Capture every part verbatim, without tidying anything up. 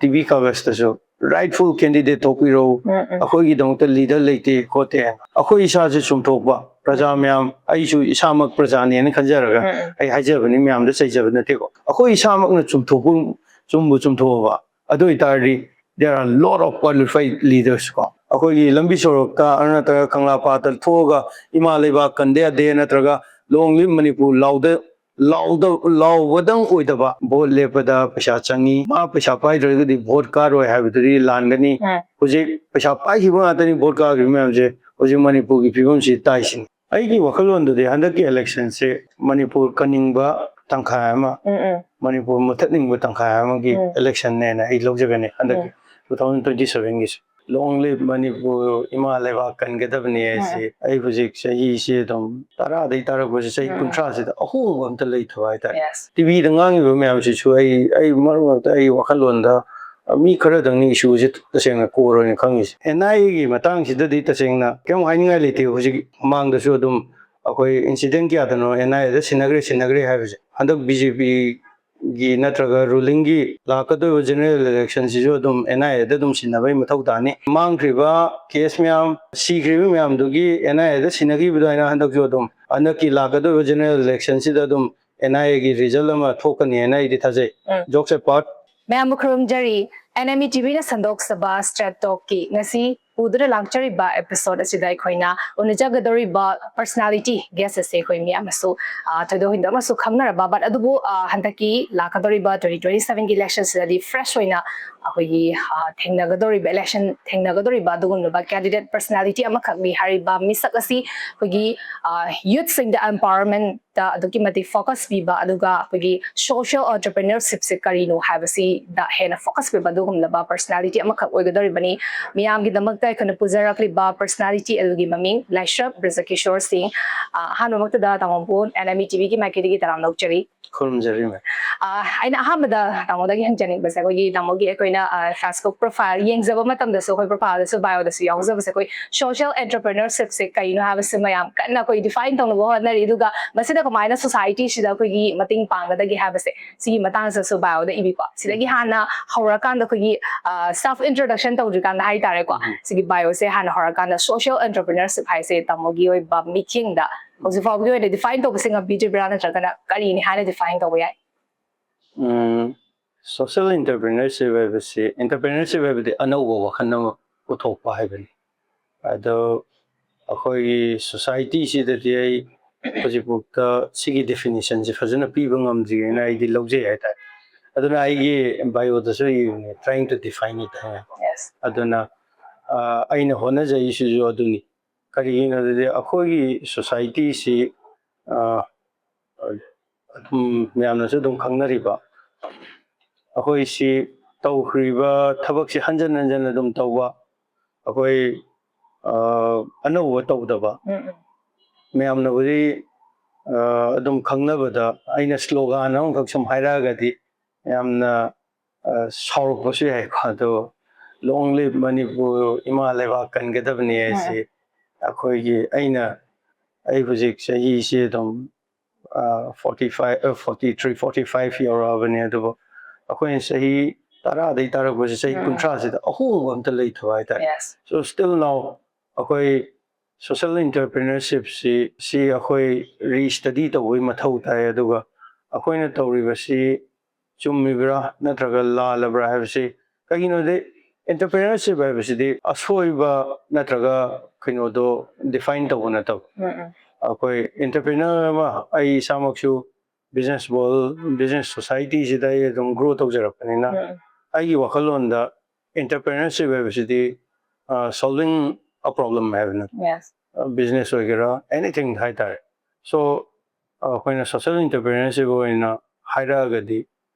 T V ꯀꯥꯒꯖꯇꯁꯨ rightful candidate ꯊꯣꯛꯄꯤꯔꯛꯎ, ꯎꯝ, ꯎꯝ. ꯑꯩꯈꯣꯏꯒꯤꯗꯃꯛꯇ leader ꯂꯩꯇꯦ ꯈꯣꯠꯇꯦ ꯍꯥꯏꯅ꯫ ꯑꯩꯈꯣꯏ ꯏꯁꯥꯁꯦ ꯆꯨꯝꯊꯣꯛꯄ, ꯄ꯭ꯔꯖꯥ ꯃꯌꯥꯝ, ꯑꯩꯁꯨ ꯏꯁꯥꯃꯛ ꯄ꯭ꯔꯖꯥꯅꯦꯅ ꯈꯟꯖꯔꯒ ꯎꯝ, ꯎꯝ. ꯑꯩ ꯍꯥꯏꯖꯕꯅꯤ, ꯃꯌꯥꯝꯗ ꯆꯩꯖꯕ ꯅꯠꯇꯦꯀꯣ꯫ ꯑꯩꯈꯣꯏ ꯏꯁꯥꯃꯛꯅ ꯆꯨꯝꯊꯣꯛꯄ, ꯆꯨꯝꯕꯨ ꯆꯨꯝꯊꯣꯛꯑꯕ, ꯑꯗꯨ ꯑꯣꯏꯇꯥꯔꯗꯤ there are lot of qualified leaders ꯀꯣ꯫ ꯑꯩꯈꯣꯏꯒꯤ ꯂꯝꯕꯤ ꯁꯣꯔꯣꯛꯇ ꯅꯠꯇ꯭ꯔꯒ ꯀꯪꯂꯥ ꯄꯥꯠꯇ ꯊꯣꯛꯑꯒ ꯏꯃꯥ ꯂꯩꯕꯥꯛ ꯀꯟꯗ ꯌꯥꯗꯦ ꯅꯠꯇ꯭ꯔꯒ long live ꯃꯅꯤꯄꯨꯔ ꯂꯥꯎꯗ ꯂꯥꯎꯗ ꯂꯥꯎꯕꯗꯪ ꯑꯣꯏꯗꯕ, ꯚꯣꯠ ꯂꯦꯞꯄꯗ ꯄꯩꯁꯥ ꯆꯪꯉꯤ, ꯃꯥ ꯄꯩꯁꯥ ꯄꯥꯏꯗ꯭ꯔꯒꯗꯤ ꯚꯣꯠ ꯀꯥꯔꯣꯏ ꯍꯥꯏꯕꯗꯨꯗꯤ ꯂꯥꯟꯒꯅꯤ꯫ ꯎꯝ. ꯍꯧꯖꯤꯛ ꯄꯩꯁꯥ ꯄꯥꯏꯈꯤꯕ ꯉꯥꯛꯇꯅꯤ ꯚꯣꯠ ꯀꯥꯈ꯭ꯔꯤꯕ ꯃꯌꯥꯝꯁꯦ꯫ ꯍꯧꯖꯤꯛ ꯃꯅꯤꯄꯨꯔꯒꯤ ꯐꯤꯕꯝꯁꯤ ꯇꯥꯏꯁꯤꯅꯤ꯫ ꯑꯩꯒꯤ ꯋꯥꯈꯜꯂꯣꯟꯗꯗꯤ ꯍꯟꯗꯛꯀꯤ electionꯁꯦ ꯃꯅꯤꯄꯨꯔ ꯀꯟꯅꯤꯡꯕ ꯇꯪꯈꯥꯏ ꯑꯃ, ꯎꯝ, ꯎꯝ. ꯃꯅꯤꯄꯨꯔ ꯃꯨꯊꯠꯅꯤꯡꯕ ꯇꯪꯈꯥꯏ ꯑꯃꯒꯤ ꯎꯝ. electionꯅꯦꯅ ꯑꯩ ꯂꯧꯖꯒꯅꯤ ꯍꯟꯗꯛꯀꯤ ꯎꯝ. two thousand twenty sevenꯒꯤꯁꯦ꯫ Long live Manipur, ꯏꯃꯥ ꯂꯩꯕꯥꯛ ꯀꯟꯒꯗꯕꯅꯤ ꯍꯥꯏꯁꯤ꯫ ꯑꯩ ꯍꯧꯖꯤꯛ ꯆꯍꯤꯁꯦ ꯑꯗꯨꯝ ꯇꯔꯥꯗꯩ ꯇꯥꯔꯛꯄꯁꯦ, ꯆꯍꯤ ꯎꯝ. ꯀꯨꯟꯊ꯭ꯔꯥꯁꯤꯗ ꯑꯍꯣꯡꯕ ꯑꯝꯇ ꯂꯩꯇꯕ ꯍꯥꯏꯇꯥꯔꯦ꯫ Yes. ꯇꯤ ꯚꯤꯗ ꯉꯥꯡꯉꯤꯕ ꯃꯌꯥꯝꯁꯤꯁꯨ ꯑꯩ, ꯑꯩ ꯃꯔꯛ ꯃꯔꯛꯇ ꯑꯩ ꯋꯥꯈꯜꯂꯣꯟꯗ ꯃꯤ ꯈꯔꯗꯪꯅꯤ issueꯁꯦ ꯇꯁꯦꯡꯅ core ꯑꯣꯏꯅ ꯈꯪꯉꯤꯁꯦ꯫ ꯑꯦꯟ ꯑꯥꯏ ꯑꯦꯒꯤ ꯃꯇꯥꯡꯁꯤꯗꯗꯤ ꯇꯁꯦꯡꯅ ꯀꯩꯝ ꯍꯥꯏꯅꯤꯡꯉꯥꯏ ꯂꯩꯇꯦ꯫ ꯍꯧꯖꯤꯛ ꯃꯃꯥꯡꯗꯁꯨ ꯑꯗꯨꯝ ꯑꯩꯈꯣꯏ incident ꯀꯌꯥꯗꯅꯣ ꯑꯦꯟ ꯑꯥꯏ ꯑꯦꯗ ꯁꯤꯟꯅꯈ꯭ꯔꯦ, ꯁꯤꯟꯅꯈ꯭ꯔꯦ ꯍꯥꯏꯕꯁꯦ꯫ ꯍꯟꯗꯛ ꯕꯤ ꯖꯦ ꯄꯤꯒꯤ ꯅꯠꯇ꯭ꯔꯒ rulingꯒꯤ ꯂꯥꯛꯀꯗꯧꯔꯤꯕ general electionꯁꯤꯁꯨ ꯑꯗꯨꯝ ꯑꯦꯟ ꯑꯥꯏ ꯑꯦꯗ ꯑꯗꯨꯝ ꯁꯤꯟꯅꯕꯒꯤ ꯃꯊꯧ ꯇꯥꯅꯤ꯫ ꯃꯥꯡꯈ꯭ꯔꯤꯕ case ꯃꯌꯥꯝ, ꯁꯤꯈ꯭ꯔꯤꯕ ꯃꯌꯥꯝꯗꯨꯒꯤ ꯑꯦꯟ ꯑꯥꯏ ꯑꯦꯗ ꯁꯤꯟꯅꯈꯤꯕ ꯑꯗꯨꯃꯥꯏꯅ ꯍꯟꯗꯛꯁꯨ ꯑꯗꯨꯝ ꯍꯟꯗꯛꯀꯤ ꯂꯥꯛꯀꯗꯧꯔꯤꯕ general electionꯁꯤꯗ ꯑꯗꯨꯝ ꯑꯦꯟ ꯑꯥꯏ ꯑꯦꯒꯤ result ꯑꯃ ꯊꯣꯛꯀꯅꯤ ꯍꯥꯏꯅ ꯑꯩꯗꯤ ꯊꯥꯖꯩ꯫ ꯎꯝ. Jokes apart, ꯃꯌꯥꯝꯕꯨ ꯈꯨꯔꯨꯝꯖꯔꯤ꯫ ꯑꯦꯟ ꯑꯦꯝ ꯏ ꯇꯤ ꯚꯤꯅ ꯁꯟꯗꯣꯛꯆꯕ Straight Talkꯀꯤ ꯉꯁꯤ ꯄꯨꯗꯨꯅ ꯂꯥꯛꯆꯔꯤꯕ episode ꯑꯁꯤꯗ ꯑꯩꯈꯣꯏꯅ ꯎꯅꯖꯒꯗꯧꯔꯤꯕ personality guest ꯑꯁꯦ ꯑꯩꯈꯣꯏ ꯃꯤꯌꯥꯝꯅꯁꯨ, ꯑ, ꯊꯣꯏꯗꯣꯛ ꯍꯦꯟꯗꯣꯛꯅꯁꯨ ꯈꯪꯅꯔꯕ, but ꯑꯗꯨꯕꯨ, ꯑ, ꯍꯟꯗꯛꯀꯤ ꯂꯥꯛꯀꯗꯧꯔꯤꯕ twenty twenty sevenꯒꯤ electionꯁꯤꯗꯗꯤ fresh ꯑꯣꯏꯅ ꯑꯩꯈꯣꯏꯒꯤ, ꯑ, ꯊꯦꯡꯅꯒꯗꯧꯔꯤꯕ election ꯊꯦꯡꯅꯒꯗꯧꯔꯤꯕ ꯑꯗꯨꯒꯨꯝꯂꯕ candidate personality ꯑꯃꯈꯛꯅꯤ꯫ ꯍꯥꯏꯔꯤꯕ ꯃꯤꯁꯛ ꯑꯁꯤ ꯑꯩꯈꯣꯏꯒꯤ, ꯑ, youthꯁꯤꯡꯗ empowerment ꯇ ꯑꯗꯨꯛꯀꯤ ꯃꯇꯤꯛ focus ꯄꯤꯕ, ꯑꯗꯨꯒ ꯑꯩꯈꯣꯏꯒꯤ social entrepreneurshipꯁꯦ ꯀꯔꯤꯅꯣ ꯍꯥꯏꯕꯁꯤꯗ ꯍꯦꯟꯅ focus ꯄꯤꯕ ꯑꯗꯨꯒꯨꯝꯂꯕ personality ꯑꯃꯈꯛ ꯑꯣꯏꯒꯗꯧꯔꯤꯕꯅꯤ꯫ ꯃꯤꯌꯥꯝꯒꯤꯗꯃꯛꯇ ꯑꯩꯈꯣꯏꯅ ꯄꯨꯖꯔꯛꯂꯤꯕ personality ꯑꯗꯨꯒꯤ ꯃꯃꯤꯡ ꯂꯥꯏꯁ꯭ꯔꯞ ꯕ꯭ꯔꯖꯀꯤꯁꯣꯔ ꯁꯤꯡ꯫ ꯑ, ꯑꯍꯥꯟꯕꯃꯛꯇꯗ ꯇꯥꯃꯣꯕꯨ ꯑꯦꯟ ꯑꯦꯝ ꯏ ꯇꯤ ꯚꯤꯒꯤ ꯃꯥꯏꯀꯩꯗꯒꯤ ꯇꯔꯥꯝꯅ ꯑꯣꯛꯆꯔꯤ꯫ ꯈꯨꯔꯨꯝꯖꯔꯤ, ꯃꯦꯝ꯫ ꯑꯥ, ꯑꯩꯅ ꯑꯍꯥꯟꯕꯗ ꯇꯥꯃꯣꯗꯒꯤ ꯍꯪꯖꯅꯤꯡꯕꯁꯦ, ꯑꯩꯈꯣꯏꯒꯤ ꯇꯥꯃꯣꯒꯤ ꯑꯩꯈꯣꯏꯅ, ꯑꯥ, Facebook profile ꯌꯦꯡꯖꯕ ꯃꯇꯝꯗꯁꯨ, ꯑꯩꯈꯣꯏ profile ꯗꯁꯨ, bio ꯗꯁꯨ ꯌꯥꯎꯖꯕꯁꯦ, ꯑꯩꯈꯣꯏ social entrepreneurship ꯁꯦ ꯀꯩꯅꯣ ꯍꯥꯏꯕꯁꯤꯃ ꯌꯥꯝ ꯀꯟꯅ ꯑꯩꯈꯣꯏ define ꯇꯧꯅꯕ ꯍꯣꯠꯅꯔꯤ꯫ ꯑꯗꯨꯒ ꯃꯁꯤꯗ ꯀꯃꯥꯏꯅ society ꯁꯤꯗ ꯑꯩꯈꯣꯏꯒꯤ ꯃꯇꯦꯡ ꯄꯥꯡꯒꯗꯒꯦ ꯍꯥꯏꯕꯁꯦ, ꯁꯤꯒꯤ ꯃꯇꯥꯡꯁꯤꯗꯁꯨ bio ꯗ ꯏꯕꯤꯀꯣ꯫ ꯁꯤꯗꯒꯤ ꯍꯥꯟꯅ ꯍꯧꯔꯀꯥꯟꯗ ꯑꯩꯈꯣꯏꯒꯤ, ꯑꯥ, self introduction ꯇꯧꯗ꯭ꯔꯤꯀꯥꯟꯗ ꯍꯥꯏꯇꯥꯔꯦꯀꯣ, ꯎꯝ꯫ ꯁꯤꯒꯤ bio ꯁꯦ ꯍꯥꯟꯅ ꯍꯧꯔꯀꯥꯟꯗ social entrepreneurship ꯍꯥꯏꯁꯦ ꯇꯥꯃꯣꯒꯤ ꯑꯣꯏꯕ ꯃꯤꯠꯌꯦꯡꯗ ꯍꯧꯖꯤꯛ ꯐꯥꯎꯕꯒꯤ ꯑꯣꯏꯅ define ꯇꯧꯕꯁꯦ ꯉꯝꯕꯤꯗ꯭ꯔꯤꯕ꯭ꯔꯥ, ꯅꯠꯇ꯭ꯔꯒꯅ ꯀꯔꯤꯅꯤ ꯍꯥꯏꯅ define ꯇꯧꯕ ꯌꯥꯏ? ꯎꯝ, social entrepreneurship ꯍꯥꯏꯕꯁꯤ, entrepreneurship ꯍꯥꯏꯕꯗꯤ ꯑꯅꯧꯕ ꯋꯥꯈꯜ ꯑꯃ ꯄꯨꯊꯣꯛꯄ ꯍꯥꯏꯕꯅꯤ꯫ ꯑꯗꯣ ꯑꯩꯈꯣꯏꯒꯤ society ꯁꯤꯗꯗꯤ ꯑꯩ ꯍꯧꯖꯤꯛꯐꯥꯎꯗ ꯁꯤꯒꯤ definition ꯁꯦ ꯐꯖꯅ ꯄꯤꯕ ꯉꯝꯗ꯭ꯔꯤꯑꯅ ꯑꯩꯗꯤ ꯂꯧꯖꯩ ꯍꯥꯏꯇꯥꯔꯦ꯫ ꯑꯗꯨꯅ ꯑꯩꯒꯤ bio ꯗꯁꯨ ꯏꯕꯅꯦ, trying to define it ꯍꯥꯏꯅ꯫ Yes. ꯑꯗꯨꯅ, ꯑ, ꯑꯩꯅ ꯍꯣꯠꯅꯖꯔꯤꯁꯤꯁꯨ ꯑꯗꯨꯅꯤ꯫ ꯀꯔꯤꯒꯤꯅꯣ ꯑꯗꯨꯗꯤ ꯑꯩꯈꯣꯏꯒꯤ society ꯁꯤ, ꯑ, ꯑꯗꯨꯝ ꯃꯌꯥꯝꯅꯁꯨ ꯑꯗꯨꯝ ꯈꯪꯅꯔꯤꯕ, ꯑꯩꯈꯣꯏꯁꯤ ꯇꯧꯈ꯭ꯔꯤꯕ ꯊꯕꯛꯁꯤ ꯍꯟꯖꯟ ꯍꯟꯖꯟ ꯑꯗꯨꯝ ꯇꯧꯕ, ꯑꯩꯈꯣꯏ, ꯑ, ꯑꯅꯧꯕ ꯇꯧꯗꯕ꯫ ꯎꯝ, ꯎꯝ. ꯃꯌꯥꯝꯅꯕꯨꯗꯤ, ꯑ, ꯑꯗꯨꯝ ꯈꯪꯅꯕꯗ ꯑꯩꯅ slogan ꯑꯃꯈꯛ ꯁꯨꯝ ꯍꯥꯏꯔꯛꯑꯒꯗꯤ ꯌꯥꯝꯅ, ꯑ, ꯁꯥꯎꯔꯛꯄꯁꯨ ꯌꯥꯏꯀꯣ꯫ ꯑꯗꯣ "Long live ꯃꯅꯤꯄꯨꯔ, ꯏꯃꯥ ꯂꯩꯕꯥꯛ ꯀꯟꯒꯗꯕꯅꯤ" ꯍꯥꯏꯁꯤ ꯑꯩꯈꯣꯏꯒꯤ, ꯑꯩꯅ, ꯑꯩ ꯍꯧꯖꯤꯛ ꯆꯍꯤꯁꯤ ꯑꯗꯨꯝ, ꯑ, forty five, ꯑ, forty three, forty five ꯌꯧꯔꯛꯑꯕꯅꯤ꯫ ꯑꯗꯨꯕꯨ ꯑꯩꯈꯣꯏꯅ ꯆꯍꯤ ꯇꯔꯥꯗꯩ ꯇꯥꯔꯛꯄꯁꯦ, ꯆꯍꯤ ꯎꯝ. ꯀꯨꯟꯊ꯭ꯔꯥꯁꯤꯗ ꯑꯍꯣꯡꯕ ꯑꯝꯇ ꯂꯩꯇꯕ ꯍꯥꯏꯇꯥꯔꯦ꯫ Yes. So still now ꯑꯩꯈꯣꯏ social entrepreneurship ꯁꯤ, ꯁꯤ ꯑꯩꯈꯣꯏ re-study ꯇꯧꯕꯒꯤ ꯃꯊꯧ ꯇꯥꯏ꯫ ꯑꯗꯨꯒ ꯑꯩꯈꯣꯏꯅ ꯇꯧꯔꯤꯕꯁꯤ ꯆꯨꯝꯃꯤꯕ꯭ꯔꯥ ꯅꯠꯇ꯭ꯔꯒ ꯂꯥꯜꯂꯕ꯭ꯔꯥ ꯍꯥꯏꯕꯁꯤ, ꯀꯩꯒꯤꯅꯣꯗꯤ entrepreneurship ꯍꯥꯏꯕꯁꯤꯗꯤ ꯑꯁꯣꯏꯕ ꯅꯠꯇ꯭ꯔꯒ ꯀꯩꯅꯣꯗꯣ define ꯇꯧꯕ ꯅꯠꯇꯕ꯫ ꯎꯝ, ꯎꯝ. ꯑꯩꯈꯣꯏ entrepreneur ꯑꯃ, ꯑꯩ ꯏꯁꯥꯃꯛꯁꯨ business world, business society ꯁꯤꯗ ꯑꯩ ꯑꯗꯨꯝ grow ꯇꯧꯖꯔꯛꯄꯅꯤꯅ, ꯎꯝ, ꯎꯝ. ꯑꯩꯒꯤ ꯋꯥꯈꯜꯂꯣꯟꯗ entrepreneurship ꯍꯥꯏꯕꯁꯤꯗꯤ, ꯑ, solving a problem ꯍꯥꯏꯕꯅꯤ꯫ Yes. ꯑ, business ꯑꯣꯏꯒꯦꯔꯥ, anything ꯍꯥꯏꯇꯥꯔꯦ꯫ So, ꯑꯩꯈꯣꯏꯅ social entrepreneurship ꯑꯣꯏꯅ ꯍꯥꯏꯔꯛꯑꯒꯗꯤ,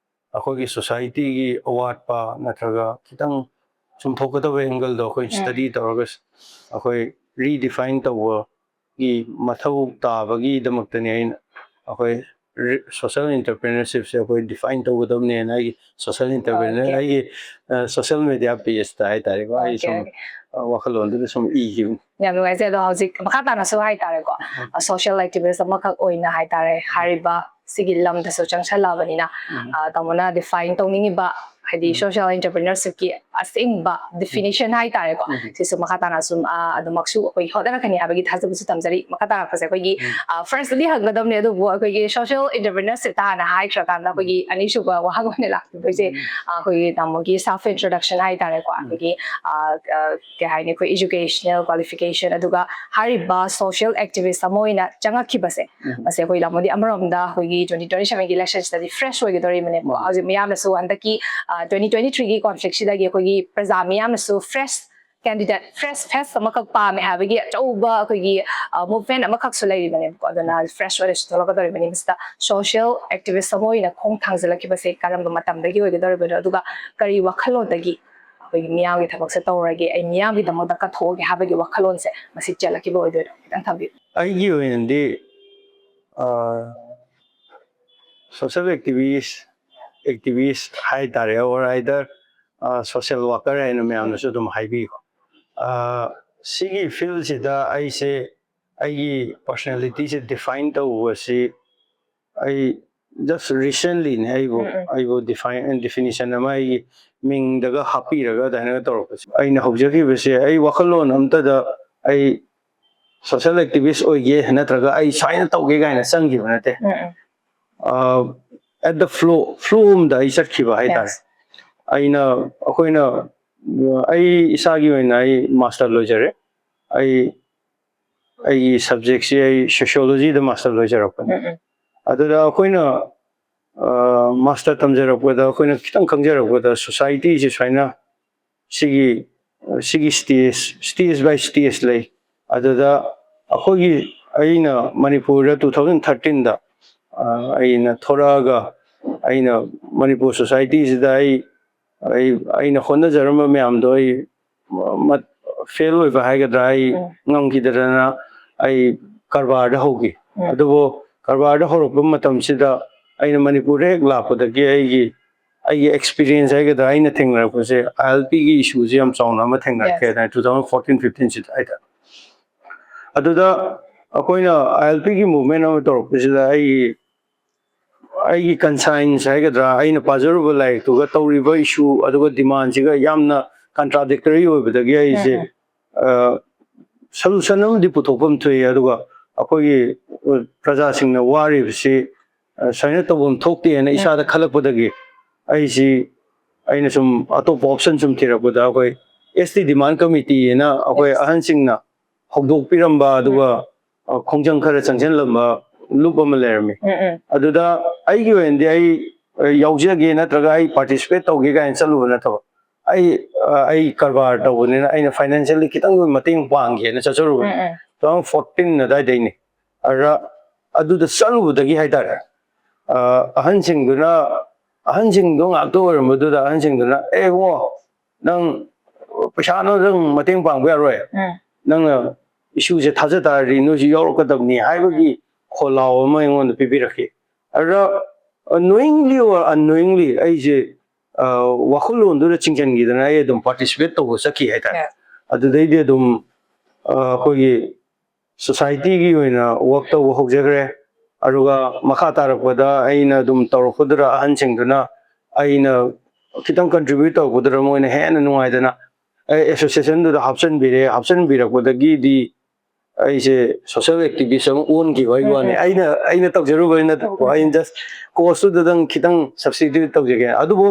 ꯑꯩꯈꯣꯏꯒꯤ society ꯒꯤ ꯑꯋꯥꯠꯄ ꯅꯠꯇ꯭ꯔꯒ ꯈꯤꯇꯪ ꯆꯨꯝꯊꯣꯛꯀꯗꯕ angle ꯗꯣ ꯑꯩꯈꯣꯏ ꯎꯝ. study ꯇꯧꯔꯒ ꯑꯩꯈꯣꯏ redefine ꯇꯧꯕꯒꯤ ꯃꯊꯧ ꯇꯥꯕꯒꯤꯗꯃꯛꯇꯅꯤ ꯑꯩꯅ ꯑꯩꯈꯣꯏ social entrepreneurshipꯁꯦ ꯑꯩꯈꯣꯏ define ꯇꯧꯒꯗꯕꯅꯦꯅ ꯑꯩꯒꯤ social entrepreneur, okay, ꯑꯩꯒꯤ social media pageꯇ ꯍꯥꯏꯇꯥꯔꯦꯀꯣ, ꯑꯩ, okay, ꯁꯨꯝ, okay, ꯋꯥꯈꯜꯂꯣꯟꯗꯨꯗ ꯁꯨꯝ ꯏꯈꯤꯕꯅꯤ꯫ ꯌꯥꯝ ꯅꯨꯡꯉꯥꯏꯖꯩ꯫ ꯑꯗꯣ ꯍꯧꯖꯤꯛ ꯃꯈꯥ ꯇꯥꯅꯁꯨ ꯍꯥꯏꯇꯥꯔꯦꯀꯣ, ꯎꯝ, social activist ꯑꯃꯈꯛ ꯑꯣꯏꯅ ꯍꯥꯏꯇꯥꯔꯦ, ꯍꯥꯏꯔꯤꯕ ꯁꯤꯒꯤ ꯂꯝꯗꯁꯨ ꯆꯪꯁꯜꯂꯛꯑꯕꯅꯤꯅ, ꯎꯝ, ꯇꯥꯃꯣꯅ define ꯇꯧꯅꯤꯡꯉꯤꯕ, ꯍꯥꯏꯗꯤ, ꯎꯝ, social entrepreneurshipꯀꯤ ꯑꯁꯦꯡꯕ definition ꯍꯥꯏꯇꯥꯔꯦꯀꯣ, ꯎꯝ, ꯁꯤꯁꯨ ꯃꯈꯥ ꯇꯥꯅ ꯁꯨꯝ, ꯑ, ꯑꯗꯨꯃꯛꯁꯨ ꯑꯩꯈꯣꯏ ꯍꯣꯠꯅꯔꯛꯀꯅꯤ ꯍꯥꯏꯕꯒꯤ ꯊꯥꯖꯕꯁꯨ ꯊꯝꯖꯔꯤ꯫ ꯃꯈꯥ ꯇꯥꯔꯛꯄꯁꯦ ꯑꯩꯈꯣꯏꯒꯤ, ꯎꯝ, ꯑ, firstꯇꯗꯤ ꯍꯪꯒꯗꯕꯅꯦ, ꯑꯗꯨꯕꯨ ꯑꯩꯈꯣꯏꯒꯤ social entrepreneurshipꯇ ꯍꯥꯟꯅ ꯍꯥꯏꯈ꯭ꯔꯀꯥꯟꯗ ꯑꯩꯈꯣꯏꯒꯤ ꯑꯅꯤꯁꯨꯕ ꯋꯥꯍꯪ ꯑꯣꯏꯅ ꯂꯥꯛꯇꯣꯏꯁꯦ, ꯎꯝ, ꯑ, ꯑꯩꯈꯣꯏꯒꯤ ꯇꯥꯃꯣꯒꯤ self introduction ꯍꯥꯏꯇꯥꯔꯦꯀꯣ, ꯎꯝ, ꯑꯩꯈꯣꯏꯒꯤ, ꯑ, ꯑ, ꯀꯩ ꯍꯥꯏꯅꯤ, ꯑꯩꯈꯣꯏ educational qualification, ꯑꯗꯨꯒ ꯍꯥꯏꯔꯤꯕ social activist ꯑꯃ ꯑꯣꯏꯅ ꯆꯪꯉꯛꯈꯤꯕꯁꯦ, ꯎꯝ, ꯃꯁꯦ ꯑꯩꯈꯣꯏ ꯇꯥꯃꯣꯗꯤ ꯑꯃꯔꯣꯝꯗ ꯑꯩꯈꯣꯏꯒꯤ twenty twenty sevenꯒꯤ electionꯁꯤꯗꯗꯤ fresh ꯑꯣꯏꯒꯗꯧꯔꯤꯕꯅꯦꯕꯀꯣ꯫ ꯎꯝ. ꯍꯧꯖꯤꯛ ꯃꯤꯌꯥꯝꯅꯁꯨ ꯍꯟꯗꯛꯀꯤ, ꯑ, twenty twenty threeꯒꯤ conflictꯁꯤꯗꯒꯤ ꯑꯩꯈꯣꯏꯒꯤ ꯄ꯭ꯔꯖꯥ ꯃꯤꯌꯥꯝꯅꯁꯨ fresh candidate, fresh face ꯑꯃꯈꯛ ꯄꯥꯝꯃꯦ ꯍꯥꯏꯕꯒꯤ ꯑꯆꯧꯕ ꯑꯩꯈꯣꯏꯒꯤ, ꯑ, movement ꯑꯃꯈꯛꯁꯨ ꯂꯩꯔꯤꯕꯅꯦꯕꯀꯣ꯫ ꯑꯗꯨꯅ fresh ꯑꯣꯏꯅꯁꯨ ꯊꯣꯛꯂꯛꯀꯗꯧꯔꯤꯕꯅꯤ꯫ ꯃꯁꯤꯗ social activist ꯑꯃ ꯑꯣꯏꯅ ꯈꯣꯡ ꯊꯥꯡꯖꯤꯜꯂꯛꯈꯤꯕꯁꯦ ꯀꯔꯝꯕ ꯃꯇꯝꯗꯒꯤ ꯑꯣꯏꯒꯗꯧꯔꯤꯕꯅꯣ, ꯑꯗꯨꯒ ꯀꯔꯤ ꯋꯥꯈꯜꯂꯣꯟꯗꯒꯤ ꯑꯩꯈꯣꯏꯒꯤ ꯃꯤꯌꯥꯝꯒꯤ ꯊꯕꯛꯁꯦ ꯇꯧꯔꯒꯦ, ꯑꯩ ꯃꯤꯌꯥꯝꯒꯤꯗꯃꯛꯇ ꯀꯠꯊꯣꯛꯑꯒꯦ ꯍꯥꯏꯕꯒꯤ ꯋꯥꯈꯜꯂꯣꯟꯁꯦ ꯃꯁꯤ ꯆꯦꯜꯂꯛꯈꯤꯕ ꯑꯣꯏꯗꯣꯏꯅꯣ? ꯈꯤꯇꯪ ꯊꯝꯕꯤꯌꯨ꯫ ꯑꯩꯒꯤ ꯑꯣꯏꯅꯗꯤ, ꯑ, social activist, activist ꯍꯥꯏꯇꯥꯔꯦ, or either, ꯑ, social worker ꯍꯥꯏꯅ ꯃꯌꯥꯝꯅꯁꯨ ꯑꯗꯨꯝ ꯍꯥꯏꯕꯤꯀꯣ꯫ ꯑ, ꯁꯤꯒꯤ fieldꯁꯤꯗ ꯑꯩꯁꯦ, ꯑꯩꯒꯤ personalityꯁꯦ define ꯇꯧꯕꯁꯤ ꯑꯩ just recentlyꯅꯦ ꯑꯩꯕꯨ, ꯎꯝ, ꯎꯝ, ꯑꯩꯕꯨ define, definition ꯑꯃ ꯑꯩꯒꯤ ꯃꯤꯡꯗꯒ ꯍꯥꯞꯄꯤꯔꯒ ꯑꯗꯨꯃꯥꯏꯅꯒ ꯇꯧꯔꯛꯄꯁꯦ꯫ ꯑꯩꯅ ꯍꯧꯖꯈꯤꯕꯁꯦ ꯑꯩ ꯋꯥꯈꯜꯂꯣꯟ ꯑꯝꯇꯗ ꯑꯩ social activist ꯑꯣꯏꯒꯦ ꯅꯠꯇ꯭ꯔꯒ ꯑꯩ ꯁꯨꯃꯥꯏꯅ ꯇꯧꯒꯦ ꯀꯥꯏꯅ ꯆꯪꯈꯤꯕ ꯅꯠꯇꯦ꯫ ꯎꯝ, ꯎꯝ. ꯑ, at the flow, flow ꯑꯝꯗ ꯑꯩ ꯆꯠꯈꯤꯕ ꯍꯥꯏꯇꯥꯔꯦ꯫ Yes. ꯑꯩꯅ, ꯑꯩꯈꯣꯏꯅ, ꯑꯩ ꯏꯁꯥꯒꯤ ꯑꯣꯏꯅ ꯑꯩ master ꯂꯣꯏꯖꯔꯦ꯫ ꯑꯩ, ꯑꯩꯒꯤ subjectꯁꯤ ꯑꯩ sociologyꯗ master ꯂꯣꯏꯖꯔꯛꯄꯅꯦ꯫ ꯎꯝ, ꯎꯝ. ꯑꯗꯨꯗ ꯑꯩꯈꯣꯏꯅ, ꯑ, master ꯇꯝꯖꯔꯛꯄꯗ ꯑꯩꯈꯣꯏꯅ ꯈꯤꯇꯪ ꯈꯪꯖꯔꯛꯄꯗ societyꯁꯤ ꯁꯨꯃꯥꯏꯅ ꯁꯤꯒꯤ, ꯁꯤꯒꯤ stage, stage by stage ꯂꯩ꯫ ꯑꯗꯨꯗ ꯑꯩꯈꯣꯏꯒꯤ, ꯑꯩꯅ ꯃꯅꯤꯄꯨꯔꯗ two thousand thirteenꯗ, ꯑ, ꯑꯩꯅ ꯊꯣꯔꯛꯑꯒ ꯑꯩꯅ ꯃꯅꯤꯄꯨꯔ societyꯁꯤꯗ ꯑꯩ, ꯑꯩ, ꯑꯩꯅ ꯍꯣꯠꯅꯖꯔꯝꯕ ꯃꯌꯥꯝꯗꯣ ꯑꯩ ꯃ-, ꯃ-, fail ꯑꯣꯏꯕ ꯍꯥꯏꯒꯗ꯭ꯔꯥ, ꯑꯩ ꯎꯝ. ꯉꯝꯈꯤꯗꯗꯅ ꯑꯩ ꯀꯔꯕꯥꯔꯗ ꯍꯧꯈꯤ꯫ ꯎꯝ. ꯑꯗꯨꯕꯨ ꯀꯔꯕꯥꯔꯗ ꯍꯧꯔꯛꯄ ꯃꯇꯝꯁꯤꯗ ꯑꯩꯅ ꯃꯅꯤꯄꯨꯔꯗ ꯍꯦꯛ ꯂꯥꯛꯄꯗꯒꯤ ꯑꯩꯒꯤ ꯑꯩꯒꯤ ꯑꯦꯛꯁꯄꯤꯔꯤꯌꯦꯟꯁ ꯍꯥꯏꯒꯗ꯭ꯔꯥ, ꯑꯩꯅ ꯊꯦꯡꯅꯔꯛꯄꯁꯦ, ꯑꯥꯏ ꯑꯦꯜ ꯄꯤꯒꯤ ꯏꯁꯨꯁꯦ ꯌꯥꯝ ꯆꯥꯎꯅ ꯑꯃ ꯊꯦꯡꯅꯔꯛꯀꯦ ꯍꯥꯏꯇꯥꯔꯦ, ꯇꯨ ꯊꯥꯎꯖꯟ ꯐꯣꯔꯇꯤꯟ ꯐꯤꯐꯇꯤꯟꯁꯤꯗ ꯍꯥꯏꯇꯥꯔꯦ꯫ ꯑꯗꯨꯗ ꯑꯩꯈꯣꯏꯅ ꯑꯥꯏ ꯑꯦꯜ ꯄꯤꯒꯤ ꯃꯨꯚꯃꯦꯟ ꯑꯃ ꯇꯧꯔꯛꯄꯁꯤꯗ ꯑꯩꯒꯤ ꯑꯩꯒꯤ ꯀꯟꯁꯥꯏꯟꯁ ꯍꯥꯏꯒꯗ꯭ꯔꯥ, ꯑꯩꯅ ꯄꯥꯖꯔꯨꯕ ꯂꯥꯏꯔꯤꯛꯇꯨꯒ ꯇꯧꯔꯤꯕ ꯏꯁꯨ ꯑꯗꯨꯒ ꯗꯤꯃꯥꯟꯁꯤꯒ ꯌꯥꯝꯅ ꯀꯟꯇ꯭ꯔꯥꯗꯤꯛꯇꯔꯤ ꯑꯣꯏꯕꯗꯒꯤ ꯑꯩꯁꯦ ꯁꯣꯂꯨꯁꯟ ꯑꯃꯗꯤ ꯄꯨꯊꯣꯛꯐꯝ ꯊꯣꯛꯏ꯫ ꯑꯗꯨꯒ ꯑꯩꯈꯣꯏꯒꯤ ꯄ꯭ꯔꯖꯥꯁꯤꯡꯅ ꯋꯥꯔꯤꯕꯁꯤ ꯁꯨꯃꯥꯏꯅ ꯇꯧꯐꯝ ꯊꯣꯛꯇꯦꯅ ꯏꯁꯥꯗ ꯈꯜꯂꯛꯄꯗꯒꯤ ꯑꯩꯁꯤ ꯑꯩꯅ ꯁꯨꯝ ꯑꯇꯣꯞꯄ ꯑꯣꯞꯁꯟ ꯁꯨꯝ ꯊꯤꯔꯛꯄꯗ ꯑꯩꯈꯣꯏ ꯑꯦꯁ ꯇꯤ ꯗꯤꯃꯥꯟ ꯀꯃꯤꯇꯤ ꯍꯥꯏꯅ ꯑꯩꯈꯣꯏ ꯑꯍꯟꯁꯤꯡꯅ ꯍꯧꯗꯣꯛꯄꯤꯔꯝꯕ ꯑꯗꯨꯒ ꯈꯣꯡꯖꯪ ꯈꯔ ꯆꯪꯁꯤꯜꯂꯝꯕ ꯂꯨꯞ ꯑꯃ ꯂꯩꯔꯝꯃꯤ꯫ ꯑꯗꯨꯗ ꯑꯩꯒꯤ ꯑꯣꯏꯅꯗꯤ ꯑꯩ ꯌꯥꯎꯖꯒꯦ ꯅꯠꯇ꯭ꯔꯒ ꯑꯩ ꯄꯥꯔꯇꯤꯁꯤꯄꯦꯠ ꯇꯧꯒꯦ ꯀꯥꯏꯅ ꯆꯠꯂꯨꯕ ꯅꯠꯇꯕ, ꯑꯩ ꯑꯩ ꯀꯔꯕꯥꯔ ꯇꯧꯕꯅꯤꯅ ꯑꯩꯅ ꯐꯥꯏꯅꯥꯟꯁꯤꯌꯦꯜꯂꯤ ꯈꯤꯇꯪ ꯃꯇꯦꯡ ꯄꯥꯡꯒꯦꯅ ꯆꯠꯆꯔꯨꯕꯅꯤ꯫ ꯇꯨ ꯊꯥꯎꯖꯟ ꯐꯣꯔꯇꯤꯟ ꯑꯗꯨꯋꯥꯏꯗꯩꯅꯤ꯫ ꯑꯗꯨꯗ ꯑꯗꯨꯗ ꯆꯠꯂꯨꯕꯗꯒꯤ ꯍꯥꯏꯇꯥꯔꯦ, ꯑꯍꯟꯁꯤꯡꯗꯨꯅ ꯑꯍꯟꯁꯤꯡꯗꯣ ꯉꯥꯛꯇ ꯑꯣꯏꯔꯝꯕꯗꯨꯗ ꯑꯍꯟꯁꯤꯡꯗꯨꯅ, "ꯑꯦ ꯏꯕꯨꯡꯉꯣ, ꯅꯪ ꯄꯩꯁꯥꯅ ꯅꯪ ꯃꯇꯦꯡ ꯄꯥꯡꯕ ꯌꯥꯔꯣꯏ, ꯅꯪꯅ ꯏꯁꯨꯁꯦ ꯊꯥꯖ ꯇꯥꯔꯗꯤ ꯅꯣꯏꯁꯨ ꯌꯥꯎꯔꯛꯀꯗꯕꯅꯤ" ꯍꯥꯏꯕꯒꯤ ꯈꯣꯜꯂꯥꯎ ꯑꯃ ꯑꯩꯉꯣꯟꯗ ꯄꯤꯕꯤꯔꯛꯈꯤ꯫ ꯑꯗꯨꯗ knowingly or unknowingly ꯑꯩꯁꯦ ꯋꯥꯈꯜꯂꯣꯟꯗꯨꯗ ꯆꯤꯡꯁꯤꯟꯈꯤꯗꯅ ꯑꯩ ꯑꯗꯨꯝ ꯄꯥꯔꯇꯤꯁꯤꯄꯦꯠ ꯇꯧꯕ ꯆꯠꯈꯤ ꯍꯥꯏꯇꯥꯔꯦ꯫ ꯑꯗꯨꯗꯩꯗꯤ ꯑꯗꯨꯝ ꯑꯩꯈꯣꯏꯒꯤ ꯁꯣꯁꯥꯏꯇꯤꯒꯤ ꯑꯣꯏꯅ ꯋꯥꯛ ꯇꯧꯕ ꯍꯧꯖꯈ꯭ꯔꯦ꯫ ꯑꯗꯨꯒ ꯃꯈꯥ ꯇꯥꯔꯛꯄꯗ ꯑꯩꯅ ꯑꯗꯨꯝ ꯇꯧꯔꯛꯄꯗꯨꯗ ꯑꯍꯟꯁꯤꯡꯗꯨꯅ ꯑꯩꯅ ꯈꯤꯇꯪ ꯀꯟꯇ꯭ꯔꯤꯕ꯭ꯌꯨꯠ ꯇꯧꯔꯛꯄꯗꯨꯗ ꯃꯣꯏꯅ ꯍꯦꯟꯅ ꯅꯨꯡꯉꯥꯏꯗꯅ ꯑꯩ ꯑꯦꯁꯣꯁꯤꯌꯦꯁꯟꯗꯨꯗ ꯍꯥꯞꯆꯤꯟꯕꯤꯔꯦ꯫ ꯍꯥꯞꯆꯤꯟꯕꯤꯔꯛꯄꯗꯒꯤꯗꯤ ꯑꯩꯁꯦ ꯁꯣꯁꯤꯌꯦꯜ ꯑꯦꯛꯇꯤꯚꯤꯁ ꯑꯃ ꯑꯣꯟꯈꯤꯕ ꯍꯥꯏ ꯋꯥꯅꯤ꯫ ꯑꯩꯅ ꯑꯩꯅ ꯇꯧꯖꯔꯨꯕꯩ ꯅꯠꯇꯕꯀꯣ, ꯑꯩꯅ ꯖꯁ ꯀꯣꯁꯇꯨꯗꯪ ꯈꯤꯇꯪ ꯁꯕꯁꯇꯤꯇ꯭ꯌꯨꯠ ꯇꯧꯖꯒꯦ꯫ ꯑꯗꯨꯕꯨ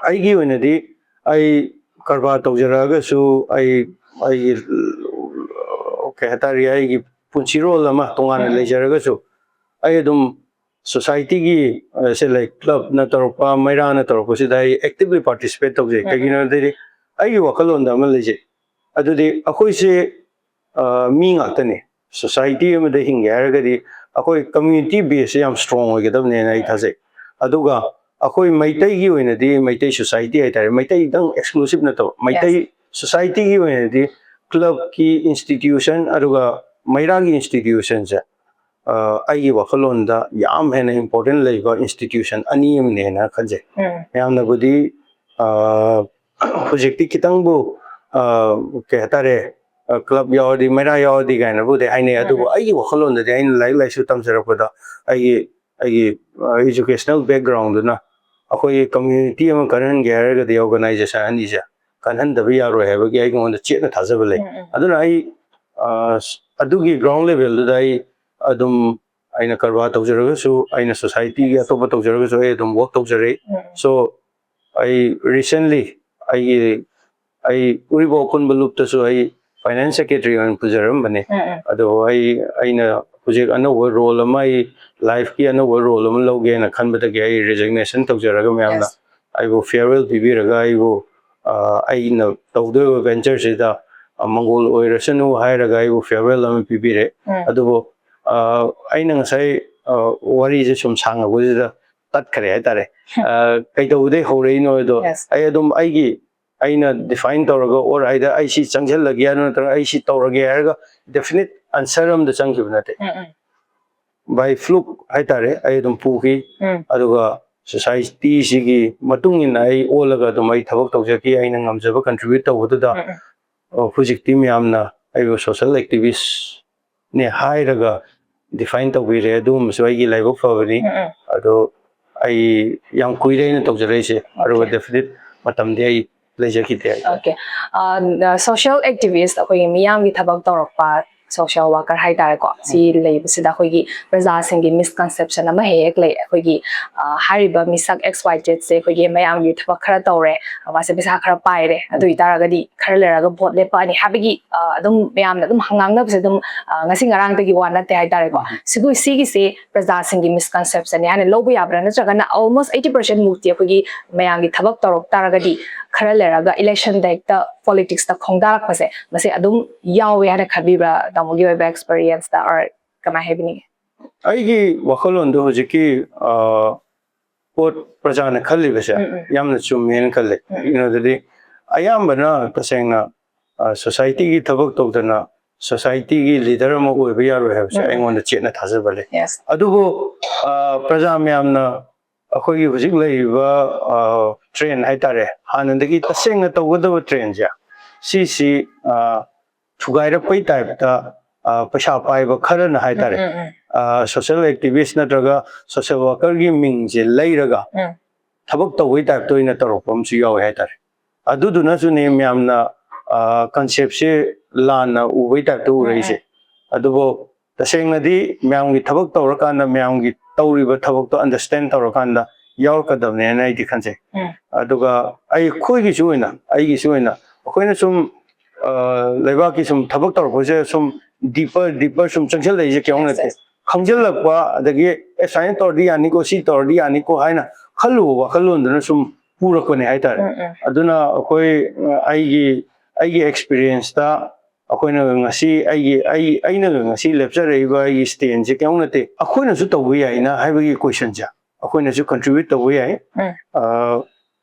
ꯑꯩꯒꯤ ꯑꯣꯏꯅꯗꯤ ꯑꯩ ꯀꯔꯕꯥꯔ ꯇꯧꯖꯔꯛꯑꯒꯁꯨ ꯑꯩ ꯑꯩꯒꯤ ꯀꯩ ꯍꯥꯏꯇꯥꯔꯦ, ꯑꯩꯒꯤ ꯄꯨꯟꯁꯤꯔꯣꯜ ꯑꯃ ꯇꯣꯉꯥꯟꯅ ꯂꯩꯖꯔꯒꯁꯨ ꯑꯩ ꯑꯗꯨꯝ ꯁꯣꯁꯥꯏꯇꯤꯒꯤ ꯁꯦ ꯂꯩ ꯀ꯭ꯂꯕꯅ ꯇꯧꯔꯛꯄ, ꯃꯩꯔꯥꯅ ꯇꯧꯔꯛꯄꯁꯤꯗ ꯑꯩ ꯑꯦꯛꯇꯤꯚꯂꯤ ꯄꯥꯔꯇꯤꯁꯤꯄꯦꯠ ꯇꯧꯖꯩ꯫ ꯀꯩꯒꯤꯅꯣ ꯍꯥꯏꯗꯤ ꯑꯩꯒꯤ ꯋꯥꯈꯜꯂꯣꯟꯗ ꯑꯃ ꯂꯩꯖꯩ꯫ ꯑꯗꯨꯗꯤ ꯑꯩꯈꯣꯏꯁꯦ ꯃꯤ ꯉꯥꯛꯇꯅꯤ꯫ ꯁꯣꯁꯥꯏꯇꯤ ꯑꯃꯗ ꯍꯤꯡꯒꯦ ꯍꯥꯏꯔꯒꯗꯤ ꯑꯩꯈꯣꯏ ꯀꯝꯃ꯭ꯌꯨꯅꯤꯇꯤ ꯕꯦꯁꯁꯦ ꯌꯥꯝ ꯁ꯭ꯇꯔꯣꯡ ꯑꯣꯏꯒꯗꯕꯅꯦꯅ ꯑꯩ ꯊꯥꯖꯩ꯫ ꯑꯗꯨꯒ ꯑꯩꯈꯣꯏ ꯃꯩꯇꯩꯒꯤ ꯑꯣꯏꯅꯗꯤ ꯃꯩꯇꯩ ꯁꯣꯁꯥꯏꯇꯤ ꯍꯥꯏꯇꯥꯔꯦ, ꯃꯩꯇꯩꯗꯪ ꯑꯦꯛꯁꯀ꯭ꯂꯨꯁꯤꯞ ꯅꯠꯇꯕ, ꯃꯩꯇꯩ ꯁꯣꯁꯥꯏꯇꯤꯒꯤ ꯑꯣꯏꯅꯗꯤ ꯀ꯭ꯂꯕꯀꯤ ꯏꯟꯁꯇꯤꯇ꯭ꯌꯨꯁꯟ ꯑꯗꯨꯒ ꯃꯩꯔꯥꯒꯤ ꯏꯟꯁꯇꯤꯇ꯭ꯌꯨꯁꯟꯁꯦ ꯑꯩꯒꯤ ꯋꯥꯈꯜꯂꯣꯟꯗ ꯌꯥꯝ ꯍꯦꯟꯅ ꯏꯝꯄꯣꯔꯇꯦꯟ ꯂꯩꯕ ꯏꯟꯁꯇꯤꯇ꯭ꯌꯨꯁꯟ ꯑꯅꯤ ꯑꯃꯅꯦꯅ ꯈꯟꯖꯩ꯫ ꯎꯝ ꯃꯌꯥꯝꯅꯕꯨꯗꯤ ꯑ, ꯍꯧꯖꯤꯛꯇꯤ ꯈꯤꯇꯪꯕꯨ ꯑ, ꯀꯩ ꯍꯥꯏꯇꯥꯔꯦ, ꯀ꯭ꯂꯕ ꯌꯥꯎꯔꯗꯤ, ꯃꯩꯔꯥ ꯌꯥꯎꯔꯗꯤ ꯀꯥꯏꯅꯕꯨꯗꯤ ꯍꯥꯏꯅꯩ꯫ ꯑꯗꯨꯕꯨ ꯑꯩꯒꯤ ꯋꯥꯈꯜꯂꯣꯟꯗꯗꯤ, ꯑꯩꯅ ꯂꯥꯏꯔꯤꯛ ꯂꯥꯏꯁꯨ ꯇꯝꯖꯔꯛꯄꯗ, ꯑꯩꯒꯤ ꯑꯩꯒꯤ ꯏꯖꯨꯀꯦꯁꯅꯦꯜ ꯕꯦꯛꯒ꯭ꯔꯥꯎꯟꯗꯨꯅ ꯑꯩꯈꯣꯏꯒꯤ ꯀꯝꯃ꯭ꯌꯨꯅꯤꯇꯤ ꯑꯃ ꯀꯟꯍꯟꯒꯦ ꯍꯥꯏꯔꯒꯗꯤ ꯑꯣꯔꯒꯅꯥꯏꯖꯦꯁꯟ ꯑꯅꯤꯁꯦ ꯀꯟꯍꯟꯗꯕ ꯌꯥꯔꯣꯏ ꯍꯥꯏꯕꯒꯤ ꯑꯩꯉꯣꯟꯗ ꯆꯦꯠꯅ ꯊꯥꯖꯕ ꯂꯩ꯫ ꯎꯝ ꯎꯝ ꯑꯗꯨꯅ ꯑꯩ ꯑ, ꯑꯗꯨꯒꯤ ꯒ꯭ꯔꯥꯎꯟ ꯂꯦꯚꯦꯜꯗꯨꯗ ꯑꯩ ꯑꯗꯨꯝ, ꯑꯩꯅ ꯀꯔꯕꯥꯔ ꯇꯧꯖꯔꯒꯁꯨ, ꯑꯩꯅ ꯁꯣꯁꯥꯏꯇꯤꯒꯤ ꯑꯇꯣꯞꯄ ꯇꯧꯖꯔꯒꯁꯨ, ꯑꯩ ꯑꯗꯨꯝ ꯋꯥꯛ ꯇꯧꯖꯔꯛꯏ꯫ ꯎꯝ ꯁꯣ ꯑꯩ ꯔꯤꯁꯦꯟꯂꯤ ꯑꯩꯒꯤ ꯑꯩ ꯎꯔꯤꯄꯣꯛ ꯑꯄꯨꯟꯕ ꯂꯨꯞꯇꯁꯨ ꯑꯩ ꯐꯥꯏꯅꯥꯟꯁ ꯁꯦꯀ꯭ꯔꯦꯇꯔꯤ ꯑꯣꯏꯅ ꯄꯨꯖꯔꯝꯕꯅꯦ꯫ ꯎꯝ ꯎꯝ ꯑꯗꯣ ꯑꯩ ꯑꯩꯅ ꯍꯧꯖꯤꯛ ꯑꯅꯧꯕ ꯔꯣꯜ ꯑꯃ, ꯑꯩ ꯂꯥꯏꯐꯀꯤ ꯑꯅꯧꯕ ꯔꯣꯜ ꯑꯃ ꯂꯧꯒꯦꯅ ꯈꯟꯕꯗꯒꯤ ꯑꯩ ꯔꯤꯖꯤꯒꯅꯦꯁꯟ ꯇꯧꯖꯔꯒ ꯃꯌꯥꯝꯅ Yes. ꯑꯩꯕꯨ ꯐꯤꯌꯔꯋꯦꯜ ꯄꯤꯕꯤꯔꯒ, ꯑꯩꯕꯨ ꯑ, ꯑꯩꯅ ꯇꯧꯗꯣꯔꯤꯕ ꯚꯦꯟꯆꯔꯁꯤꯗ ꯑ, ꯃꯪꯒꯣꯜ ꯑꯣꯏꯔꯁꯅꯨ ꯍꯥꯏꯔꯒ ꯑꯩꯕꯨ ꯐꯤꯌꯔꯋꯦꯜ ꯑꯃ ꯄꯤꯕꯤꯔꯦ꯫ ꯎꯝ ꯑꯗꯨꯕꯨ ꯑ, ꯑꯩꯅ ꯉꯁꯥꯏ ꯑ, ꯋꯥꯔꯤꯁꯦ ꯁꯨꯝ ꯁꯥꯡꯉꯛꯄꯁꯤꯗ ꯇꯠꯈ꯭ꯔꯦ ꯍꯥꯏꯇꯥꯔꯦ꯫ ꯑ, ꯀꯩꯗꯧꯕꯗꯩ ꯍꯧꯔꯛꯏꯅꯣ ꯍꯥꯏꯗꯣ Yes. ꯑꯩ ꯑꯗꯨꯝ ꯑꯩꯒꯤ ꯑꯩꯅ ꯗꯤꯐꯥꯏꯟ ꯇꯧꯔꯒ, ꯑꯣꯔ ꯑꯩꯗ ꯑꯩ ꯁꯤ ꯆꯪꯁꯤꯜꯂꯒꯦ ꯍꯥꯏꯅꯣ, ꯅꯠꯇ꯭ꯔꯒ ꯑꯩ ꯁꯤ ꯇꯧꯔꯒꯦ ꯍꯥꯏꯔꯒ ꯗꯦꯐꯤꯅꯤꯠ ꯑꯟꯁꯔ ꯑꯃꯗ ꯆꯪꯈꯤꯕ ꯅꯠꯇꯦ꯫ ꯎꯝ ꯎꯝ ꯕꯥꯏ ꯐ꯭ꯂꯨꯛ ꯍꯥꯏꯇꯥꯔꯦ, ꯑꯩ ꯑꯗꯨꯝ ꯄꯨꯈꯤ꯫ ꯎꯝ ꯑꯗꯨꯒ ꯁꯣꯁꯥꯏꯇꯤꯁꯤꯒꯤ ꯃꯇꯨꯡ ꯏꯟꯅ ꯑꯩ ꯑꯣꯜꯂꯒ ꯑꯗꯨꯝ ꯑꯩ ꯊꯕꯛ ꯇꯧꯖꯈꯤ꯫ ꯑꯩꯅ ꯉꯝꯖꯕ ꯀꯟꯇ꯭ꯔꯤꯕ꯭ꯌꯨꯠ ꯇꯧꯕꯗꯨꯗ ꯎꯝ ꯎꯝ ꯑ, ꯍꯧꯖꯤꯛꯇꯤ ꯃꯌꯥꯝꯅ ꯑꯩꯕꯨ ꯁꯣꯁꯦꯜ ꯑꯦꯛꯇꯤꯚꯤꯁꯅꯦ ꯍꯥꯏꯔꯒ ꯗꯤꯐꯥꯏꯟ ꯇꯧꯕꯤꯔꯦ꯫ ꯑꯗꯨꯒꯨꯝꯕꯁꯨ ꯑꯩꯒꯤ ꯂꯥꯏꯕꯛ ꯐꯕꯅꯤ꯫ ꯎꯝ ꯎꯝ ꯑꯗꯣ ꯑꯩ ꯌꯥꯝ ꯀꯨꯏꯔꯦ ꯑꯩꯅ ꯇꯧꯖꯔꯛꯏꯁꯦ, ꯑꯗꯨꯒ Okay. ꯗꯦꯐꯤꯅꯤꯠ ꯃꯇꯝꯗꯤ ꯑꯩ ꯂꯩꯖꯈꯤꯗꯦ ꯍꯥꯏꯇꯥꯔꯦ꯫ Okay. ꯁꯣꯁꯤꯌꯦꯜ ꯑꯦꯛꯇꯤꯚꯤꯁ, ꯑꯩꯈꯣꯏꯒꯤ ꯃꯤꯌꯥꯝꯒꯤ ꯊꯕꯛ ꯇꯧꯔꯛꯄ ꯁꯣꯁꯤꯌꯦꯜ ꯋꯥꯔꯀꯔ ꯍꯥꯏꯇꯥꯔꯦꯀꯣ, ꯁꯤ ꯂꯩꯕꯁꯤꯗ ꯑꯩꯈꯣꯏꯒꯤ ꯄ꯭ꯔꯖꯥꯁꯤꯡꯒꯤ ꯃꯤꯁꯀꯟꯁꯦꯞꯁꯟ ꯑꯃ ꯍꯦꯛ ꯍꯦꯛ ꯂꯩ꯫ ꯑꯩꯈꯣꯏꯒꯤ ꯑ, ꯍꯥꯏꯔꯤꯕ ꯃꯤꯁꯛ X Y Z ꯁꯦ ꯑꯩꯈꯣꯏꯒꯤ ꯃꯌꯥꯝꯒꯤ ꯊꯕꯛ ꯈꯔ ꯇꯧꯔꯦ, ꯃꯥꯁꯦ ꯄꯩꯁꯥ ꯈꯔ ꯄꯥꯏꯔꯦ, ꯑꯗꯨ ꯑꯣꯏꯇꯥꯔꯒꯗꯤ ꯈꯔ ꯂꯩꯔꯒ ꯚꯣꯠ ꯂꯦꯞꯄꯛꯑꯅꯤ ꯍꯥꯏꯕꯒꯤ ꯑ, ꯑꯗꯨꯝ ꯃꯌꯥꯝꯅ ꯑꯗꯨꯝ ꯉꯥꯡꯅꯕꯁꯦ ꯑꯗꯨꯝ ꯑ, ꯉꯁꯤ ꯉꯔꯥꯡꯗꯒꯤ ꯋꯥ ꯅꯠꯇꯦ ꯍꯥꯏꯇꯥꯔꯦꯀꯣ꯫ ꯁꯤꯒꯤ ꯁꯤꯒꯤꯁꯦ ꯄ꯭ꯔꯖꯥꯁꯤꯡꯒꯤ ꯃꯤꯁꯀꯟꯁꯦꯞꯁꯟꯅꯦ ꯍꯥꯏꯅ ꯂꯧꯕ ꯌꯥꯕ꯭ꯔꯥ? ꯅꯠꯇ꯭ꯔꯒꯅ ꯑꯣꯜꯃꯣꯁ ꯑꯩꯠꯇꯤ ꯄꯥꯔꯁꯦꯟ ꯃꯨꯛꯇꯤ ꯑꯩꯈꯣꯏꯒꯤ ꯃꯌꯥꯝꯒꯤ ꯊꯕꯛ ꯇꯧꯔꯛ ꯇꯥꯔꯒꯗꯤ ꯈꯔ ꯂꯩꯔꯒ ꯏꯂꯦꯛꯁꯟꯗ ꯍꯦꯛꯇ ꯄꯣꯂꯤꯇꯤꯛꯁꯇ ꯈꯣꯡꯗꯥꯔꯛꯄꯁꯦ ꯃꯁꯤ ꯑꯗꯨꯝ ꯌꯥꯎꯋꯦ ꯍꯥꯏꯅ ꯈꯟꯕꯤꯕ꯭ꯔꯥ, ꯇꯥꯃꯣꯒꯤ ꯑꯣꯏꯕ ꯑꯦꯛꯁꯄꯤꯔꯤꯌꯦꯟꯁꯇ, or ꯀꯃꯥꯏ ꯍꯥꯏꯕꯤꯅꯤꯡꯉꯤ? ꯑꯩꯒꯤ ꯋꯥꯈꯜꯂꯣꯟꯗꯣ ꯍꯧꯖꯤꯛꯀꯤ ꯑ, ꯄꯣꯠ ꯄ꯭ꯔꯖꯥꯅ ꯈꯜꯂꯤꯕꯁꯦ ꯎꯝ, ꯎꯝ꯫ ꯌꯥꯝꯅ ꯆꯨꯝꯃꯦꯅ ꯈꯜꯂꯦ꯫ ꯎꯝ꯫ ꯀꯩꯒꯤꯅꯣꯗꯗꯤ ꯑꯌꯥꯝꯕꯅ ꯇꯁꯦꯡꯅ ꯑ, ꯁꯣꯁꯥꯏꯇꯤꯒꯤ ꯊꯕꯛ ꯇꯧꯗꯅ ꯁꯣꯁꯥꯏꯇꯤꯒꯤ ꯂꯤꯗꯔ ꯑꯃ ꯑꯣꯏꯕ ꯌꯥꯔꯣꯏ ꯍꯥꯏꯕꯁꯦ ꯎꯝ꯫ ꯑꯩꯉꯣꯟꯗ ꯆꯦꯠꯅ ꯊꯥꯖꯕ ꯂꯩ꯫ Yes. ꯑꯗꯨꯕꯨ ꯑ, ꯄ꯭ꯔꯖꯥ ꯃꯌꯥꯝꯅ ꯑꯩꯈꯣꯏꯒꯤ ꯍꯧꯖꯤꯛ ꯂꯩꯔꯤꯕ ꯇ꯭ꯔꯦꯟ ꯍꯥꯏꯇꯥꯔꯦ, ꯍꯥꯟꯅꯗꯒꯤ ꯇꯁꯦꯡꯅ ꯇꯧꯒꯗꯕ ꯇ꯭ꯔꯦꯟꯁꯦ, ꯁꯤꯁꯤ ꯑ, ꯊꯨꯒꯥꯏꯔꯛꯄꯩ ꯇꯥꯏꯞꯇ, ꯑ, ꯄꯩꯁꯥ ꯄꯥꯏꯕ ꯈꯔꯅ ꯍꯥꯏꯇꯥꯔꯦ, ꯎꯝ, ꯎꯝ, ꯎꯝ. ꯁꯣꯁꯤꯌꯦꯜ ꯑꯦꯛꯇꯤꯚꯤꯁ ꯅꯠꯇ꯭ꯔꯒ ꯁꯣꯁꯤꯌꯦꯜ ꯋꯥꯔꯀꯔꯒꯤ ꯃꯤꯡꯁꯦ ꯂꯩꯔꯒ ꯎꯝ. ꯊꯕꯛ ꯇꯧꯕꯩ ꯇꯥꯏꯞꯇ ꯑꯣꯏꯅ ꯇꯧꯔꯛꯄ ꯑꯃꯁꯨ ꯌꯥꯎꯋꯦ ꯍꯥꯏꯇꯥꯔꯦ꯫ ꯑꯗꯨꯗꯨꯅꯁꯨꯅꯦ ꯃꯌꯥꯝꯅ ꯀꯟꯁꯦꯞꯁꯦ ꯂꯥꯟꯅ ꯎꯕꯩ ꯇꯥꯏꯞꯇ ꯎꯔꯛꯏꯁꯦ꯫ ꯑꯗꯨꯕꯨ ꯇꯁꯦꯡꯅꯗꯤ ꯃꯌꯥꯝꯒꯤ ꯊꯕꯛ ꯇꯧꯔꯀꯥꯟꯗ ꯃꯌꯥꯝꯒꯤ ꯇꯧꯔꯤꯕ ꯊꯕꯛꯇꯣ ꯑꯟꯗꯔꯁꯇꯦꯟ ꯇꯧꯔꯀꯥꯟꯗ ꯌꯥꯎꯔꯛꯀꯗꯕꯅꯦꯅ ꯑꯩꯗꯤ ꯈꯟꯖꯩ꯫ ꯎꯝ. ꯑꯗꯨꯒ ꯑꯩꯈꯣꯏꯒꯤꯁꯨ ꯑꯣꯏꯅ, ꯑꯩꯒꯤꯁꯨ ꯑꯣꯏꯅ ꯑꯩꯈꯣꯏꯅ ꯁꯨꯝ ꯑ, ꯂꯩꯕꯥꯛꯀꯤ ꯁꯨꯝ ꯊꯕꯛ ꯇꯧꯔꯛꯄꯁꯦ ꯁꯨꯝ ꯗꯤꯄꯔ ꯗꯤꯄꯔ ꯁꯨꯝ ꯆꯪꯁꯤꯜꯂꯛꯏꯁꯦ ꯀꯩꯝ ꯅꯠꯇꯦ꯫ Yes. ꯈꯪꯖꯤꯜꯂꯛꯄ, ꯑꯗꯒꯤ ꯑꯦ, ꯁꯨꯃꯥꯏꯅ ꯇꯧꯔꯗꯤ ꯌꯥꯅꯤꯀꯣ, ꯁꯤ ꯇꯧꯔꯗꯤ ꯌꯥꯅꯤꯀꯣ ꯍꯥꯏꯅ ꯈꯜꯂꯨꯕ ꯋꯥꯈꯜꯂꯣꯟꯗꯨꯅ ꯁꯨꯝ ꯄꯨꯔꯛꯄꯅꯦ ꯍꯥꯏꯇꯥꯔꯦ꯫ ꯎꯝ, ꯎꯝ. ꯑꯗꯨꯅ ꯑꯩꯈꯣꯏ, ꯑ, ꯑꯩꯒꯤ ꯑꯩꯒꯤ ꯑꯦꯛꯁꯄꯤꯔꯤꯌꯦꯟꯁꯇ ꯑꯩꯈꯣꯏꯅ ꯉꯁꯤ ꯑꯩꯒꯤ ꯑꯩ ꯑꯩꯅ ꯉꯁꯤ ꯂꯦꯞꯆꯔꯛꯏꯕ ꯑꯩꯒꯤ ꯁ꯭ꯇꯦꯟꯁꯦ ꯀꯩꯝ ꯅꯠꯇꯦ꯫ ꯑꯩꯈꯣꯏꯅꯁꯨ ꯇꯧꯕ ꯌꯥꯏꯅ ꯍꯥꯏꯕꯒꯤ ꯀꯣꯏꯁꯟꯁꯦ ꯑꯩꯈꯣꯏꯅꯁꯨ ꯀꯟꯇ꯭ꯔꯤꯕ꯭ꯌꯨꯠ ꯇꯧꯕ ꯌꯥꯏ꯫ ꯎꯝ. ꯑ,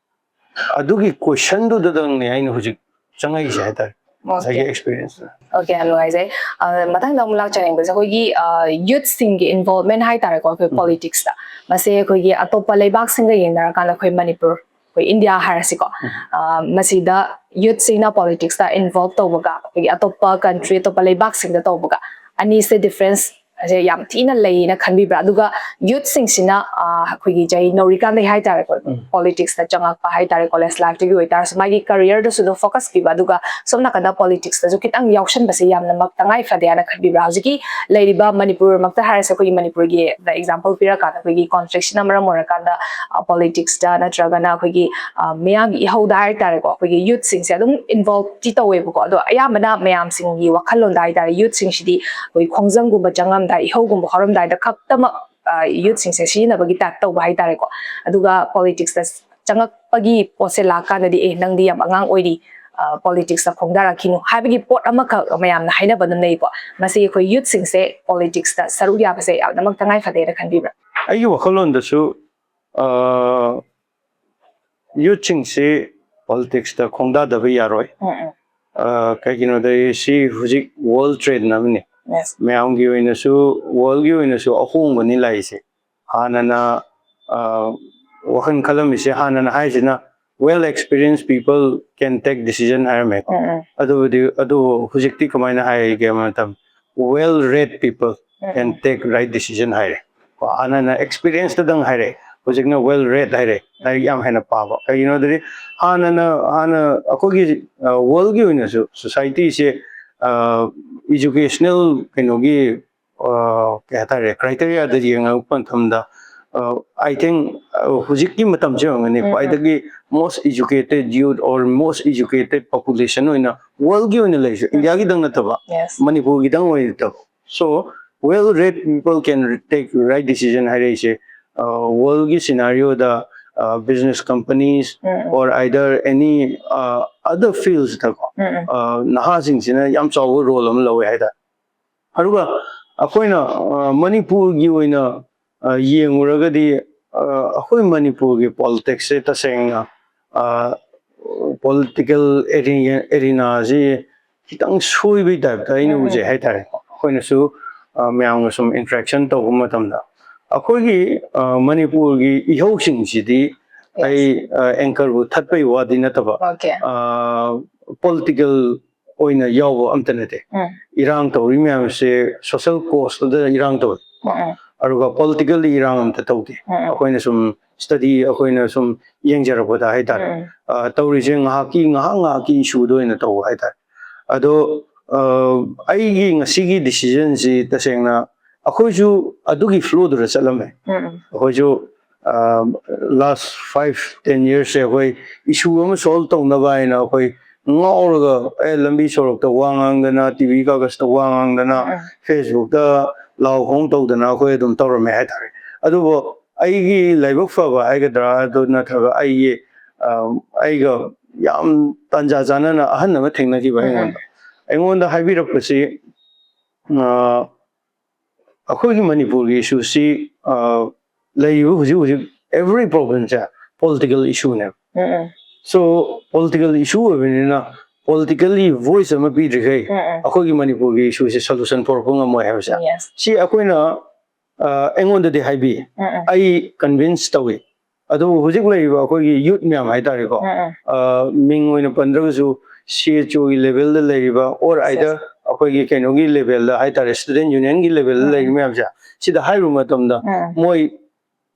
ꯑꯗꯨꯒꯤ ꯀꯣꯏꯁꯟꯗꯨꯗꯪꯅꯦ ꯑꯩꯅ ꯍꯧꯖꯤꯛ ꯆꯪꯉꯛꯏꯁꯦ ꯍꯥꯏꯇꯥꯔꯦ, ꯉꯁꯥꯏꯒꯤ Okay. ꯑꯦꯛꯁꯄꯤꯔꯤꯌꯦꯟꯁꯇ꯫ Okay, ꯌꯥꯝ ꯅꯨꯡꯉꯥꯏꯖꯩ꯫ ꯑ, ꯃꯊꯪꯗ ꯑꯃꯨꯛ ꯂꯥꯛꯆꯅꯤꯡꯕꯁꯦ ꯑꯩꯈꯣꯏꯒꯤ, ꯑ, ꯌꯨꯠꯁꯤꯡꯒꯤ ꯏꯟꯚꯣꯜꯚꯃꯦꯟ ꯍꯥꯏꯇꯥꯔꯦꯀꯣ, ꯑꯩꯈꯣꯏ ꯎꯝ. ꯄꯣꯂꯤꯇꯤꯛꯁꯇ꯫ ꯃꯁꯦ ꯑꯩꯈꯣꯏꯒꯤ ꯑꯇꯣꯞꯄ ꯂꯩꯕꯥꯛꯁꯤꯡꯒ ꯌꯦꯡꯅꯔꯀꯥꯟꯗ ꯑꯩꯈꯣꯏ ꯃꯅꯤꯄꯨꯔ, ꯑꯩꯈꯣꯏ ꯏꯟꯗꯤꯌꯥ ꯍꯥꯏꯔꯁꯤꯀꯣ, ꯎꯝ. ꯑ, ꯃꯁꯤꯗ ꯌꯨꯠꯁꯤꯡꯅ ꯄꯣꯂꯤꯇꯤꯛꯁꯇ ꯏꯟꯚꯣꯜꯚ ꯇꯧꯕꯒ ꯑꯩꯈꯣꯏꯒꯤ ꯑꯇꯣꯞꯄ ꯀꯟꯇ꯭ꯔꯤ, ꯑꯇꯣꯞꯄ ꯂꯩꯕꯥꯛꯁꯤꯡꯗ ꯇꯧꯕꯒ ꯑꯅꯤꯁꯦ ꯗꯤꯐ꯭ꯔꯦꯟꯁ ꯁꯦ ꯌꯥꯝ ꯊꯤꯅ ꯂꯩꯌꯦꯅ ꯈꯟꯕꯤꯕ꯭ꯔꯥ? ꯑꯗꯨꯒ ꯌꯨꯠꯁꯤꯡꯁꯤꯅ, ꯑ, ꯑꯩꯈꯣꯏꯒꯤ ꯆꯍꯤ ꯅꯧꯔꯤꯀꯥꯟꯗꯒꯤ ꯍꯥꯏꯇꯥꯔꯦꯀꯣ, ꯎꯝ. ꯄꯣꯂꯤꯇꯤꯛꯁꯇ ꯆꯪꯉꯛꯄ ꯍꯥꯏꯇꯥꯔꯦ, ꯀꯣꯂꯦꯖ ꯂꯥꯏꯐꯇꯒꯤ ꯑꯣꯏꯇꯥꯔꯁꯨ ꯃꯥꯒꯤ ꯀꯔꯤꯌꯔꯗꯁꯨ ꯑꯗꯨꯝ ꯐꯣꯀꯁ ꯄꯤꯕ, ꯑꯗꯨꯒ ꯁꯣꯝ ꯅꯥꯀꯟꯗ ꯄꯣꯂꯤꯇꯤꯛꯁꯇꯁꯨ ꯈꯤꯇꯪ ꯌꯥꯎꯁꯟꯕꯁꯦ ꯌꯥꯝꯅꯃꯛ ꯇꯉꯥꯏ ꯐꯗꯦ ꯍꯥꯏꯅ ꯈꯟꯕꯤꯕ꯭ꯔꯥ? ꯍꯧꯖꯤꯛꯀꯤ ꯂꯩꯔꯤꯕ ꯃꯅꯤꯄꯨꯔꯃꯛꯇ ꯍꯥꯏꯔꯁꯦ, ꯑꯩꯈꯣꯏꯒꯤ ꯃꯅꯤꯄꯨꯔꯒꯤ ꯑꯦꯛꯖꯥꯝꯄꯜ ꯄꯤꯔꯀꯥꯟꯗ, ꯑꯩꯈꯣꯏꯒꯤ ꯀꯣꯟꯐ꯭ꯂꯤꯛꯁꯤꯅ ꯃꯔꯝ ꯑꯣꯏꯔꯀꯥꯟꯗ, ꯑ, ꯄꯣꯂꯤꯇꯤꯛꯁꯇ ꯅꯠꯇ꯭ꯔꯒꯅ ꯑꯩꯈꯣꯏꯒꯤ, ꯑ, ꯃꯤꯌꯥꯝꯒꯤ ꯏꯍꯧꯗ ꯍꯥꯏꯇꯥꯔꯦꯀꯣ, ꯑꯩꯈꯣꯏꯒꯤ ꯌꯨꯠꯁꯤꯡꯁꯦ ꯑꯗꯨꯝ ꯏꯟꯚꯣꯜꯚꯇꯤ ꯇꯧꯋꯦꯕꯀꯣ꯫ ꯑꯗꯣ ꯑꯌꯥꯝꯕꯅ ꯃꯌꯥꯝꯁꯤꯡꯒꯤ ꯋꯥꯈꯜꯂꯣꯟꯗ ꯍꯥꯏꯇꯥꯔꯦ, ꯌꯨꯠꯁꯤꯡꯁꯤꯗꯤ ꯑꯩꯈꯣꯏ ꯈꯣꯡꯖꯪꯒꯨꯝꯕ ꯆꯪꯉꯝꯗꯥꯏ, ꯏꯍꯧꯒꯨꯝꯕ ꯍꯧꯔꯝꯗꯥꯏꯗ ꯈꯛꯇꯃꯛ, ꯑ, ꯌꯨꯠꯁꯤꯡꯁꯦ ꯁꯤꯖꯤꯟꯅꯕꯒꯤ ꯇꯥꯏꯞ ꯇꯧꯕ ꯍꯥꯏꯇꯥꯔꯦꯀꯣ꯫ ꯑꯗꯨꯒ ꯄꯣꯂꯤꯇꯤꯛꯁꯇ ꯆꯪꯉꯛꯄꯒꯤ ꯄꯣꯠꯁꯦ ꯂꯥꯛꯀꯥꯟꯗꯗꯤ, "ꯑꯦ, ꯅꯪꯗꯤ ꯌꯥꯝ ꯑꯉꯥꯡ ꯑꯣꯏꯔꯤ, ꯑ, ꯄꯣꯂꯤꯇꯤꯛꯁꯇ ꯈꯣꯡꯗꯥꯔꯛꯈꯤꯅꯨ" ꯍꯥꯏꯕꯒꯤ ꯄꯣꯠ ꯑꯃꯈꯛ ꯃꯌꯥꯝꯅ ꯍꯥꯏꯅꯕ ꯑꯗꯨꯝ ꯂꯩꯀꯣ꯫ ꯃꯁꯤ ꯑꯩꯈꯣꯏ ꯌꯨꯠꯁꯤꯡꯁꯦ ꯄꯣꯂꯤꯇꯤꯛꯁꯇ ꯁꯔꯨꯛ ꯌꯥꯕꯁꯦ ꯌꯥꯝꯅꯃꯛ ꯇꯉꯥꯏ ꯐꯗꯦꯅ ꯈꯟꯕꯤꯕ꯭ꯔꯥ? ꯑꯩꯒꯤ ꯋꯥꯈꯜꯂꯣꯟꯗꯁꯨ, ꯑ, ꯌꯨꯠꯁꯤꯡꯁꯤ ꯄꯣꯂꯤꯇꯤꯛꯁꯇ ꯈꯣꯡꯗꯥꯗꯕ ꯌꯥꯔꯣꯏ꯫ ꯎꯝ, ꯎꯝ. ꯑ, ꯀꯩꯒꯤꯅꯣꯗ ꯁꯤ ꯍꯧꯖꯤꯛ ꯋꯥꯔꯜ ꯇ꯭ꯔꯦꯟ ꯑꯃꯅꯤ꯫ Yes. ꯃꯌꯥꯝꯒꯤ ꯑꯣꯏꯅꯁꯨ, ꯋꯥꯔꯜꯒꯤ ꯑꯣꯏꯅꯁꯨ ꯑꯍꯣꯡꯕꯅꯤ ꯂꯥꯛꯏꯁꯦ꯫ ꯍꯥꯟꯅꯅ ꯑ, ꯋꯥꯈꯜ ꯈꯜꯂꯝꯃꯤꯁꯦ, ꯍꯥꯟꯅꯅ ꯍꯥꯏꯁꯤꯅ well experienced people can take decision ꯍꯥꯏꯔꯝꯃꯦ꯫ ꯎꯝ, ꯎꯝ, ꯑꯗꯨꯕꯨꯗꯤ, ꯑꯗꯨꯕꯨ ꯍꯧꯖꯤꯛꯇꯤ ꯀꯃꯥꯏꯅ ꯍꯥꯏꯒꯦ ꯍꯥꯏꯕ ꯃꯇꯝ, well read people um, can um. take right decision ꯍꯥꯏꯔꯦ꯫ ꯀꯣ, ꯍꯥꯟꯅꯅ experience ꯇꯗꯪ ꯍꯥꯏꯔꯦ, ꯍꯧꯖꯤꯛꯅ well read ꯍꯥꯏꯔꯦ, ꯂꯥꯏꯔꯤꯛ ꯌꯥꯝ ꯍꯦꯟꯅ ꯄꯥꯕ꯫ ꯀꯩꯒꯤꯅꯣꯗꯗꯤ ꯍꯥꯟꯅꯅ, ꯍꯥꯟꯅ ꯑꯩꯈꯣꯏꯒꯤ ꯋꯥꯔꯜꯒꯤ ꯑꯣꯏꯅꯁꯨ ꯁꯣꯁꯥꯏꯇꯤꯁꯦ educational ꯀꯩꯅꯣꯒꯤ ꯑ, ꯀꯩ ꯍꯥꯏꯇꯥꯔꯦ, criteria ꯗ ꯌꯦꯡꯉꯛꯄ ꯃꯇꯝꯗ, ꯑ, I think, ꯑ, ꯍꯧꯖꯤꯛꯀꯤ ꯃꯇꯝꯁꯦ ꯑꯣꯏꯔꯝꯒꯅꯤ ꯎꯝ, ꯎꯝ. ꯈ꯭ꯋꯥꯏꯗꯒꯤ most educated youth or most educated population ꯑꯣꯏꯅ ꯋꯥꯔꯜꯒꯤ ꯑꯣꯏꯅ ꯂꯩꯔꯤꯁꯦ, ꯎꯝ. ꯏꯟꯗꯤꯌꯥꯒꯤꯗꯪ ꯅꯠꯇꯕ, Yes. ꯃꯅꯤꯄꯨꯔꯒꯤꯗꯪ ꯑꯣꯏꯅ ꯅꯠꯇꯕ꯫ So well read people can take right decision ꯍꯥꯏꯔꯛꯏꯁꯦ, ꯑ, ꯋꯥꯔꯜꯒꯤ ꯁꯤꯅꯥꯔꯤꯑꯣꯗ business companies um, um. or either any, ꯑ, other fields ꯗꯀꯣ, ꯎꯝ, ꯎꯝ. ꯑ, ꯅꯍꯥꯁꯤꯡꯁꯤꯅ ꯌꯥꯝ ꯆꯥꯎꯕ ꯔꯣꯜ ꯑꯃ ꯂꯧꯋꯦ ꯍꯥꯏꯇꯥꯔꯦ꯫ ꯑꯗꯨꯒ ꯑꯩꯈꯣꯏꯅ, ꯑ, ꯃꯅꯤꯄꯨꯔꯒꯤ ꯑꯣꯏꯅ, ꯑ, ꯌꯦꯡꯉꯨꯔꯒꯗꯤ, ꯑ, ꯑꯩꯈꯣꯏ ꯃꯅꯤꯄꯨꯔꯒꯤ ꯄꯣꯂꯤꯇꯤꯛꯁꯁꯦ ꯇꯁꯦꯡꯅ, ꯑ, ꯄꯣꯂꯤꯇꯤꯀꯦꯜ ꯑꯦꯔꯤ-, ꯑꯦꯔꯤꯅꯥꯁꯤ ꯈꯤꯇꯪ ꯁꯣꯏꯕꯒꯤ ꯇꯥꯏꯞꯇ ꯑꯩꯅ ꯎꯝ, ꯎꯝ. ꯎꯖꯩ ꯍꯥꯏꯇꯥꯔꯦ꯫ ꯑꯩꯈꯣꯏꯅꯁꯨ, ꯑ, ꯃꯌꯥꯝꯒ ꯁꯨꯝ ꯏꯟꯇꯔꯦꯛꯁꯟ ꯇꯧꯕ ꯃꯇꯝꯗ ꯑꯩꯈꯣꯏꯒꯤ, ꯑ, ꯃꯅꯤꯄꯨꯔꯒꯤ ꯏꯍꯧꯁꯤꯡꯁꯤꯗꯤ Yes. ꯑꯩ, ꯑ, ꯑꯦꯡꯀꯔꯕꯨ ꯊꯠꯄꯩ ꯋꯥꯗꯤ ꯅꯠꯇꯕ, Okay. ꯑ, ꯄꯣꯂꯤꯇꯤꯀꯦꯜ ꯑꯣꯏꯅ ꯌꯥꯎꯕ ꯑꯝꯇ ꯅꯠꯇꯦ꯫ ꯎꯝ. ꯏꯔꯥꯡ ꯇꯧꯔꯤ ꯃꯌꯥꯝꯁꯦ ꯁꯣꯁꯦꯜ ꯀꯣꯁꯇꯨꯗ ꯏꯔꯥꯡ ꯇꯧꯋꯤ꯫ ꯎꯝ, ꯎꯝ. ꯑꯗꯨꯒ ꯄꯣꯂꯤꯇꯤꯀꯦꯜꯂꯤ ꯏꯔꯥꯡ ꯑꯝꯇ ꯇꯧꯗꯦ꯫ ꯎꯝ, ꯎꯝ. ꯑꯩꯈꯣꯏꯅ ꯁꯨꯝ ꯁ꯭ꯇꯗꯤ, ꯑꯩꯈꯣꯏꯅ ꯁꯨꯝ ꯌꯦꯡꯖꯔꯛꯄꯗ ꯍꯥꯏꯇꯥꯔꯦ, ꯎꯝ, ꯎꯝ. ꯑ, ꯇꯧꯔꯤꯁꯦ ꯉꯥꯏꯍꯥꯛꯀꯤ, ꯉꯥꯏꯍꯥꯛ ꯉꯥꯏꯍꯥꯛꯀꯤ ꯏꯁꯨꯗ ꯑꯣꯏꯅ ꯇꯧꯕ ꯍꯥꯏꯇꯥꯔꯦ꯫ ꯑꯗꯣ, ꯑ, ꯑꯩꯒꯤ ꯉꯁꯤꯒꯤ ꯗꯤꯁꯤꯖꯟꯁꯤ ꯇꯁꯦꯡꯅ ꯑꯩꯈꯣꯏꯁꯨ ꯑꯗꯨꯒꯤ ꯐ꯭ꯂꯣꯗꯨꯗ ꯆꯠꯂꯝꯃꯦ꯫ ꯎꯝ, ꯎꯝ. ꯑꯩꯈꯣꯏꯁꯨ, ꯑ, ꯂꯥꯁ ꯐꯥꯏꯚ ꯇꯦꯟ ꯌꯔꯁꯁꯦ ꯑꯩꯈꯣꯏ ꯏꯁꯨ ꯑꯃ ꯁꯣꯜꯕ ꯇꯧꯅꯕ ꯍꯥꯏꯅ ꯑꯩꯈꯣꯏ ꯉꯥꯎꯔꯒ, ꯑꯦ, ꯂꯝꯕꯤ ꯁꯣꯔꯣꯛꯇ ꯋꯥ ꯉꯥꯡꯗꯅ, ꯇꯤ ꯚꯤ ꯀꯥꯒꯖꯇ ꯋꯥ ꯉꯥꯡꯗꯅ, ꯎꯝ. ꯐꯦꯁꯕꯨꯛꯇ ꯂꯥꯎ ꯈꯣꯡ ꯇꯧꯗꯅ ꯑꯩꯈꯣꯏ ꯑꯗꯨꯝ ꯇꯧꯔꯝꯃꯦ ꯍꯥꯏꯇꯥꯔꯦ꯫ ꯑꯗꯨꯕꯨ ꯑꯩꯒꯤ ꯂꯥꯏꯕꯛ ꯐꯕ ꯍꯥꯏꯒꯗ꯭ꯔꯥ, ꯑꯗꯨ ꯅꯠꯇ꯭ꯔꯒ ꯑꯩꯒꯤ, ꯑ, ꯑꯩꯒ ꯌꯥꯝ ꯇꯥꯟꯖꯥ ꯆꯥꯅꯅ ꯑꯍꯟ ꯑꯃ ꯊꯦꯡꯅꯈꯤꯕ ꯎꯝ, ꯎꯝ. ꯑꯩꯉꯣꯟꯗ, ꯑꯩꯉꯣꯟꯗ ꯍꯥꯏꯕꯤꯔꯛꯄꯁꯤ, ꯑ, ꯑꯩꯈꯣꯏꯒꯤ ꯃꯅꯤꯄꯨꯔꯒꯤ ꯏꯁꯨꯁꯤ, ꯑ, ꯂꯩꯔꯤꯕ ꯍꯧꯖꯤꯛ ꯍꯧꯖꯤꯛ every problemꯁꯦ ꯄꯣꯂꯤꯇꯤꯀꯦꯜ ꯏꯁꯨꯅꯦꯕ꯫ ꯎꯝ, ꯎꯝ. So ꯄꯣꯂꯤꯇꯤꯀꯦꯜ ꯏꯁꯨ ꯑꯣꯏꯕꯅꯤꯅ ꯄꯣꯂꯤꯇꯤꯀꯦꯜꯂꯤ ꯚꯣꯏꯁ ꯑꯃ ꯄꯤꯗ꯭ꯔꯤꯈꯩ ꯎꯝ, ꯎꯝ. ꯑꯩꯈꯣꯏꯒꯤ ꯃꯅꯤꯄꯨꯔꯒꯤ ꯏꯁꯨꯁꯦ ꯁꯣꯂꯨꯁꯟ ꯄꯨꯔꯛꯄ ꯉꯝꯃꯣꯏ ꯍꯥꯏꯕꯁꯦ Yes. ꯁꯤ ꯑꯩꯈꯣꯏꯅ ꯑ, ꯑꯩꯉꯣꯟꯗꯗꯤ ꯍꯥꯏꯕꯤ ꯎꯝ, ꯎꯝ. ꯑꯩ ꯀꯟꯚꯤꯟꯁ ꯇꯧꯏ꯫ ꯑꯗꯨꯕꯨ ꯍꯧꯖꯤꯛ ꯂꯩꯔꯤꯕ ꯑꯩꯈꯣꯏꯒꯤ ꯌꯨꯠ ꯃꯌꯥꯝ ꯍꯥꯏꯇꯥꯔꯦꯀꯣ, ꯎꯝ, ꯎꯝ. ꯑ, ꯃꯤꯡ ꯑꯣꯏꯅ ꯄꯟꯗ꯭ꯔꯒꯁꯨ ꯁꯤ ꯑꯦꯆ ꯑꯣꯒꯤ ꯂꯦꯚꯦꯜꯗ ꯂꯩꯔꯤꯕ ꯑꯣꯔ ꯑꯥꯏꯗ ꯑꯩꯈꯣꯏꯒꯤ ꯀꯩꯅꯣꯒꯤ ꯂꯦꯚꯦꯜꯗ ꯍꯥꯏꯇꯥꯔꯦ, ꯁ꯭ꯇꯨꯗꯦꯟ ꯌꯨꯅꯤꯌꯟꯒꯤ ꯂꯦꯚꯦꯜꯗ ꯎꯝ. ꯂꯩꯔꯤꯕ ꯃꯌꯥꯝꯁꯦ ꯁꯤꯗ ꯍꯥꯏꯔꯨꯕ ꯃꯇꯝꯗ ꯎꯝ. ꯃꯣꯏ,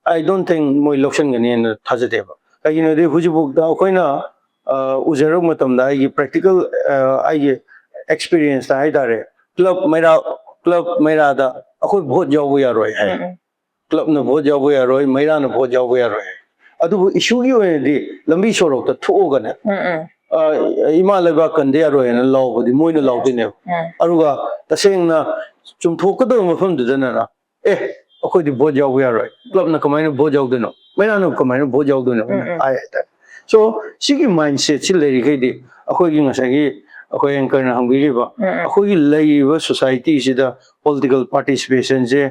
I don't think ꯃꯣꯏ ꯂꯧꯁꯤꯟꯒꯅꯤꯅ ꯊꯥꯖꯗꯦꯕ꯫ ꯀꯩꯒꯤꯅꯣꯗꯤ ꯍꯧꯖꯤꯛꯐꯥꯎꯗ ꯑꯩꯈꯣꯏꯅ ꯑ, ꯎꯖꯔꯛꯄ ꯃꯇꯝꯗ ꯑꯩꯒꯤ ꯄ꯭ꯔꯦꯛꯇꯤꯀꯦꯜ ꯑꯩꯒꯤ ꯑꯦꯛꯁꯄꯤꯔꯤꯌꯦꯟꯁꯇ ꯍꯥꯏꯇꯥꯔꯦ, ꯀ꯭ꯂꯕ ꯃꯩꯔꯥ ꯀ꯭ꯂꯕ ꯃꯩꯔꯥꯗ ꯑꯩꯈꯣꯏ ꯚꯣꯠ ꯌꯥꯎꯕ ꯌꯥꯔꯣꯏ ꯍꯥꯏ꯫ ꯎꯝ, ꯎꯝ. ꯀ꯭ꯂꯕꯅ ꯚꯣꯠ ꯌꯥꯎꯕ ꯌꯥꯔꯣꯏ, ꯃꯩꯔꯥꯅ ꯚꯣꯠ ꯌꯥꯎꯕ ꯌꯥꯔꯣꯏ ꯍꯥꯏ꯫ ꯑꯗꯨꯕꯨ ꯏꯁꯨꯒꯤ ꯑꯣꯏꯅꯗꯤ ꯂꯝꯕꯤ ꯁꯣꯔꯣꯛꯇ ꯊꯣꯛꯑꯒꯅꯦ, ꯎꯝ, ꯎꯝ. ꯑ, ꯏꯃꯥ ꯂꯩꯕꯥꯛ ꯀꯟꯗ ꯌꯥꯔꯣꯏ ꯍꯥꯏꯅ ꯂꯥꯎꯕꯗꯤ ꯃꯣꯏꯅ ꯂꯥꯎꯗꯣꯏꯅꯦꯕ꯫ ꯎꯝ. ꯑꯗꯨꯒ ꯇꯁꯦꯡꯅ ꯆꯨꯝꯊꯣꯛꯀꯗꯕ ꯃꯐꯝꯗꯨꯗꯅ, ꯑꯦ, ꯑꯩꯈꯣꯏꯗꯤ ꯚꯣꯠ ꯌꯥꯎꯕ ꯌꯥꯔꯣꯏ, ꯀ꯭ꯂꯕꯅ ꯀꯃꯥꯏꯅ ꯚꯣꯠ ꯌꯥꯎꯗꯣꯏꯅꯣ, ꯃꯩꯔꯥꯅ ꯀꯃꯥꯏꯅ ꯚꯣꯠ ꯌꯥꯎꯗꯣꯏꯅꯣ ꯎꯝ, ꯎꯝ. ꯍꯥꯏ ꯍꯥꯏꯇꯥꯔꯦ꯫ ꯁꯣ ꯁꯤꯒꯤ ꯃꯥꯏꯟꯁꯦꯠꯁꯤ ꯂꯩꯔꯤꯈꯩꯗꯤ ꯑꯩꯈꯣꯏꯒꯤ ꯉꯁꯥꯏꯒꯤ ꯑꯩꯈꯣꯏ ꯑꯦꯡꯀꯔꯅ ꯍꯪꯕꯤꯔꯤꯕ ꯎꯝ, ꯎꯝ. ꯑꯩꯈꯣꯏꯒꯤ ꯂꯩꯔꯤꯕ ꯁꯣꯁꯥꯏꯇꯤꯁꯤꯗ political ꯄꯥꯔꯇꯤꯁꯤꯄꯦꯁꯟꯁꯦ,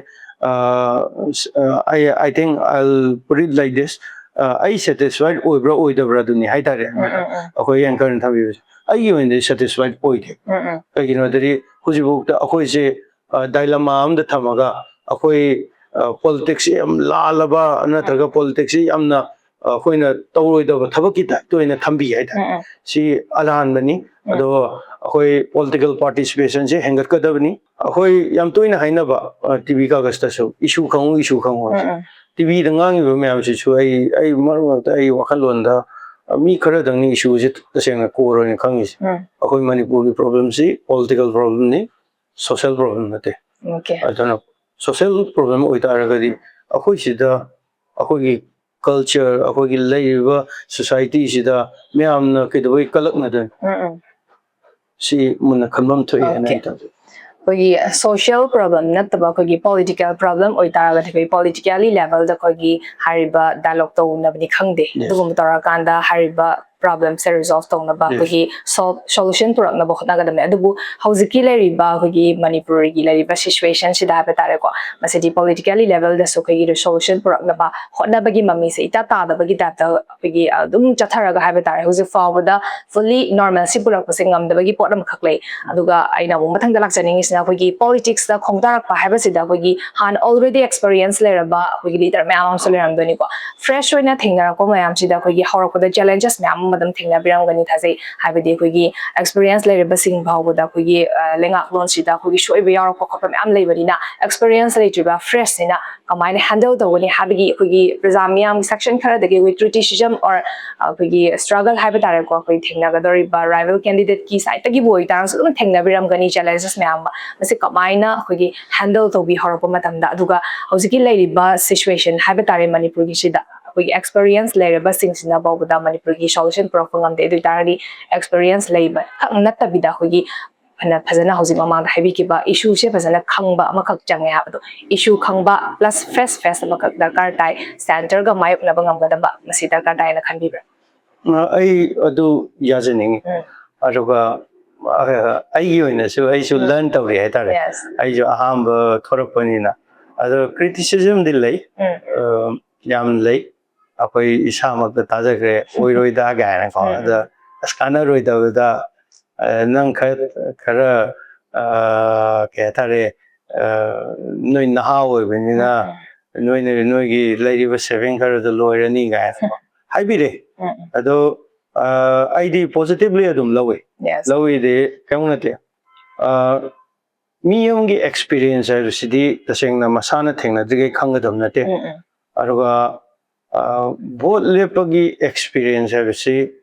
I, I think I'll put it like this, ꯑ, ꯑꯩ ꯁꯦꯇꯤꯁꯐꯥꯏꯠ ꯑꯣꯏꯕ꯭ꯔꯥ ꯑꯣꯏꯗꯕ꯭ꯔꯥ ꯑꯗꯨꯅꯤ ꯍꯥꯏꯇꯥꯔꯦ꯫ ꯎꯝ, ꯎꯝ, ꯎꯝ. ꯑꯩꯈꯣꯏ ꯑꯦꯡꯀꯔꯅ ꯊꯝꯕꯤꯕꯁꯦ ꯑꯩꯒꯤ ꯑꯣꯏꯅꯗꯤ ꯁꯦꯇꯤꯁꯐꯥꯏꯠ ꯑꯣꯏꯗꯦ꯫ ꯎꯝ, ꯎꯝ. ꯀꯩꯒꯤꯅꯣꯗꯗꯤ ꯍꯧꯖꯤꯛꯐꯥꯎꯗ ꯑꯩꯈꯣꯏꯁꯦ ꯗꯥꯏꯂꯃꯥ ꯑꯃꯗ ꯊꯝꯃꯒ ꯑꯩꯈꯣꯏ ꯄꯣꯂꯤꯇꯤꯛꯁꯁꯤ ꯌꯥꯝ ꯂꯥꯜꯂꯕ ꯅꯠꯇ꯭ꯔꯒ ꯄꯣꯂꯤꯇꯤꯛꯁꯁꯤ ꯌꯥꯝꯅ ꯑꯩꯈꯣꯏꯅ ꯇꯧꯔꯣꯏꯗꯕ ꯊꯕꯛꯀꯤ ꯇꯥꯏꯞꯇ ꯑꯣꯏꯅ ꯊꯝꯕꯤ ꯍꯥꯏꯇꯥꯔꯦ꯫ ꯎꯝ, ꯎꯝ. ꯁꯤ ꯑꯔꯥꯟꯕꯅꯤ꯫ ꯎꯝ. ꯑꯗꯣ ꯑꯩꯈꯣꯏ ꯄꯣꯂꯤꯇꯤꯀꯦꯜ ꯄꯥꯔꯇꯤꯁꯤꯄꯦꯁꯟꯁꯦ ꯍꯦꯟꯒꯠꯀꯗꯕꯅꯤ꯫ ꯑꯩꯈꯣꯏ ꯌꯥꯝ ꯇꯣꯏꯅ ꯍꯥꯏꯅꯕ ꯇꯤꯚꯤ ꯀꯥꯒꯖꯇꯁꯨ ꯏꯁꯨ ꯈꯪꯉꯨ, ꯏꯁꯨ ꯈꯪꯉꯨ ꯍꯥꯏꯁꯦ꯫ ꯎꯝ, ꯎꯝ. ꯇꯤꯚꯤꯗ ꯉꯥꯡꯉꯤꯕ ꯃꯌꯥꯝꯁꯤꯁꯨ ꯑꯩ, ꯑꯩ ꯃꯔꯛ ꯃꯔꯛꯇ ꯑꯩ ꯋꯥꯈꯜꯂꯣꯟꯗ ꯃꯤ ꯈꯔꯗꯪꯅꯤ ꯏꯁꯨꯁꯦ ꯇꯁꯦꯡꯅ ꯀꯣꯔ ꯑꯣꯏꯅ ꯈꯪꯉꯤꯁꯦ꯫ ꯎꯝ. ꯑꯩꯈꯣꯏ ꯃꯅꯤꯄꯨꯔꯒꯤ ꯄ꯭ꯔꯣꯕ꯭ꯂꯦꯝꯁꯤ ꯄꯣꯂꯤꯇꯤꯀꯦꯜ ꯄ꯭ꯔꯣꯕ꯭ꯂꯦꯝꯅꯤ, ꯁꯣꯁꯦꯜ ꯄ꯭ꯔꯣꯕ꯭ꯂꯦꯝ ꯅꯠꯇꯦ꯫ Okay. ꯑꯗꯨꯅ ꯁꯣꯁꯦꯜ ꯄ꯭ꯔꯣꯕ꯭ꯂꯦꯝ ꯑꯣꯏꯇꯥꯔꯒꯗꯤ ꯑꯩꯈꯣꯏ ꯁꯤꯗ ꯑꯩꯈꯣꯏꯒꯤ ꯀꯜꯆꯔ, ꯑꯩꯈꯣꯏꯒꯤ ꯂꯩꯔꯤꯕ ꯁꯣꯁꯥꯏꯇꯤꯁꯤꯗ ꯃꯌꯥꯝꯅ ꯀꯩꯗꯧꯕꯩ ꯀꯜꯂꯛꯅꯗꯣꯏꯅꯣ? ꯎꯝ, ꯎꯝ. ꯁꯤ ꯃꯨꯟꯅ ꯈꯟꯐꯝ ꯊꯣꯛꯑꯦ ꯍꯥꯏꯅ Okay. ꯑꯩ ꯊꯝꯖꯒꯦ꯫ ꯑꯩꯈꯣꯏꯒꯤ ꯁꯣꯁꯤꯌꯦꯜ ꯄ꯭ꯔꯣꯕ꯭ꯂꯦꯝ ꯅꯠꯇꯕ ꯑꯩꯈꯣꯏꯒꯤ ꯄꯣꯂꯤꯇꯤꯀꯦꯜ ꯄ꯭ꯔꯣꯕ꯭ꯂꯦꯝ ꯑꯣꯏꯇꯥꯔꯒꯗꯤ ꯑꯩꯈꯣꯏꯒꯤ ꯄꯣꯂꯤꯇꯤꯀꯦꯜꯂꯤ ꯂꯦꯚꯦꯜꯗ ꯑꯩꯈꯣꯏꯒꯤ ꯍꯥꯏꯔꯤꯕ ꯗꯥꯏꯂꯣꯛ ꯇꯧꯅꯕꯅꯤ ꯈꯪꯗꯦ, Yes. ꯑꯗꯨꯒꯨꯝꯕ ꯇꯧꯔꯀꯥꯟꯗ ꯍꯥꯏꯔꯤꯕ problemꯁꯦ resolve ꯇꯧꯅꯕ, yes, ꯑꯩꯈꯣꯏꯒꯤ solve solution ꯄꯨꯔꯛꯅꯕ ꯍꯣꯠꯅꯒꯗꯕꯅꯦ꯫ ꯑꯗꯨꯕꯨ ꯍꯧꯖꯤꯛꯀꯤ ꯂꯩꯔꯤꯕ ꯑꯩꯈꯣꯏꯒꯤ ꯃꯅꯤꯄꯨꯔꯒꯤ ꯂꯩꯔꯤꯕ situationꯁꯤꯗ ꯍꯥꯏꯕ ꯇꯥꯔꯦꯀꯣ, ꯃꯁꯤꯗꯤ politically levelꯗꯁꯨ ꯑꯩꯈꯣꯏꯒꯤ solution ꯄꯨꯔꯛꯅꯕ ꯍꯣꯠꯅꯕꯒꯤ ꯃꯃꯤꯁꯦ ꯏꯇꯥ ꯇꯥꯗꯕꯒꯤ typeꯇ ꯑꯩꯈꯣꯏꯒꯤ ꯑꯗꯨꯝ ꯆꯠꯊꯔꯒ ꯍꯥꯏꯕ ꯇꯥꯔꯦ꯫ ꯍꯧꯖꯤꯛ ꯐꯥꯎꯕꯗ fully normalcy ꯄꯨꯔꯛꯄꯁꯦ ꯉꯝꯗꯕꯒꯤ ꯄꯣꯠ ꯑꯃꯈꯛ ꯂꯩ꯫ ꯑꯗꯨꯒ ꯑꯩꯅ ꯑꯃꯨꯛ ꯃꯊꯪꯗ ꯂꯥꯛꯆꯅꯤꯡꯉꯤꯁꯤꯅ ꯑꯩꯈꯣꯏꯒꯤ politicsꯇ ꯈꯣꯡꯗꯥꯔꯛꯄ ꯍꯥꯏꯕꯁꯤꯗ ꯑꯩꯈꯣꯏꯒꯤ ꯍꯥꯟꯅ already experience ꯂꯩꯔꯕ ꯑꯩꯈꯣꯏꯒꯤ leader ꯃꯌꯥꯝ ꯑꯃꯁꯨ ꯂꯩꯔꯝꯗꯣꯏꯅꯤꯀꯣ꯫ Fresh ꯑꯣꯏꯅ ꯊꯦꯡꯅꯔꯛꯄ ꯃꯌꯥꯝꯁꯤꯗ ꯑꯩꯈꯣꯏꯒꯤ ꯍꯧꯔꯛꯄꯗ challenges ꯃꯌꯥꯝ ꯑꯃ ꯑꯗꯨꯝ ꯊꯦꯡꯅꯕꯤꯔꯝꯒꯅꯤ ꯊꯥꯖꯩ꯫ ꯍꯥꯏꯕꯗꯤ ꯑꯩꯈꯣꯏꯒꯤ experience ꯂꯩꯔꯕꯁꯤꯡ ꯐꯥꯎꯕꯗ ꯑꯩꯈꯣꯏꯒꯤ ꯑ, ꯂꯩꯉꯥꯛꯂꯣꯟꯁꯤꯗ ꯑꯩꯈꯣꯏꯒꯤ ꯁꯣꯏꯕ ꯌꯥꯎꯔꯛꯄ ꯈꯣꯠꯄ ꯃꯌꯥꯝ ꯂꯩꯕꯅꯤꯅ, experience ꯂꯩꯇ꯭ꯔꯤꯕ freshꯁꯤꯅ ꯀꯃꯥꯏꯅ handle ꯇꯧꯒꯅꯤ ꯍꯥꯏꯕꯒꯤ ꯑꯩꯈꯣꯏꯒꯤ ꯄ꯭ꯔꯖꯥ ꯃꯤꯌꯥꯝꯒꯤ section ꯈꯔꯗꯒꯤ ꯑꯩꯈꯣꯏ criticism or ꯑꯩꯈꯣꯏꯒꯤ struggle ꯍꯥꯏꯕ ꯇꯥꯔꯦꯀꯣ, ꯑꯩꯈꯣꯏ ꯊꯦꯡꯅꯒꯗꯧꯔꯤꯕ rival candidateꯀꯤ sideꯇꯒꯤꯕꯨ ꯑꯣꯏꯇꯥꯔꯒꯁꯨ ꯑꯗꯨꯝ ꯊꯦꯡꯅꯕꯤꯔꯝꯒꯅꯤ challenges ꯃꯌꯥꯝ ꯑꯃ꯫ ꯃꯁꯤ ꯀꯃꯥꯏꯅ ꯑꯩꯈꯣꯏꯒꯤ handle ꯇꯧꯕꯤ ꯍꯧꯔꯛꯄ ꯃꯇꯝꯗ, ꯑꯗꯨꯒ ꯍꯧꯖꯤꯛꯀꯤ ꯂꯩꯔꯤꯕ situation ꯍꯥꯏꯕ ꯇꯥꯔꯦ ꯃꯅꯤꯄꯨꯔꯒꯤꯁꯤꯗ ꯑꯩꯈꯣꯏꯒꯤ experience ꯂꯩꯔꯕꯁꯤꯡꯁꯤꯅ ꯐꯥꯎꯕꯗ ꯃꯅꯤꯄꯨꯔꯒꯤ solution ꯄꯨꯔꯛꯄ ꯉꯝꯗꯦ꯫ ꯑꯗꯨ ꯑꯣꯏꯇꯥꯔꯗꯤ experience ꯂꯩꯕ ꯈꯛ ꯅꯠꯇꯕꯤꯗ ꯑꯩꯈꯣꯏꯒꯤ ꯐꯅ ꯐꯖꯅ ꯍꯧꯖꯤꯛ ꯃꯃꯥꯡꯗ ꯍꯥꯏꯕꯤꯈꯤꯕ issueꯁꯦ ꯐꯖꯅ ꯈꯪꯕ ꯑꯃꯈꯛ ꯆꯪꯉꯦ ꯍꯥꯏꯕꯗꯣ, issue ꯈꯪꯕ plus fresh face ꯑꯃꯈꯛ ꯗꯔꯀꯥꯔ ꯇꯥꯏ꯫ Centreꯒ ꯃꯥꯌꯣꯛꯅꯕ ꯉꯝꯒꯗꯕ ꯃꯁꯤ ꯗꯔꯀꯥꯔ ꯇꯥꯏꯅ ꯈꯟꯕꯤꯕ꯭ꯔꯥ? ꯑ, ꯑꯩ ꯑꯗꯨ ꯌꯥꯖꯅꯤꯡꯉꯤ꯫ ꯎꯝ꯫ ꯑꯗꯨꯒ ꯑ, ꯑꯩꯒꯤ ꯑꯣꯏꯅꯁꯨ ꯑꯩꯁꯨ ꯎꯝ꯫ Learn ꯇꯧꯔꯤ ꯍꯥꯏꯇꯥꯔꯦ꯫ Yes. ꯑꯩꯁꯨ ꯑꯍꯥꯟꯕ ꯊꯣꯔꯛꯄꯅꯤꯅ꯫ ꯑꯗꯣ criticismꯗꯤ ꯂꯩ꯫ ꯎꯝ꯫ ꯑ, ꯌꯥꯝ ꯂꯩ꯫ ꯑꯩꯈꯣꯏ ꯏꯁꯥꯃꯛꯇ ꯇꯥꯖꯈ꯭ꯔꯦ, "ꯑꯣꯏꯔꯣꯏꯗ" ꯀꯥꯏꯅꯀꯣ꯫ ꯎꯝ, ꯎꯝ꯫ ꯑꯗ "ꯑꯁ, ꯀꯥꯟꯅꯔꯣꯏꯗꯕꯗ, ꯑ, ꯅꯪ ꯈꯔ, ꯈꯔ, ꯑ, ꯀꯩ ꯍꯥꯏꯇꯥꯔꯦ, ꯑ, ꯅꯣꯏ ꯅꯍꯥ ꯑꯣꯏꯕꯅꯤꯅ ꯎꯝ, ꯎꯝ꯫ ꯅꯣꯏꯅ, ꯅꯣꯏꯒꯤ ꯂꯩꯔꯤꯕ saving ꯈꯔꯗꯣ ꯂꯣꯏꯔꯅꯤ" ꯀꯥꯏꯅꯀꯣ ꯍꯥꯏꯕꯤꯔꯦ꯫ ꯎꯝ, ꯎꯝ꯫ ꯑꯗꯣ, ꯑ, ꯑꯩꯗꯤ positively ꯑꯗꯨꯝ ꯂꯧꯋꯤ꯫ Yes. ꯂꯧꯋꯤꯗꯤ ꯀꯩꯝ ꯅꯠꯇꯦ꯫ ꯑ, ꯃꯤ ꯑꯃꯒꯤ experience ꯍꯥꯏꯕꯁꯤꯗꯤ ꯇꯁꯦꯡꯅ ꯃꯁꯥꯅ ꯊꯦꯡꯅꯗ꯭ꯔꯤꯉꯩ ꯈꯪꯒꯗꯕ ꯅꯠꯇꯦ꯫ ꯎꯝ, ꯎꯝ꯫ ꯑꯗꯨꯒ, ꯑ, vote ꯂꯦꯞꯄꯒꯤ experience ꯍꯥꯏꯕꯁꯤ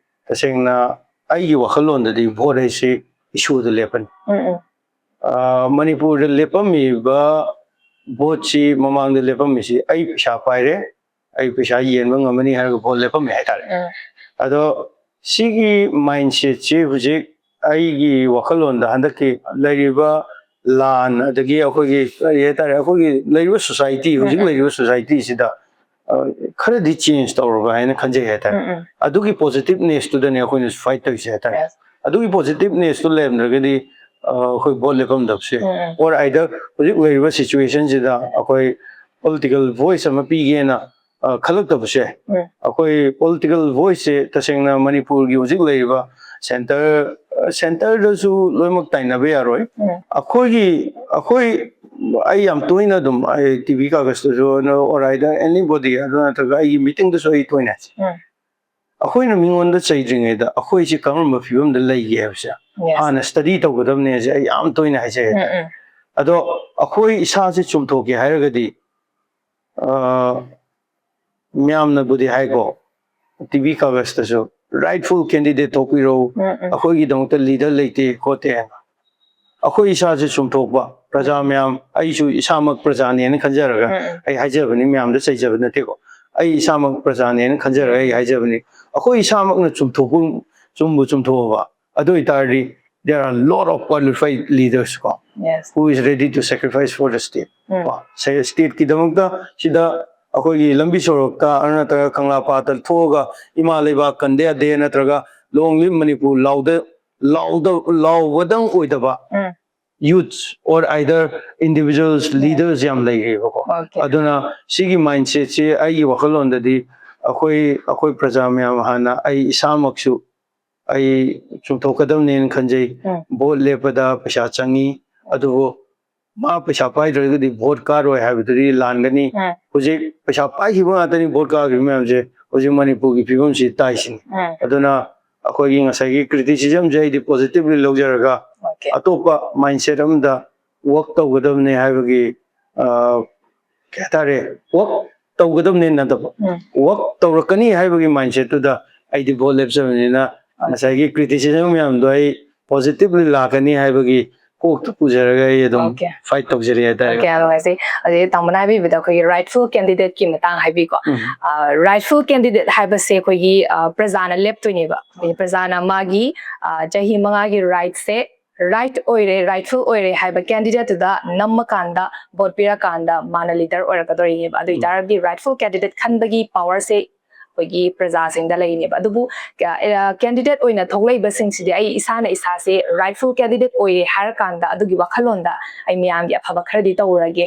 ꯇꯁꯦꯡꯅ ꯑꯩꯒꯤ ꯋꯥꯈꯜꯂꯣꯟꯗꯗꯤ vote ꯍꯥꯏꯁꯤ issueꯗ ꯂꯦꯞꯄꯅꯤ꯫ ꯎꯝ, ꯎꯝ꯫ ꯑ, ꯃꯅꯤꯄꯨꯔꯗ ꯂꯦꯞꯄꯝꯃꯤꯕ voteꯁꯤ, ꯃꯃꯥꯡꯗ ꯂꯦꯞꯄꯝꯃꯤꯁꯤ ꯑꯩ ꯄꯩꯁꯥ ꯄꯥꯏꯔꯦ, ꯑꯩ ꯄꯩꯁꯥ ꯌꯦꯟꯕ ꯉꯝꯃꯅꯤ ꯍꯥꯏꯔꯒ vote ꯂꯦꯞꯄꯝꯃꯦ ꯍꯥꯏꯇꯥꯔꯦ꯫ ꯎꯝ꯫ ꯑꯗꯣ ꯁꯤꯒꯤ mindsetꯁꯤ ꯍꯧꯖꯤꯛ ꯑꯩꯒꯤ ꯋꯥꯈꯜꯂꯣꯟꯗ ꯍꯟꯗꯛꯀꯤ ꯂꯩꯔꯤꯕ ꯂꯥꯟ, ꯑꯗꯒꯤ ꯑꯩꯈꯣꯏꯒꯤ ꯀꯔꯤ ꯍꯥꯏꯇꯥꯔꯦ, ꯑꯩꯈꯣꯏꯒꯤ ꯂꯩꯔꯤꯕ society, ꯍꯧꯖꯤꯛ ꯎꯝ, ꯎꯝ꯫ ꯂꯩꯔꯤꯕ societyꯁꯤꯗ ꯈꯔꯗꯤ ꯆꯦꯟꯖ ꯇꯧꯔꯕ ꯍꯥꯏꯅ ꯈꯟꯖꯩ ꯍꯥꯏꯇꯥꯔꯦ꯫ ꯎꯝ ꯎꯝ ꯑꯗꯨꯒꯤ ꯄꯣꯖꯤꯇꯤꯚꯅꯦꯁꯇꯨꯗꯅꯦ ꯑꯩꯈꯣꯏꯅꯁꯨ ꯐꯥꯏꯠ ꯇꯧꯔꯤꯁꯦ ꯍꯥꯏꯇꯥꯔꯦ꯫ Yes. ꯑꯗꯨꯒꯤ ꯄꯣꯖꯤꯇꯤꯚꯅꯦꯁꯇꯨ ꯂꯩꯔꯝꯗ꯭ꯔꯒꯗꯤ ꯑ, ꯑꯩꯈꯣꯏ ꯚꯣꯠ ꯂꯦꯞꯐꯝꯗꯕꯁꯦ ꯎꯝ ꯎꯝ or either ꯍꯧꯖꯤꯛ ꯂꯩꯔꯤꯕ ꯁꯤꯆꯨꯋꯦꯁꯟꯁꯤꯗ ꯑꯩꯈꯣꯏ ꯄꯣꯂꯤꯇꯤꯀꯦꯜ ꯚꯣꯏꯁ ꯑꯃ ꯄꯤꯒꯦꯅ ꯑ, ꯈꯜꯂꯛꯇꯕꯁꯦ ꯎꯝ ꯑꯩꯈꯣꯏ ꯄꯣꯂꯤꯇꯤꯀꯦꯜ ꯚꯣꯏꯁꯁꯦ ꯇꯁꯦꯡꯅ ꯃꯅꯤꯄꯨꯔꯒꯤ ꯍꯧꯖꯤꯛ ꯂꯩꯔꯤꯕ ꯁꯦꯟꯇꯔ ꯁꯦꯟꯇꯔꯗꯁꯨ ꯂꯣꯏꯅꯃꯛ ꯇꯥꯏꯅꯕ ꯌꯥꯔꯣꯏ꯫ ꯎꯝ ꯑꯩꯈꯣꯏꯒꯤ ꯑꯩꯈꯣꯏ ꯑꯩ ꯌꯥꯝ ꯇꯣꯏꯅ ꯑꯗꯨꯝ ꯑꯩ ꯇꯤ ꯚꯤ ꯀꯥꯒꯖꯇꯁꯨ or either anybody ꯑꯗꯨ ꯅꯠꯇ꯭ꯔꯒ ꯑꯩꯒꯤ ꯃꯤꯇꯤꯡꯗꯁꯨ ꯑꯩ ꯇꯣꯏꯅ ꯍꯥꯏꯖꯩ꯫ ꯎꯝ ꯑꯩꯈꯣꯏꯅ ꯃꯤꯉꯣꯟꯗ ꯆꯩꯗ꯭ꯔꯤꯉꯩꯗ ꯑꯩꯈꯣꯏꯁꯤ ꯀꯔꯝꯕ ꯐꯤꯕꯝꯗ ꯂꯩꯒꯦ ꯍꯥꯏꯕꯁꯦ Yes. ꯍꯥꯟꯅ ꯁ꯭ꯇꯗꯤ ꯇꯧꯒꯗꯕꯅꯦꯁꯦ ꯑꯩ ꯌꯥꯝ ꯇꯣꯏꯅ ꯍꯥꯏꯖꯩ꯫ ꯎꯝ ꯎꯝ ꯑꯗꯣ ꯑꯩꯈꯣꯏ ꯏꯁꯥꯁꯦ ꯆꯨꯝꯊꯣꯛꯀꯦ ꯍꯥꯏꯔꯒꯗꯤ ꯑ, ꯃꯌꯥꯝꯅꯕꯨꯗꯤ ꯍꯥꯏꯀꯣ, ꯇꯤ ꯚꯤ ꯀꯥꯒꯖꯇꯁꯨ ꯔꯥꯏꯠꯐꯨꯜ ꯀꯦꯟꯗꯤꯗꯦꯠ ꯊꯣꯛꯄꯤꯔꯛꯎ, ꯎꯝ ꯎꯝ ꯑꯩꯈꯣꯏꯒꯤꯗꯃꯛꯇ ꯂꯤꯗꯔ ꯂꯩꯇꯦ ꯈꯣꯠꯇꯦ ꯍꯥꯏꯅ꯫ ꯑꯩꯈꯣꯏ ꯏꯁꯥꯁꯦ ꯆꯨꯝꯊꯣꯛꯄ ꯄ꯭ꯔꯖꯥ ꯃꯌꯥꯝ, ꯑꯩꯁꯨ ꯏꯁꯥꯃꯛ ꯄ꯭ꯔꯖꯥꯅꯦꯅ ꯈꯟꯖꯔꯒ ꯎꯝ ꯎꯝ ꯑꯩ ꯍꯥꯏꯖꯕꯅꯤ, ꯃꯌꯥꯝꯗ ꯆꯩꯖꯕ ꯅꯠꯇꯦꯀꯣ꯫ ꯑꯩ ꯏꯁꯥꯃꯛ ꯄ꯭ꯔꯖꯥꯅꯦꯅ ꯈꯟꯖꯔꯒ ꯑꯩ ꯍꯥꯏꯖꯕꯅꯤ꯫ ꯑꯩꯈꯣꯏ ꯏꯁꯥꯃꯛꯅ ꯆꯨꯝꯊꯣꯛꯄ, ꯆꯨꯝꯕꯨ ꯆꯨꯝꯊꯣꯛꯑꯕ, ꯑꯗꯨ ꯑꯣꯏꯇꯥꯔꯗꯤ there are lot of qualified leaders ꯀꯣ, Yes. who is ready to sacrifice for the state ꯎꯝ ꯀꯣ꯫ ꯁꯦ-, ꯁ꯭ꯇꯦꯠꯀꯤꯗꯃꯛꯇ ꯁꯤꯗ ꯑꯩꯈꯣꯏꯒꯤ ꯂꯝꯕꯤ ꯁꯣꯔꯣꯛꯇ ꯅꯠꯇ꯭ꯔꯒ ꯀꯪꯂꯥ ꯄꯥꯠꯇ ꯊꯣꯛꯑꯒ ꯏꯃꯥ ꯂꯩꯕꯥꯛ ꯀꯟꯗ ꯌꯥꯗꯦ ꯅꯠꯇ꯭ꯔꯒ ꯂꯣꯡ ꯂꯤꯞ ꯃꯅꯤꯄꯨꯔ ꯂꯥꯎꯗ ꯂꯥꯎꯗ ꯂꯥꯎꯕꯗꯪ ꯑꯣꯏꯗꯕ ꯎꯝ youths or either individuals, Yes. leaders ꯌꯥꯝ ꯂꯩꯔꯦꯕꯀꯣ꯫ Okay. ꯑꯗꯨꯅ ꯁꯤꯒꯤ ꯃꯥꯏꯟꯁꯦꯠꯁꯤ ꯑꯩꯒꯤ ꯋꯥꯈꯜꯂꯣꯟꯗꯗꯤ ꯑꯩꯈꯣꯏ ꯑꯩꯈꯣꯏ ꯄ꯭ꯔꯖꯥ ꯃꯌꯥꯝ ꯍꯥꯟꯅ ꯑꯩ ꯏꯁꯥꯃꯛꯁꯨ ꯑꯩ ꯆꯨꯝꯊꯣꯛꯀꯗꯕꯅꯦꯅ ꯈꯟꯖꯩ꯫ ꯎꯝ ꯚꯣꯠ ꯂꯦꯞꯄꯗ ꯄꯩꯁꯥ ꯆꯪꯉꯤ, ꯑꯗꯨꯕꯨ ꯃꯥ ꯄꯩꯁꯥ ꯄꯥꯏꯗ꯭ꯔꯒꯗꯤ ꯚꯣꯠ ꯀꯥꯔꯣꯏ ꯍꯥꯏꯕꯗꯨꯗꯤ ꯂꯥꯟꯒꯅꯤ꯫ ꯎꯝ ꯍꯧꯖꯤꯛ ꯄꯩꯁꯥ ꯄꯥꯏꯈꯤꯕ ꯉꯥꯛꯇꯅꯤ ꯚꯣꯠ ꯀꯥꯈꯤꯕ ꯃꯌꯥꯝꯁꯦ꯫ ꯍꯧꯖꯤꯛ ꯃꯅꯤꯄꯨꯔꯒꯤ ꯐꯤꯕꯝꯁꯤ ꯇꯥꯏꯁꯤꯅꯤ꯫ ꯎꯝ ꯑꯗꯨꯅ ꯑꯩꯈꯣꯏꯒꯤ ꯉꯁꯥꯏꯒꯤ ꯀ꯭ꯔꯤꯇꯤꯁꯤꯖꯝꯁꯦ ꯑꯩꯗꯤ ꯄꯣꯖꯤꯇꯤꯚꯂꯤ ꯂꯧꯖꯔꯒ Okay. ꯑꯇꯣꯞꯄ ꯃꯥꯏꯟꯁꯦꯠ ꯑꯃꯗ ꯋꯥꯔꯛ ꯇꯧꯒꯗꯕꯅꯦ ꯍꯥꯏꯕꯒꯤ ꯑ, ꯀꯩ ꯍꯥꯏꯇꯥꯔꯦ, ꯋꯥꯔꯛ ꯇꯧꯒꯗꯕꯅꯦ ꯅꯠꯇꯕ, ꯎꯝ ꯋꯥꯔꯛ ꯇꯧꯔꯛꯀꯅꯤ ꯍꯥꯏꯕꯒꯤ ꯃꯥꯏꯟꯁꯦꯠꯇꯨꯗ ꯑꯩꯗꯤ ꯚꯣꯠ ꯂꯦꯞꯆꯕꯅꯤꯅ ꯉꯁꯥꯏꯒꯤ ꯀ꯭ꯔꯤꯇꯤꯁꯤꯖꯝ ꯃꯌꯥꯝꯗꯣ ꯑꯩ ꯄꯣꯖꯤꯇꯤꯚꯂꯤ ꯂꯥꯛꯀꯅꯤ ꯍꯥꯏꯕꯒꯤ ꯀꯣꯛꯇ ꯄꯨꯖꯔꯒ ꯑꯩ ꯑꯗꯨꯝ Okay. ꯐꯥꯏꯠ ꯇꯧꯖꯔꯤ ꯍꯥꯏꯇꯥꯔꯦ꯫ Okay, ꯌꯥꯝ ꯅꯨꯡꯉꯥꯏꯖꯩ꯫ ꯑꯗꯩ ꯇꯥꯃꯣꯅ ꯍꯥꯏꯕꯤꯕꯗ ꯑꯩꯈꯣꯏꯒꯤ ꯔꯥꯏꯠꯐꯨꯜ ꯀꯦꯟꯗꯤꯗꯦꯠꯀꯤ ꯃꯇꯥꯡ ꯍꯥꯏꯕꯤꯀꯣ꯫ ꯎꯝ꯫ ꯔꯥꯏꯠꯐꯨꯜ ꯀꯦꯟꯗꯤꯗꯦꯠ ꯍꯥꯏꯕꯁꯦ ꯑꯩꯈꯣꯏꯒꯤ ꯑ, ꯄ꯭ꯔꯖꯥꯅ ꯂꯦꯞꯇꯣꯏꯅꯦꯕ꯫ ꯑꯩꯈꯣꯏꯒꯤ ꯄ꯭ꯔꯖꯥꯅ ꯃꯥꯒꯤ ꯑ, ꯆꯍꯤ ꯃꯉꯥꯒꯤ ꯔꯥꯏꯠꯁꯦ ꯔꯥꯏꯠ ꯑꯣꯏꯔꯦ, ꯔꯥꯏꯠꯐꯨꯜ ꯑꯣꯏꯔꯦ ꯍꯥꯏꯕ ꯀꯦꯟꯗꯤꯗꯦꯠꯇꯨꯗ ꯅꯝꯃꯀꯥꯟꯗ, ꯚꯣꯠ ꯄꯤꯔꯀꯥꯟꯗ ꯃꯥꯅ ꯂꯤꯗꯔ ꯑꯣꯏꯔꯛꯀꯗꯣꯔꯤꯅꯦꯕ꯫ ꯑꯗꯨ ꯑꯣꯏꯇꯥꯔꯗꯤ ꯔꯥꯏꯠꯐꯨꯜ ꯀꯦꯟꯗꯤꯗꯦꯠ ꯈꯟꯕꯒꯤ ꯄꯋꯥꯔꯁꯦ ꯑꯩꯈꯣꯏꯒꯤ ꯄ꯭ꯔꯖꯥꯁꯤꯡꯗ ꯂꯩꯅꯦꯕ꯫ ꯑꯗꯨꯕꯨ ꯀꯦꯟꯗꯤꯗꯦꯠ ꯑꯣꯏꯅ ꯊꯣꯛꯂꯛꯏꯕꯁꯤꯡꯁꯤꯗꯤ ꯑꯩ ꯏꯁꯥꯅ ꯏꯁꯥꯁꯦ ꯔꯥꯏꯠꯐꯨꯜ ꯀꯦꯟꯗꯤꯗꯦꯠ ꯑꯣꯏꯔꯦ ꯍꯥꯏꯔꯀꯥꯟꯗ ꯑꯗꯨꯒꯤ ꯋꯥꯈꯜꯂꯣꯟꯗ ꯑꯩ ꯃꯌꯥꯝꯒꯤ ꯑꯐꯕ ꯈꯔꯗꯤ ꯇꯧꯔꯒꯦ,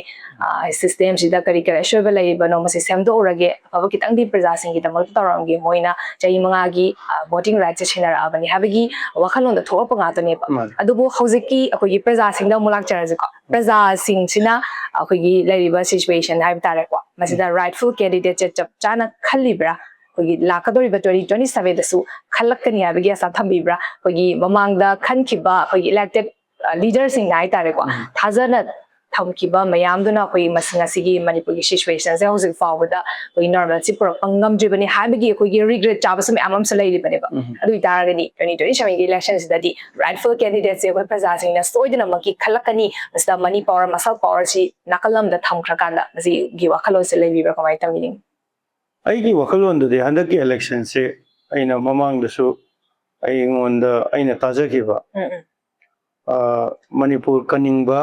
ꯁꯤꯁꯇꯦꯝꯁꯤꯗ ꯀꯔꯤ ꯀꯔꯤ ꯑꯁꯣꯏꯕ ꯂꯩꯔꯤꯕꯅꯣ ꯃꯁꯤ ꯁꯦꯝꯗꯣꯛꯎꯔꯒꯦ, ꯑꯐꯕ ꯈꯤꯇꯪꯗꯤ ꯄ꯭ꯔꯖꯥꯁꯤꯡꯒꯤꯗꯃꯛꯇ ꯇꯧꯔꯝꯒꯦ, ꯃꯣꯏꯅ ꯆꯍꯤ ꯃꯉꯥꯒꯤ ꯚꯣꯇꯤꯡ ꯔꯥꯏꯠꯁꯦ ꯁꯤꯟꯅꯔꯛꯑꯕꯅꯤ ꯍꯥꯏꯕꯒꯤ ꯋꯥꯈꯜꯂꯣꯟꯗ ꯊꯣꯛꯂꯛꯄ ꯉꯥꯛꯇꯅꯦꯕ꯫ ꯑꯗꯨꯕꯨ ꯍꯧꯖꯤꯛꯀꯤ ꯑꯩꯈꯣꯏꯒꯤ ꯄ꯭ꯔꯖꯥꯁꯤꯡꯗ ꯑꯃꯨꯛ ꯂꯥꯛꯆꯔꯁꯤꯀꯣ꯫ ꯄ꯭ꯔꯖꯥꯁꯤꯡꯁꯤꯅ ꯑꯩꯈꯣꯏꯒꯤ ꯂꯩꯔꯤꯕ ꯁꯤꯆꯨꯋꯦꯁꯟ ꯍꯥꯏꯕ ꯇꯥꯔꯦꯀꯣ, ꯃꯁꯤꯗ ꯔꯥꯏꯠꯐꯨꯜ ꯀꯦꯟꯗꯤꯗꯦꯠꯁꯦ ꯆꯞ ꯆꯥꯅ ꯈꯜꯂꯤꯕ꯭ꯔꯥ? ꯑꯩꯈꯣꯏꯒꯤ ꯂꯥꯛꯀꯗꯧꯔꯤꯕ ꯇ꯭ꯋꯦꯟꯇꯤ ꯇ꯭ꯋꯦꯟꯇꯤ ꯁꯚꯦꯟꯗꯁꯨ ꯈꯜꯂꯛꯀꯅꯤ ꯍꯥꯏꯕꯒꯤ ꯑꯁꯥ ꯊꯝꯕꯤꯕ꯭ꯔꯥ? ꯑꯩꯈꯣꯏꯒꯤ ꯃꯃꯥꯡꯗ ꯈꯟꯈꯤꯕ ꯑꯩꯈꯣꯏꯒꯤ ꯏꯂꯦꯛꯇꯦꯠ ꯂꯤꯗꯔꯁꯤꯡꯅ ꯍꯥꯏꯇꯥꯔꯦꯀꯣ, ꯊꯥꯖꯅ ꯊꯝꯈꯤꯕ ꯃꯌꯥꯝꯗꯨꯅ ꯑꯩꯈꯣꯏꯒꯤ ꯃꯁꯤꯡ ꯑꯁꯤꯒꯤ ꯃꯅꯤꯄꯨꯔꯒꯤ ꯁꯤꯆꯨꯋꯦꯁꯟꯁꯦ ꯍꯧꯖꯤꯛ ꯐꯥꯎꯕꯗ ꯑꯩꯈꯣꯏꯒꯤ ꯅꯣꯔꯃꯦꯜꯁꯤ ꯄꯨꯔꯛꯄ ꯉꯝꯗ꯭ꯔꯤꯕꯅꯤ ꯍꯥꯏꯕꯒꯤ ꯑꯩꯈꯣꯏꯒꯤ ꯔꯤꯒ꯭ꯔꯦꯠ ꯆꯥꯕꯁꯨ ꯃꯌꯥꯝ ꯑꯃꯁꯨ ꯂꯩꯔꯤꯕꯅꯦꯕ꯫ ꯑꯗꯨ ꯑꯣꯏꯇꯥꯔꯒꯗꯤ ꯇ꯭ꯋꯦꯟꯇꯤ ꯇ꯭ꯋꯦꯟꯇꯤ ꯁꯚꯦꯟꯒꯤ ꯏꯂꯦꯛꯁꯟꯁꯤꯗꯗꯤ ꯔꯥꯏꯠꯐꯨꯜ ꯀꯦꯟꯗꯤꯗꯦꯠꯁꯦ ꯑꯩꯈꯣꯏ ꯄ꯭ꯔꯖꯥꯁꯤꯡꯅ ꯁꯣꯏꯗꯅꯃꯛꯀꯤ ꯈꯜꯂꯛꯀꯅꯤ, ꯃꯁꯤꯗ ꯃꯅꯤ ꯄꯥꯋꯔ, ꯃꯁꯜ ꯄꯥꯋꯔꯁꯤ ꯅꯥꯀꯜ ꯑꯃꯗ ꯊꯝꯈ꯭ꯔꯀꯥꯟꯗ ꯃꯁꯤꯒꯤ ꯋꯥꯈꯜꯂꯣꯟꯁꯦ ꯂꯩꯕꯤꯕ꯭ꯔꯥ, ꯀꯃꯥꯏꯅ ꯇꯧꯕꯤꯅꯤꯡꯉꯤ? ꯑꯩꯒꯤ ꯋꯥꯈꯜꯂꯣꯟꯗꯗꯤ ꯍꯟꯗꯛꯀꯤ ꯏꯂꯦꯛꯁꯟꯁꯦ ꯑꯩꯅ ꯃꯃꯥꯡꯗꯁꯨ ꯑꯩꯉꯣꯟꯗ ꯑꯩꯅ ꯇꯥꯖꯈꯤꯕ, ꯎꯝ, ꯎꯝ, ꯑ, ꯃꯅꯤꯄꯨꯔ ꯀꯟꯅꯤꯡꯕ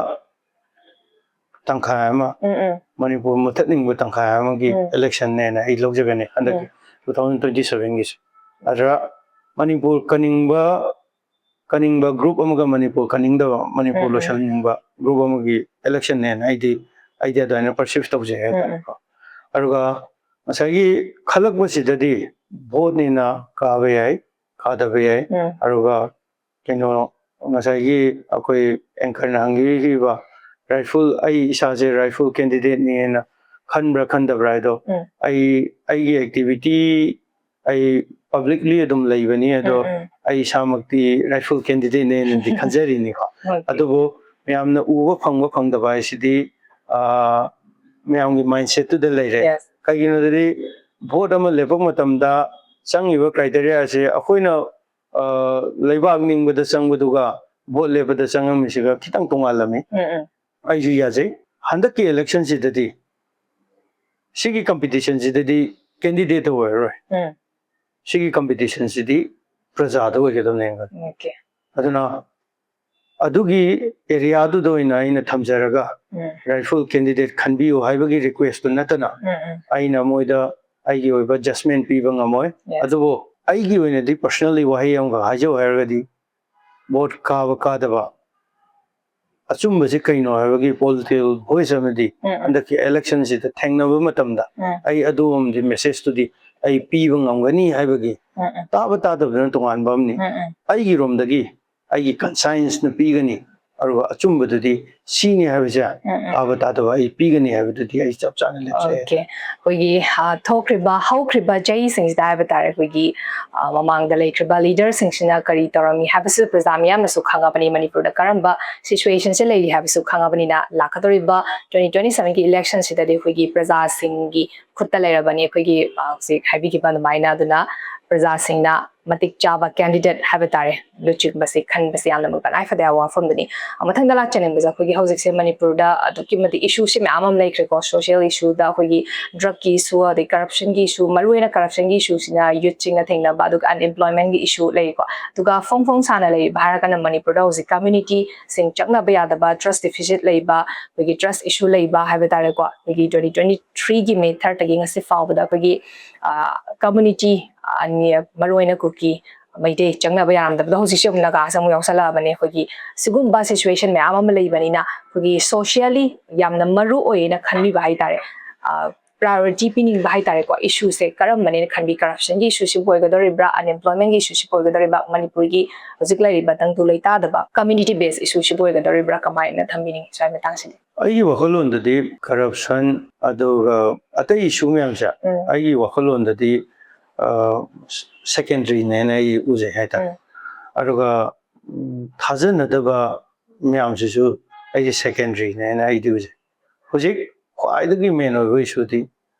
ꯇꯪꯈꯥꯏ ꯑꯃ, ꯎꯝ, ꯎꯝ, ꯃꯅꯤꯄꯨꯔ ꯃꯨꯊꯠꯅꯤꯡꯕ ꯇꯪꯈꯥꯏ ꯑꯃꯒꯤ ꯎꯝ, ꯏꯂꯦꯛꯁꯟꯅꯦꯅ ꯑꯩ ꯂꯧꯖꯒꯅꯤ ꯍꯟꯗꯛꯀꯤ ꯎꯝ, ꯇꯨ ꯊꯥꯎꯖꯟ ꯇ꯭ꯋꯦꯟꯇꯤ ꯁꯚꯦꯟꯒꯤꯁꯦ꯫ ꯑꯗꯨꯗ ꯃꯅꯤꯄꯨꯔ ꯀꯟꯅꯤꯡꯕ, ꯀꯟꯅꯤꯡꯕ ꯒ꯭ꯔꯨꯞ ꯑꯃꯒ ꯃꯅꯤꯄꯨꯔ ꯀꯟꯅꯤꯡꯗꯕ, ꯃꯅꯤꯄꯨꯔ ꯎꯝ, ꯎꯝ, ꯂꯣꯏꯁꯤꯟꯅꯤꯡꯕ ꯒ꯭ꯔꯨꯞ ꯑꯃꯒꯤ ꯏꯂꯦꯛꯁꯟꯅꯦꯅ ꯑꯩꯗꯤ, ꯑꯩꯗꯤ ꯑꯗꯨꯃꯥꯏꯅ ꯄꯔꯁꯤꯞ ꯇꯧꯖꯩ ꯎꯝ, ꯎꯝ, ꯍꯥꯏꯇꯥꯔꯦꯀꯣ꯫ ꯑꯗꯨꯒ ꯉꯁꯥꯏꯒꯤ ꯈꯜꯂꯛꯄꯁꯤꯗꯗꯤ ꯚꯣꯠꯅꯤꯅ ꯀꯥꯕ ꯌꯥꯏ, ꯀꯥꯗꯕ ꯌꯥꯏ꯫ ꯎꯝ, ꯑꯗꯨꯒ ꯀꯩꯅꯣ, ꯉꯁꯥꯏꯒꯤ ꯑꯩꯈꯣꯏ ꯑꯦꯡꯀꯔꯅ ꯍꯪꯕꯤꯈꯤꯕ ꯔꯥꯏꯐꯜ, ꯑꯩ ꯏꯁꯥꯁꯦ ꯔꯥꯏꯐꯜ ꯀꯦꯟꯗꯤꯗꯦꯠꯅꯦꯅ ꯈꯟꯕ꯭ꯔꯥ ꯈꯟꯗꯕ꯭ꯔꯥ ꯍꯥꯏꯗꯣ, ꯎꯝ, ꯑꯩ, ꯑꯩꯒꯤ ꯑꯦꯛꯇꯤꯚꯤꯇꯤ, ꯑꯩ ꯄꯕ꯭ꯂꯤꯛꯂꯤ ꯑꯗꯨꯝ ꯂꯩꯕꯅꯤ, ꯑꯗꯣ ꯎꯝ, ꯎꯝ, ꯑꯩ ꯏꯁꯥꯃꯛꯇꯤ ꯔꯥꯏꯐꯜ ꯀꯦꯟꯗꯤꯗꯦꯠꯅꯦꯅꯗꯤ ꯈꯟꯖꯔꯤꯅꯤꯀꯣ꯫ ꯍꯣꯏ, ꯑꯗꯨꯕꯨ ꯃꯌꯥꯝꯅ ꯎꯕ ꯐꯪꯕ ꯐꯪꯗꯕ ꯍꯥꯏꯁꯤꯗꯤ, ꯑꯥ, ꯃꯌꯥꯝꯒꯤ ꯃꯥꯏꯟꯁꯦꯠꯇꯨꯗ ꯂꯩꯔꯦ꯫ Yes. ꯀꯩꯒꯤꯅꯣꯗꯗꯤ ꯚꯣꯠ ꯑꯃ ꯂꯦꯞꯄꯛ ꯃꯇꯝꯗ ꯆꯪꯉꯤꯕ ꯀ꯭ꯔꯥꯏꯇꯦꯔꯤꯌꯥꯁꯦ ꯑꯩꯈꯣꯏꯅ, ꯑꯥ, ꯂꯩꯕꯥꯛ ꯅꯤꯡꯕꯗ ꯆꯪꯕꯗꯨꯒ ꯚꯣꯠ ꯂꯦꯞꯄꯗ ꯆꯪꯉꯝꯃꯤꯁꯤꯒ ꯈꯤꯇꯪ ꯇꯣꯉꯥꯜꯂꯝꯃꯤ꯫ ꯎꯝ, ꯎꯝ, ꯑꯩꯁꯨ ꯌꯥꯖꯩ꯫ ꯍꯟꯗꯛꯀꯤ ꯏꯂꯦꯛꯁꯟꯁꯤꯗꯗꯤ ꯁꯤꯒꯤ ꯀꯝꯄꯤꯇꯤꯁꯟꯁꯤꯗꯗꯤ ꯀꯦꯟꯗꯤꯗꯦꯠꯇ ꯑꯣꯏꯔꯔꯣꯏ꯫ ꯎꯝ, ꯁꯤꯒꯤ ꯀꯝꯄꯤꯇꯤꯁꯟꯁꯤꯗꯤ ꯄ꯭ꯔꯖꯥꯗ ꯑꯣꯏꯒꯗꯕꯅꯦ꯫ okay. ꯑꯗꯨꯅ ꯑꯗꯨꯒꯤ ꯑꯦꯔꯤꯌꯥꯗꯨꯗ ꯑꯣꯏꯅ ꯑꯩꯅ ꯊꯝꯖꯔꯒ ꯎꯝ, ꯔꯥꯏꯐꯜ ꯀꯦꯟꯗꯤꯗꯦꯠ ꯈꯟꯕꯤꯌꯨ ꯍꯥꯏꯕꯒꯤ ꯔꯤꯀ꯭ꯋꯦꯁꯇꯨ ꯅꯠꯇꯅ ꯎꯝ, ꯎꯝ. ꯑꯩꯅ ꯃꯣꯏꯗ ꯑꯩꯒꯤ ꯑꯣꯏꯕ ꯖꯁꯃꯦꯟ ꯄꯤꯕ ꯉꯝꯃꯣꯏ꯫ Yes. ꯑꯗꯨꯕꯨ ꯑꯩꯒꯤ ꯑꯣꯏꯅꯗꯤ ꯄꯔꯁꯅꯦꯜꯂꯤ ꯋꯥꯍꯩ ꯑꯃꯈꯛ ꯍꯥꯏꯖꯧ ꯍꯥꯏꯔꯒꯗꯤ, ꯚꯣꯠ ꯀꯥꯕ ꯀꯥꯗꯕ ꯑꯆꯨꯝꯕꯁꯤ ꯀꯩꯅꯣ ꯍꯥꯏꯕꯒꯤ ꯄꯣꯂꯤꯇꯤꯀꯦꯜ ꯚꯣꯏꯁ ꯑꯃꯗꯤ ꯎꯝ, ꯎꯝ. ꯍꯟꯗꯛꯀꯤ ꯏꯂꯦꯛꯁꯟꯁꯤꯗ ꯊꯦꯡꯅꯕ ꯃꯇꯝꯗ ꯎꯝ. ꯑꯩ ꯑꯗꯨꯒꯨꯝꯕꯗꯤ ꯃꯦꯁꯦꯖꯇꯨꯗꯤ ꯑꯩ ꯄꯤꯕ ꯉꯝꯒꯅꯤ ꯍꯥꯏꯕꯒꯤ ꯎꯝ, ꯎꯝ. ꯇꯥꯕ ꯇꯥꯗꯕꯗꯨꯅ ꯇꯣꯉꯥꯟꯕ ꯑꯃꯅꯤ꯫ ꯎꯝ, ꯎꯝ. ꯑꯩꯒꯤꯔꯣꯝꯗꯒꯤ ꯑꯩꯒꯤ ꯀꯟꯁꯥꯏꯟꯁꯅ ꯄꯤꯒꯅꯤ, ꯑꯗꯨꯒ ꯑꯆꯨꯝꯕꯗꯨꯗꯤ ꯁꯤꯅꯤ ꯍꯥꯏꯕꯁꯦ ꯎꯝ, ꯎꯝ. ꯇꯥꯕ ꯇꯥꯗꯕ ꯑꯩ ꯄꯤꯒꯅꯤ ꯍꯥꯏꯕꯗꯨꯗꯤ ꯑꯩ ꯆꯞ ꯆꯥꯅ ꯂꯦꯞꯆꯩ꯫ Okay. ꯑꯩꯈꯣꯏꯒꯤ, ꯑ, ꯊꯣꯛꯈ꯭ꯔꯤꯕ, ꯍꯧꯈ꯭ꯔꯤꯕ ꯆꯍꯤꯁꯤꯡꯁꯤꯗ ꯍꯥꯏꯕ ꯇꯥꯔꯦ, ꯑꯩꯈꯣꯏꯒꯤ, ꯑ, ꯃꯃꯥꯡꯗ ꯂꯩꯈ꯭ꯔꯤꯕ ꯂꯤꯗꯔꯁꯤꯡꯁꯤꯅ ꯀꯔꯤ ꯇꯧꯔꯝꯃꯤ ꯍꯥꯏꯕꯁꯨ ꯄ꯭ꯔꯖꯥ ꯃꯤꯌꯥꯝꯅꯁꯨ ꯈꯪꯉꯕꯅꯤ, ꯃꯅꯤꯄꯨꯔꯗ ꯀꯔꯝꯕ ꯁꯤꯆꯨꯋꯦꯁꯟꯁꯦ ꯂꯩꯔꯤ ꯍꯥꯏꯕꯁꯨ ꯈꯪꯉꯕꯅꯤꯅ, ꯂꯥꯛꯀꯗꯧꯔꯤꯕ twenty twenty sevenꯒꯤ ꯏꯂꯦꯛꯁꯟꯁꯤꯗꯗꯤ ꯑꯩꯈꯣꯏꯒꯤ ꯄ꯭ꯔꯖꯥꯁꯤꯡꯒꯤ ꯈꯨꯠꯇ ꯂꯩꯔꯕꯅꯤ꯫ ꯑꯩꯈꯣꯏꯒꯤ, ꯑ, ꯍꯧꯖꯤꯛ ꯍꯥꯏꯕꯤꯈꯤꯕ ꯑꯗꯨꯃꯥꯏꯅ, ꯑꯗꯨꯅ ꯄ꯭ꯔꯖꯥꯁꯤꯡꯅ ꯃꯇꯤꯛ ꯆꯥꯕ ꯀꯦꯟꯗꯤꯗꯦꯠ ꯍꯥꯏꯕ ꯇꯥꯔꯦ, ꯂꯨꯆꯤꯡꯕꯁꯤ ꯈꯟꯕꯁꯤ ꯌꯥꯝꯅ ꯃꯈꯣꯏ ꯇꯉꯥꯏ ꯐꯗꯦ ꯍꯥꯏꯕ ꯋꯥꯐꯝꯗꯨꯅꯤ꯫ ꯑ, ꯃꯊꯪꯗ ꯂꯥꯛꯆꯅꯤꯡꯕꯁꯦ, ꯑꯩꯈꯣꯏꯒꯤ ꯍꯧꯖꯤꯛꯁꯦ ꯃꯅꯤꯄꯨꯔꯗ ꯑꯗꯨꯛꯀꯤ ꯃꯇꯤꯛ ꯏꯁꯨꯁꯤ ꯃꯌꯥꯝ ꯑꯃ ꯂꯩꯈ꯭ꯔꯦꯀꯣ, ꯁꯣꯁꯤꯌꯦꯜ ꯏꯁꯨꯗ ꯑꯩꯈꯣꯏꯒꯤ ꯗ꯭ꯔꯒꯀꯤ ꯏꯁꯨ, ꯑꯗꯩ ꯀꯔꯞꯁꯟꯒꯤ ꯏꯁꯨ, ꯃꯔꯨꯑꯣꯏꯅ ꯀꯔꯞꯁꯟꯒꯤ ꯏꯁꯨꯁꯤꯅ ꯌꯨꯠꯁꯤꯡꯅ ꯊꯦꯡꯅꯕ, ꯑꯗꯨꯒ ꯑꯟꯑꯦꯝꯄ꯭ꯂꯣꯏꯃꯦꯟꯒꯤ ꯏꯁꯨ ꯂꯩꯀꯣ꯫ ꯑꯗꯨꯒ ꯐꯣꯡ ꯐꯣꯡ ꯁꯥꯅ ꯂꯩꯔꯤꯕ ꯍꯥꯏꯔꯒꯅ ꯃꯅꯤꯄꯨꯔꯗ ꯍꯧꯖꯤꯛ ꯀꯝꯃ꯭ꯌꯨꯅꯤꯇꯤꯁꯤꯡ ꯆꯪꯅꯕ ꯌꯥꯗꯕ, ꯇ꯭ꯔꯁ ꯗꯤꯐꯤꯁꯤꯠ ꯂꯩꯕ, ꯑꯩꯈꯣꯏꯒꯤ ꯇ꯭ꯔꯁ ꯏꯁꯨ ꯂꯩꯕ ꯍꯥꯏꯕ ꯇꯥꯔꯦꯀꯣ, ꯑꯩꯈꯣꯏꯒꯤ twenty twenty threeꯒꯤ May thirdꯇꯒꯤ ꯉꯁꯤ ꯐꯥꯎꯕꯗ ꯑꯩꯈꯣꯏꯒꯤ, ꯑ, ꯀꯝꯃ꯭ꯌꯨꯅꯤꯇꯤ ꯑꯅꯤ, ꯃꯔꯨꯑꯣꯏꯅ ꯀꯨꯀꯤ, ꯃꯩꯇꯩ ꯆꯪꯅꯕ ꯌꯥꯔꯝꯗꯕꯗꯣ ꯍꯧꯖꯤꯛꯁꯦ ꯑꯃꯨꯛ ꯅꯥꯒꯥꯁꯦ ꯑꯃꯨꯛ ꯌꯥꯎꯁꯜꯂꯛꯑꯕꯅꯦ꯫ ꯑꯩꯈꯣꯏꯒꯤ ꯁꯤꯒꯨꯝꯕ ꯁꯤꯆꯨꯋꯦꯁꯟ ꯃꯌꯥꯝ ꯑꯃ ꯂꯩꯕꯅꯤꯅ ꯑꯩꯈꯣꯏꯒꯤ ꯁꯣꯁꯤꯌꯦꯜꯂꯤ ꯌꯥꯝꯅ ꯃꯔꯨ ꯑꯣꯏꯌꯦꯅ ꯈꯟꯕꯤꯕ ꯍꯥꯏ ꯇꯥꯔꯦ, ꯑ, ꯄ꯭ꯔꯥꯏꯌꯣꯔꯤꯇꯤ ꯄꯤꯅꯤꯡꯕ ꯍꯥꯏ ꯇꯥꯔꯦꯀꯣ, ꯏꯁꯨꯁꯦ ꯀꯔꯝꯕꯅꯦꯅ ꯈꯟꯕꯤ? ꯀꯔꯞꯁꯟꯒꯤ ꯏꯁꯨꯁꯤꯕꯨ ꯑꯣꯏꯒꯗꯧꯔꯤꯕ꯭ꯔꯥ, ꯑꯟꯑꯦꯝꯄ꯭ꯂꯣꯏꯃꯦꯟꯒꯤ ꯏꯁꯨꯁꯤꯕꯨ ꯑꯣꯏꯒꯗꯧꯔꯤꯕ꯭ꯔꯥ, ꯃꯅꯤꯄꯨꯔꯒꯤ ꯍꯧꯖꯤꯛ ꯂꯩꯔꯤꯕ ꯇꯪꯗꯨ ꯂꯩꯇꯥꯗꯕ ꯀꯝꯃ꯭ꯌꯨꯅꯤꯇꯤ ꯕꯦꯁ ꯏꯁꯨꯁꯤꯕꯨ ꯑꯣꯏꯒꯗꯧꯔꯤꯕ꯭ꯔꯥ, ꯀꯃꯥꯏꯅ ꯊꯝꯕꯤꯅꯤꯡꯉꯤ ꯁ꯭ꯋꯥꯏ ꯃꯇꯥꯡꯁꯤꯗꯤ? ꯑꯩꯒꯤ ꯋꯥꯈꯜꯂꯣꯟꯗꯗꯤ ꯀꯔꯞꯁꯟ ꯑꯗꯨꯒ ꯑꯇꯩ ꯏꯁꯨ ꯃꯌꯥꯝꯁꯦ ꯎꯝ. ꯑꯩꯒꯤ ꯋꯥꯈꯜꯂꯣꯟꯗꯗꯤ, ꯑ, ꯁꯦꯀꯦꯟꯗꯔꯤꯅꯦꯅ ꯑꯩ ꯎꯖꯩ ꯍꯥꯏꯇꯥꯔꯦ꯫ ꯎꯝ. ꯑꯗꯨꯒ, ꯎꯝ, ꯊꯥꯖꯅꯗꯕ ꯃꯌꯥꯝꯁꯤꯁꯨ ꯑꯩꯁꯦ ꯁꯦꯀꯦꯟꯗꯔꯤꯅꯦꯅ ꯑꯩꯗꯤ ꯎꯖꯩ꯫ ꯍꯧꯖꯤꯛ ꯈ꯭ꯋꯥꯏꯗꯒꯤ ꯃꯦꯟ ꯑꯣꯏꯕ ꯏꯁꯨꯗꯤ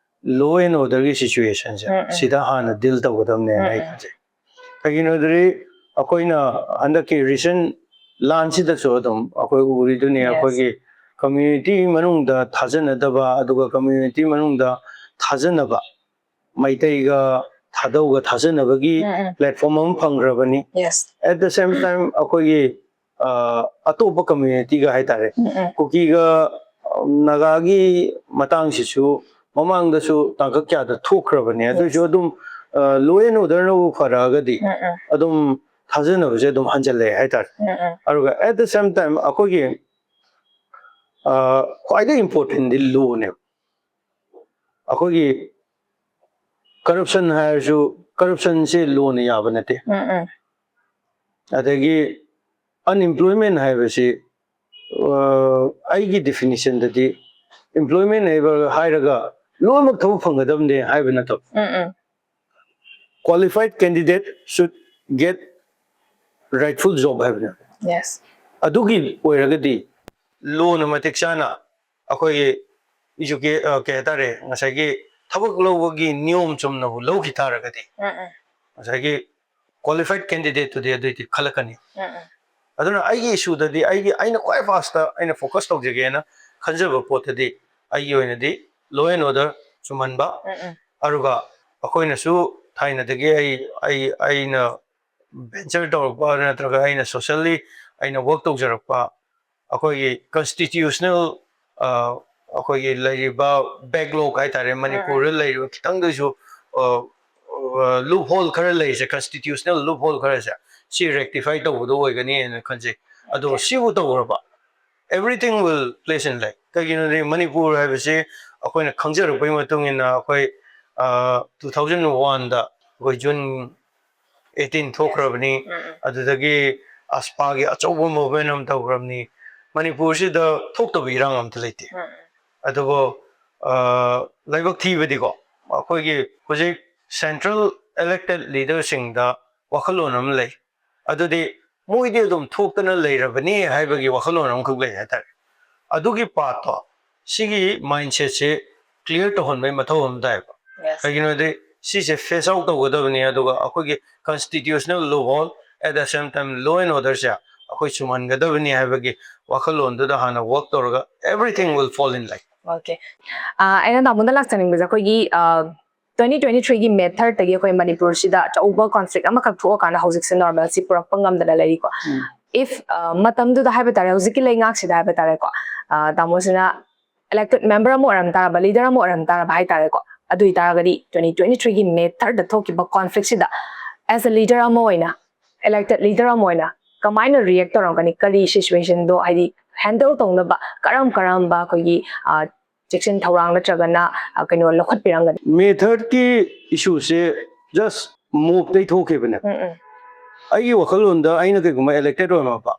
ꯂꯣ ꯑꯦꯟ ꯑꯣꯔꯗꯔꯒꯤ ꯁꯤꯆꯨꯋꯦꯁꯟꯁꯦ ꯎꯝ, ꯎꯝ. ꯁꯤꯗ ꯍꯥꯟꯅ ꯗꯤꯜ ꯇꯧꯒꯗꯕꯅꯦꯅ ꯎꯝ, ꯑꯩ ꯎꯝ. ꯈꯟꯖꯩ꯫ ꯀꯩꯒꯤꯅꯣꯗꯤ ꯑꯩꯈꯣꯏꯅ ꯍꯟꯗꯛꯀꯤ ꯔꯤꯁꯦꯟ ꯂꯥꯟꯁꯤꯗꯁꯨ ꯑꯗꯨꯝ ꯑꯩꯈꯣꯏ ꯎꯔꯤꯗꯨꯅꯤ, Yes. ꯑꯩꯈꯣꯏꯒꯤ ꯀꯝꯃ꯭ꯌꯨꯅꯤꯇꯤ ꯃꯅꯨꯡꯗ ꯊꯥꯖꯅꯗꯕ, ꯑꯗꯨꯒ ꯀꯝꯃ꯭ꯌꯨꯅꯤꯇꯤ ꯃꯅꯨꯡꯗ ꯊꯥꯖꯅꯕ, ꯃꯩꯇꯩꯒ ꯊꯥꯗꯧꯒ ꯊꯥꯖꯅꯕꯒꯤ ꯎꯝ, ꯎꯝ. ꯄ꯭ꯂꯦꯠꯐꯣꯝ ꯑꯃ ꯐꯪꯈ꯭ꯔꯕꯅꯤ꯫ Yes. At the same time, ꯑꯩꯈꯣꯏꯒꯤ, ꯑ, ꯑꯇꯣꯞꯄ ꯀꯝꯃ꯭ꯌꯨꯅꯤꯇꯤꯒ ꯍꯥꯏꯇꯥꯔꯦ, ꯎꯝ ꯎꯝ ꯀꯨꯀꯤꯒ, ꯑ, ꯅꯥꯒꯥꯒꯤ ꯃꯇꯥꯡꯁꯤꯁꯨ ꯃꯃꯥꯡꯗꯁꯨ ꯇꯥꯡꯀꯛ ꯀꯌꯥꯗ ꯊꯣꯛꯈ꯭ꯔꯕꯅꯦ꯫ ꯑꯗꯨꯏꯁꯨ ꯑꯗꯨꯝ ꯂꯣ ꯑꯦꯟ ꯑꯣꯔꯗꯔꯅꯕꯨ ꯐꯔꯛꯑꯒꯗꯤ ꯎꯝ ꯎꯝ ꯑꯗꯨꯝ ꯊꯥꯖꯅꯕꯁꯦ ꯑꯗꯨꯝ ꯍꯟꯖꯜꯂꯛꯑꯦ ꯍꯥꯏꯇꯥꯔꯦ꯫ ꯎꯝ ꯎꯝ ꯑꯗꯨꯒ at the same time ꯑꯩꯈꯣꯏꯒꯤ, ꯑ, ꯈ꯭ꯋꯥꯏꯗꯒꯤ ꯏꯝꯄꯣꯔꯇꯦꯟꯗꯤ ꯂꯣꯅꯦꯕ꯫ ꯑꯩꯈꯣꯏꯒꯤ ꯀꯔꯞꯁꯟ ꯍꯥꯏꯔꯁꯨ, ꯀꯔꯞꯁꯟꯁꯦ ꯂꯣꯅ ꯌꯥꯕ ꯅꯠꯇꯦ꯫ ꯎꯝ ꯎꯝ ꯑꯗꯒꯤ ꯑꯟꯑꯦꯝꯄ꯭ꯂꯣꯏꯃꯦꯟ ꯍꯥꯏꯕꯁꯤ, ꯑ, ꯑꯩꯒꯤ ꯗꯤꯐꯤꯅꯤꯁꯟꯗꯗꯤ ꯑꯦꯝꯄ꯭ꯂꯣꯏꯃꯦꯟ ꯍꯥꯏꯕ ꯍꯥꯏꯔꯒ ꯂꯣꯏꯅꯃꯛ ꯊꯕꯛ ꯐꯪꯒꯗꯕꯅꯦ ꯍꯥꯏꯕ ꯅꯠꯇꯕ, ꯎꯝ ꯎꯝ qualified candidate should get rightful job ꯍꯥꯏꯕꯅꯦ꯫ ꯌꯦꯁ ꯑꯗꯨꯒꯤ ꯑꯣꯏꯔꯒꯗꯤ ꯂꯣꯅ ꯃꯇꯤꯛ ꯆꯥꯅ ꯑꯩꯈꯣꯏꯒꯤ ꯏꯖꯨꯀꯦ-, ꯑ, ꯀꯩ ꯍꯥꯏꯇꯥꯔꯦ, ꯉꯁꯥꯏꯒꯤ ꯊꯕꯛ ꯂꯧꯕꯒꯤ ꯅꯤꯌꯣꯝ ꯆꯨꯝꯅꯕꯨ ꯂꯧꯈꯤ ꯇꯥꯔꯒꯗꯤ ꯎꯝ ꯎꯝ ꯉꯁꯥꯏꯒꯤ ꯀ꯭ꯋꯥꯂꯤꯐꯥꯏꯠ ꯀꯦꯟꯗꯤꯗꯦꯠꯇꯨꯗꯤ ꯑꯗꯨꯏꯗꯤ ꯈꯜꯂꯛꯀꯅꯤ꯫ ꯎꯝ ꯎꯝ ꯑꯗꯨꯅ ꯑꯩꯒꯤ ꯏꯁꯨꯗꯗꯤ ꯑꯩꯒꯤ, ꯑꯩꯅ ꯈ꯭ꯋꯥꯏ ꯐꯥꯔꯁꯇ ꯑꯩꯅ ꯐꯣꯀꯁ ꯇꯧꯖꯒꯦꯅ ꯈꯟꯖꯕ ꯄꯣꯠꯇꯗꯤ ꯑꯩꯒꯤ ꯑꯣꯏꯅꯗꯤ ꯂꯣ ꯑꯦꯟ ꯑꯣꯔꯗꯔ ꯆꯨꯝꯍꯟꯕ, ꯎꯝ ꯎꯝ ꯑꯗꯨꯒ ꯑꯩꯈꯣꯏꯅꯁꯨ ꯊꯥꯏꯅꯗꯒꯤ ꯑꯩ, ꯑꯩ, ꯑꯩꯅ ꯚꯦꯟꯆꯔ ꯇꯧꯔꯛꯄ ꯅꯠꯇ꯭ꯔꯒ ꯑꯩꯅ ꯁꯣꯁꯦꯜꯂꯤ ꯑꯩꯅ ꯋꯔꯛ ꯇꯧꯖꯔꯛꯄ ꯑꯩꯈꯣꯏꯒꯤ ꯀꯟꯁꯇꯤꯇ꯭ꯌꯨꯁꯅꯦꯜ, ꯑꯩꯈꯣꯏꯒꯤ ꯂꯩꯔꯤꯕ ꯕꯦꯛꯂꯣꯛ ꯍꯥꯏꯇꯥꯔꯦ, ꯃꯅꯤꯄꯨꯔꯗ ꯂꯩꯔꯤꯕ ꯈꯤꯇꯪꯗꯁꯨ ꯂꯨꯞ ꯍꯣꯜ ꯈꯔ ꯂꯩꯔꯤꯁꯦ, ꯀꯟꯁꯇꯤꯇ꯭ꯌꯨꯁꯅꯦꯜ ꯂꯨꯞ ꯍꯣꯜ ꯈꯔꯁꯦ, ꯁꯤ ꯔꯦꯛꯇꯤꯐꯥꯏ ꯇꯧꯕꯗꯣ ꯑꯣꯏꯒꯅꯤ ꯍꯥꯏꯅ ꯈꯟꯖꯩ꯫ ꯑꯗꯣ ꯁꯤꯕꯨ ꯇꯧꯔꯕ, everything will place in line. ꯀꯩꯒꯤꯅꯣꯗꯤ Manipur ꯍꯥꯏꯕꯁꯤ ꯑꯩꯈꯣꯏꯅ ꯈꯪꯖꯔꯛꯄꯒꯤ ꯃꯇꯨꯡ ꯏꯟꯅ ꯑꯩꯈꯣꯏ ꯇꯨ ꯊꯥꯎꯖꯟ ꯋꯥꯟꯗ ꯑꯩꯈꯣꯏ ꯖꯨꯟ ꯑꯩꯠꯇꯤꯟ ꯊꯣꯛꯈ꯭ꯔꯕꯅꯤ꯫ ꯎꯝ ꯎꯝ ꯑꯗꯨꯗꯒꯤ ꯑꯁꯄꯥꯒꯤ ꯑꯆꯧꯕ ꯃꯨꯚꯃꯦꯟ ꯑꯃ ꯇꯧꯈ꯭ꯔꯕꯅꯤ꯫ ꯃꯅꯤꯄꯨꯔꯁꯤꯗ ꯊꯣꯛꯇꯕ ꯏꯔꯥꯡ ꯑꯝꯇ ꯂꯩꯇꯦ꯫ ꯎꯝ ꯎꯝ ꯑꯗꯨꯕꯨ, ꯑ, ꯂꯥꯏꯕꯛ ꯊꯤꯕꯗꯤꯀꯣ, ꯑꯩꯈꯣꯏꯒꯤ ꯍꯧꯖꯤꯛ ꯁꯦꯟꯇ꯭ꯔꯦꯜ ꯏꯂꯦꯛꯇꯦꯠ ꯂꯤꯗꯔꯁꯤꯡꯗ ꯋꯥꯈꯜꯂꯣꯟ ꯑꯃ ꯂꯩ꯫ ꯑꯗꯨꯗꯤ ꯃꯣꯏꯗꯤ ꯑꯗꯨꯝ ꯊꯣꯛꯇꯅ ꯂꯩꯔꯕꯅꯤ ꯍꯥꯏꯕꯒꯤ ꯋꯥꯈꯜꯂꯣꯟ ꯑꯃꯈꯛ ꯂꯩ ꯍꯥꯏꯇꯥꯔꯦ꯫ ꯑꯗꯨꯒꯤ ꯄꯥꯠꯇꯣ, ꯁꯤꯒꯤ ꯃꯥꯏꯟꯁꯦꯠꯁꯦ ꯀ꯭ꯂꯤꯌꯥꯔ ꯇꯧꯍꯟꯕꯒꯤ ꯃꯊꯧ ꯑꯃ ꯇꯥꯏꯕ꯫ ꯌꯦꯁ ꯀꯩꯒꯤꯅꯣꯗꯤ ꯁꯤꯁꯦ ꯐꯦꯁ ꯑꯥꯎꯠ ꯇꯧꯒꯗꯕꯅꯤ, ꯑꯗꯨꯒ ꯑꯩꯈꯣꯏꯒꯤ constitutional loophole, at the same time law and order ꯁꯦ ꯑꯩꯈꯣꯏ ꯆꯨꯝꯍꯟꯒꯗꯕꯅꯤ ꯍꯥꯏꯕꯒꯤ ꯋꯥꯈꯜꯂꯣꯟꯗꯨꯗ ꯍꯥꯟꯅ ꯋꯔꯛ ꯇꯧꯔꯒ everything will fall in line. Okay. ꯑꯩꯅ ꯇꯥꯃꯣꯗ ꯂꯥꯛꯆꯅꯤꯡꯕꯁꯦ, ꯑꯩꯈꯣꯏꯒꯤ ꯇ꯭ꯋꯦꯟꯇꯤ ꯇ꯭ꯋꯦꯟꯇꯤ ꯊ꯭ꯔꯤꯒꯤ ꯃꯦ ꯊꯥꯔꯠꯇꯒꯤ ꯑꯩꯈꯣꯏ ꯃꯅꯤꯄꯨꯔꯁꯤꯗ ꯑꯆꯧꯕ ꯀꯣꯟꯐ꯭ꯂꯤꯛ ꯑꯃꯈꯛ ꯊꯣꯛꯑꯀꯥꯟꯗ ꯍꯧꯖꯤꯛꯁꯦ ꯅꯣꯔꯃꯦꯜꯁꯤ ꯄꯨꯔꯛꯄ ꯉꯝꯗꯅ ꯂꯩꯔꯤꯀꯣ꯫ ꯎꯝ. If ꯃꯇꯝꯗꯨꯗ ꯍꯥꯏꯕ ꯇꯥꯔꯦ, ꯍꯧꯖꯤꯛꯀꯤ ꯂꯩꯉꯥꯛꯁꯤꯗ ꯍꯥꯏꯕ ꯇꯥꯔꯦꯀꯣ, ꯇꯥꯃꯣꯁꯤꯅ elected member ꯑꯃ ꯑꯣꯏꯔꯝ ꯇꯥꯔꯕ, leader ꯑꯃ ꯑꯣꯏꯔꯝ ꯇꯥꯔꯕ ꯍꯥꯏ ꯇꯥꯔꯦꯀꯣ, ꯑꯗꯨ ꯑꯣꯏꯇꯥꯔꯒꯗꯤ twenty twenty three ꯒꯤ May third ꯊꯣꯛꯈꯤꯕ conflict ꯁꯤꯗ as a leader ꯑꯃ ꯑꯣꯏꯅ, elected leader ꯑꯃ ꯑꯣꯏꯅ ꯀꯃꯥꯏꯅ react ꯇꯧꯔꯝꯒꯅꯤ? ꯀꯔꯤ situation ꯗꯣ, ꯍꯥꯏꯗꯤ, handle ꯇꯧꯅꯕ ꯀꯔꯝ ꯀꯔꯝꯕ ꯑꯩꯈꯣꯏꯒꯤ ꯆꯦꯛꯁꯤꯟ ꯊꯧꯔꯥꯡ ꯅꯠꯇ꯭ꯔꯒꯅ ꯀꯩꯅꯣ ꯂꯧꯈꯠꯄꯤꯔꯝꯒꯅꯤ? May third ꯀꯤ issue ꯁꯦ just mob ꯇꯩ ꯊꯣꯛꯈꯤꯕꯅꯦ꯫ ꯎꯝ ꯎꯝ ꯑꯩꯒꯤ ꯋꯥꯈꯜꯂꯣꯟꯗ ꯑꯩꯅ ꯀꯩꯒꯨꯝꯕ elected ꯑꯣꯏꯔꯝꯃꯕ,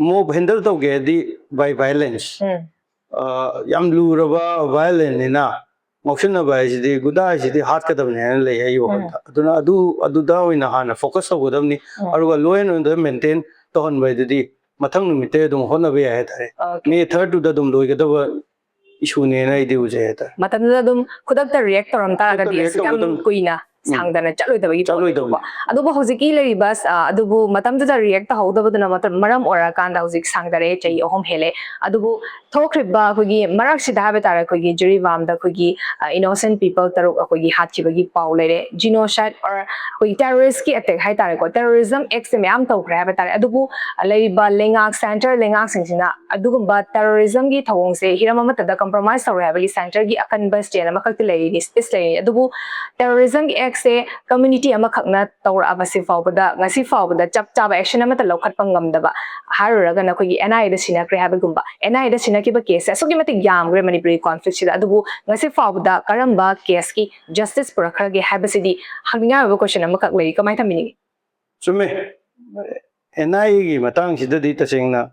mob handle ꯇꯧꯒꯦ ꯍꯥꯏꯗꯤ by violence, ꯎꯝ ꯌꯥꯝ ꯂꯨꯔꯕ violence ꯅꯤꯅ, ꯉꯥꯎꯁꯤꯟꯅꯕ ꯍꯥꯏꯁꯤꯗꯤ, ꯒꯨꯟꯗꯥ ꯍꯥꯏꯁꯤꯗꯤ ꯍꯥꯠꯀꯗꯕꯅꯦ ꯍꯥꯏꯅ ꯂꯩ ꯑꯩꯒꯤ ꯋꯥꯈꯜꯗ꯫ ꯑꯗꯨꯅ ꯑꯗꯨ ꯑꯗꯨꯗ ꯑꯣꯏꯅ ꯍꯥꯟꯅ focus ꯇꯧꯒꯗꯕꯅꯤ꯫ ꯎꯝ꯫ ꯑꯗꯨꯒ law and order maintain ꯇꯧꯍꯟꯕ ꯍꯥꯏꯗꯨꯗꯤ ꯃꯊꯪ ꯅꯨꯃꯤꯠꯇꯩ ꯑꯗꯨꯝ ꯍꯣꯠꯅꯕ ꯌꯥꯏ ꯍꯥꯏꯇꯥꯔꯦ꯫ Okay. May third ꯇꯨꯗ ꯑꯗꯨꯝ ꯂꯣꯏꯒꯗꯕ issue ꯅꯦꯅ ꯑꯩꯗꯤ ꯎꯖꯩ ꯍꯥꯏꯇꯥꯔꯦ꯫ ꯃꯇꯝꯗꯨꯗ ꯑꯗꯨꯝ ꯈꯨꯗꯛꯇ react ꯇꯧꯔꯝ ꯇꯥꯔꯒꯗꯤ ꯈꯨꯗꯛꯇ react ꯑꯁꯨꯛ ꯌꯥꯝ ꯇꯧꯒꯗꯕꯅꯤ꯫ ꯀꯨꯏꯅ ꯎꯝ꯫ ꯁꯥꯡꯗꯅ ꯆꯠꯂꯣꯏꯗꯕꯒꯤ ꯆꯠꯂꯣꯏꯗꯕꯅꯤ꯫ ꯄꯣꯠꯅꯦꯕꯀꯣ꯫ ꯑꯗꯨꯕꯨ ꯍꯧꯖꯤꯛꯀꯤ ꯂꯩꯔꯤꯕ ꯑ, ꯑꯗꯨꯕꯨ ꯃꯇꯝꯗꯨꯗ react ꯇꯧꯍꯧꯗꯕꯗꯨꯅ ꯃꯇꯝ ꯃꯔꯝ ꯑꯣꯏꯔꯀꯥꯟꯗ ꯍꯧꯖꯤꯛ ꯁꯥꯡꯗꯔꯦ, ꯆꯍꯤ ꯑꯍꯨꯝ ꯍꯦꯜꯂꯦ꯫ ꯑꯗꯨꯕꯨ ꯊꯣꯛꯈ꯭ꯔꯤꯕ ꯑꯩꯈꯣꯏꯒꯤ ꯃꯔꯛꯁꯤꯗ ꯍꯥꯏꯕ ꯇꯥꯔꯦ, ꯑꯩꯈꯣꯏꯒꯤ ꯖꯤꯔꯤꯕꯥꯝꯗ ꯑꯩꯈꯣꯏꯒꯤ innocent people ꯇꯔꯨꯛ ꯑꯩꯈꯣꯏꯒꯤ ꯍꯥꯠꯈꯤꯕꯒꯤ ꯄꯥꯎ ꯂꯩꯔꯦ꯫ Genocide or ꯑꯩꯈꯣꯏꯒꯤ terrorist ꯀꯤ attack ꯍꯥꯏ ꯇꯥꯔꯦꯀꯣ, terrorism act ꯁꯦ ꯃꯌꯥꯝ ꯇꯧꯈ꯭ꯔꯦ ꯍꯥꯏꯕ ꯇꯥꯔꯦ꯫ ꯑꯗꯨꯕꯨ ꯂꯩꯔꯤꯕ ꯂꯩꯉꯥꯛ, centre ꯂꯩꯉꯥꯛꯁꯤꯡꯁꯤꯅ ꯑꯗꯨꯒꯨꯝꯕ terrorism ꯒꯤ ꯊꯧꯑꯣꯡꯁꯦ ꯍꯤꯔꯝ ꯑꯃꯠꯇꯗ compromise ꯇꯧꯔꯦ ꯍꯥꯏꯕꯒꯤ centre ꯒꯤ ꯑꯀꯟꯕ stand ꯑꯃꯈꯛꯇꯤ ꯂꯩꯔꯤꯅꯤ, speech ꯂꯩꯔꯤꯅꯤ꯫ ꯑꯗꯨꯕꯨ terrorism ꯒꯤ act ꯁꯦ community ꯑꯃꯈꯛꯅ ꯇꯧꯔꯛꯑꯕꯁꯤ ꯐꯥꯎꯕꯗ, ꯉꯁꯤ ꯐꯥꯎꯕꯗ ꯆꯞ ꯆꯥꯕ action ꯑꯃꯠꯇ ꯂꯧꯈꯠꯄ ꯉꯝꯗꯕ, ꯍꯥꯏꯔꯨꯔꯒꯅ ꯑꯩꯈꯣꯏꯒꯤ N I A the ꯁꯤꯟꯅꯈ꯭ꯔꯦ ꯍꯥꯏꯕꯒꯨꯝꯕ, N I A the ꯁꯤꯟꯅꯈꯤꯕ case ꯁꯦ ꯑꯁꯨꯛꯀꯤ ꯃꯇꯤꯛ ꯌꯥꯝꯈ꯭ꯔꯦ ꯃꯅꯤꯄꯨꯔꯒꯤ conflict ꯁꯤꯗ꯫ ꯑꯗꯨꯕꯨ ꯉꯁꯤ ꯐꯥꯎꯕꯗ ꯀꯔꯝꯕ case ꯀꯤ justice ꯄꯨꯔꯛꯈ꯭ꯔꯒꯦ ꯍꯥꯏꯕꯁꯤꯗꯤ ꯍꯪꯅꯤꯡꯉꯥꯏ ꯑꯣꯏꯕ question ꯑꯃꯈꯛ ꯂꯩꯔꯤ꯫ ꯀꯃꯥꯏꯅ ꯊꯝꯕꯤꯅꯤꯡꯉꯤ? ꯆꯨꯝꯃꯦ꯫ N I A ꯒꯤ ꯃꯇꯥꯡꯁꯤꯗꯗꯤ ꯇꯁꯦꯡꯅ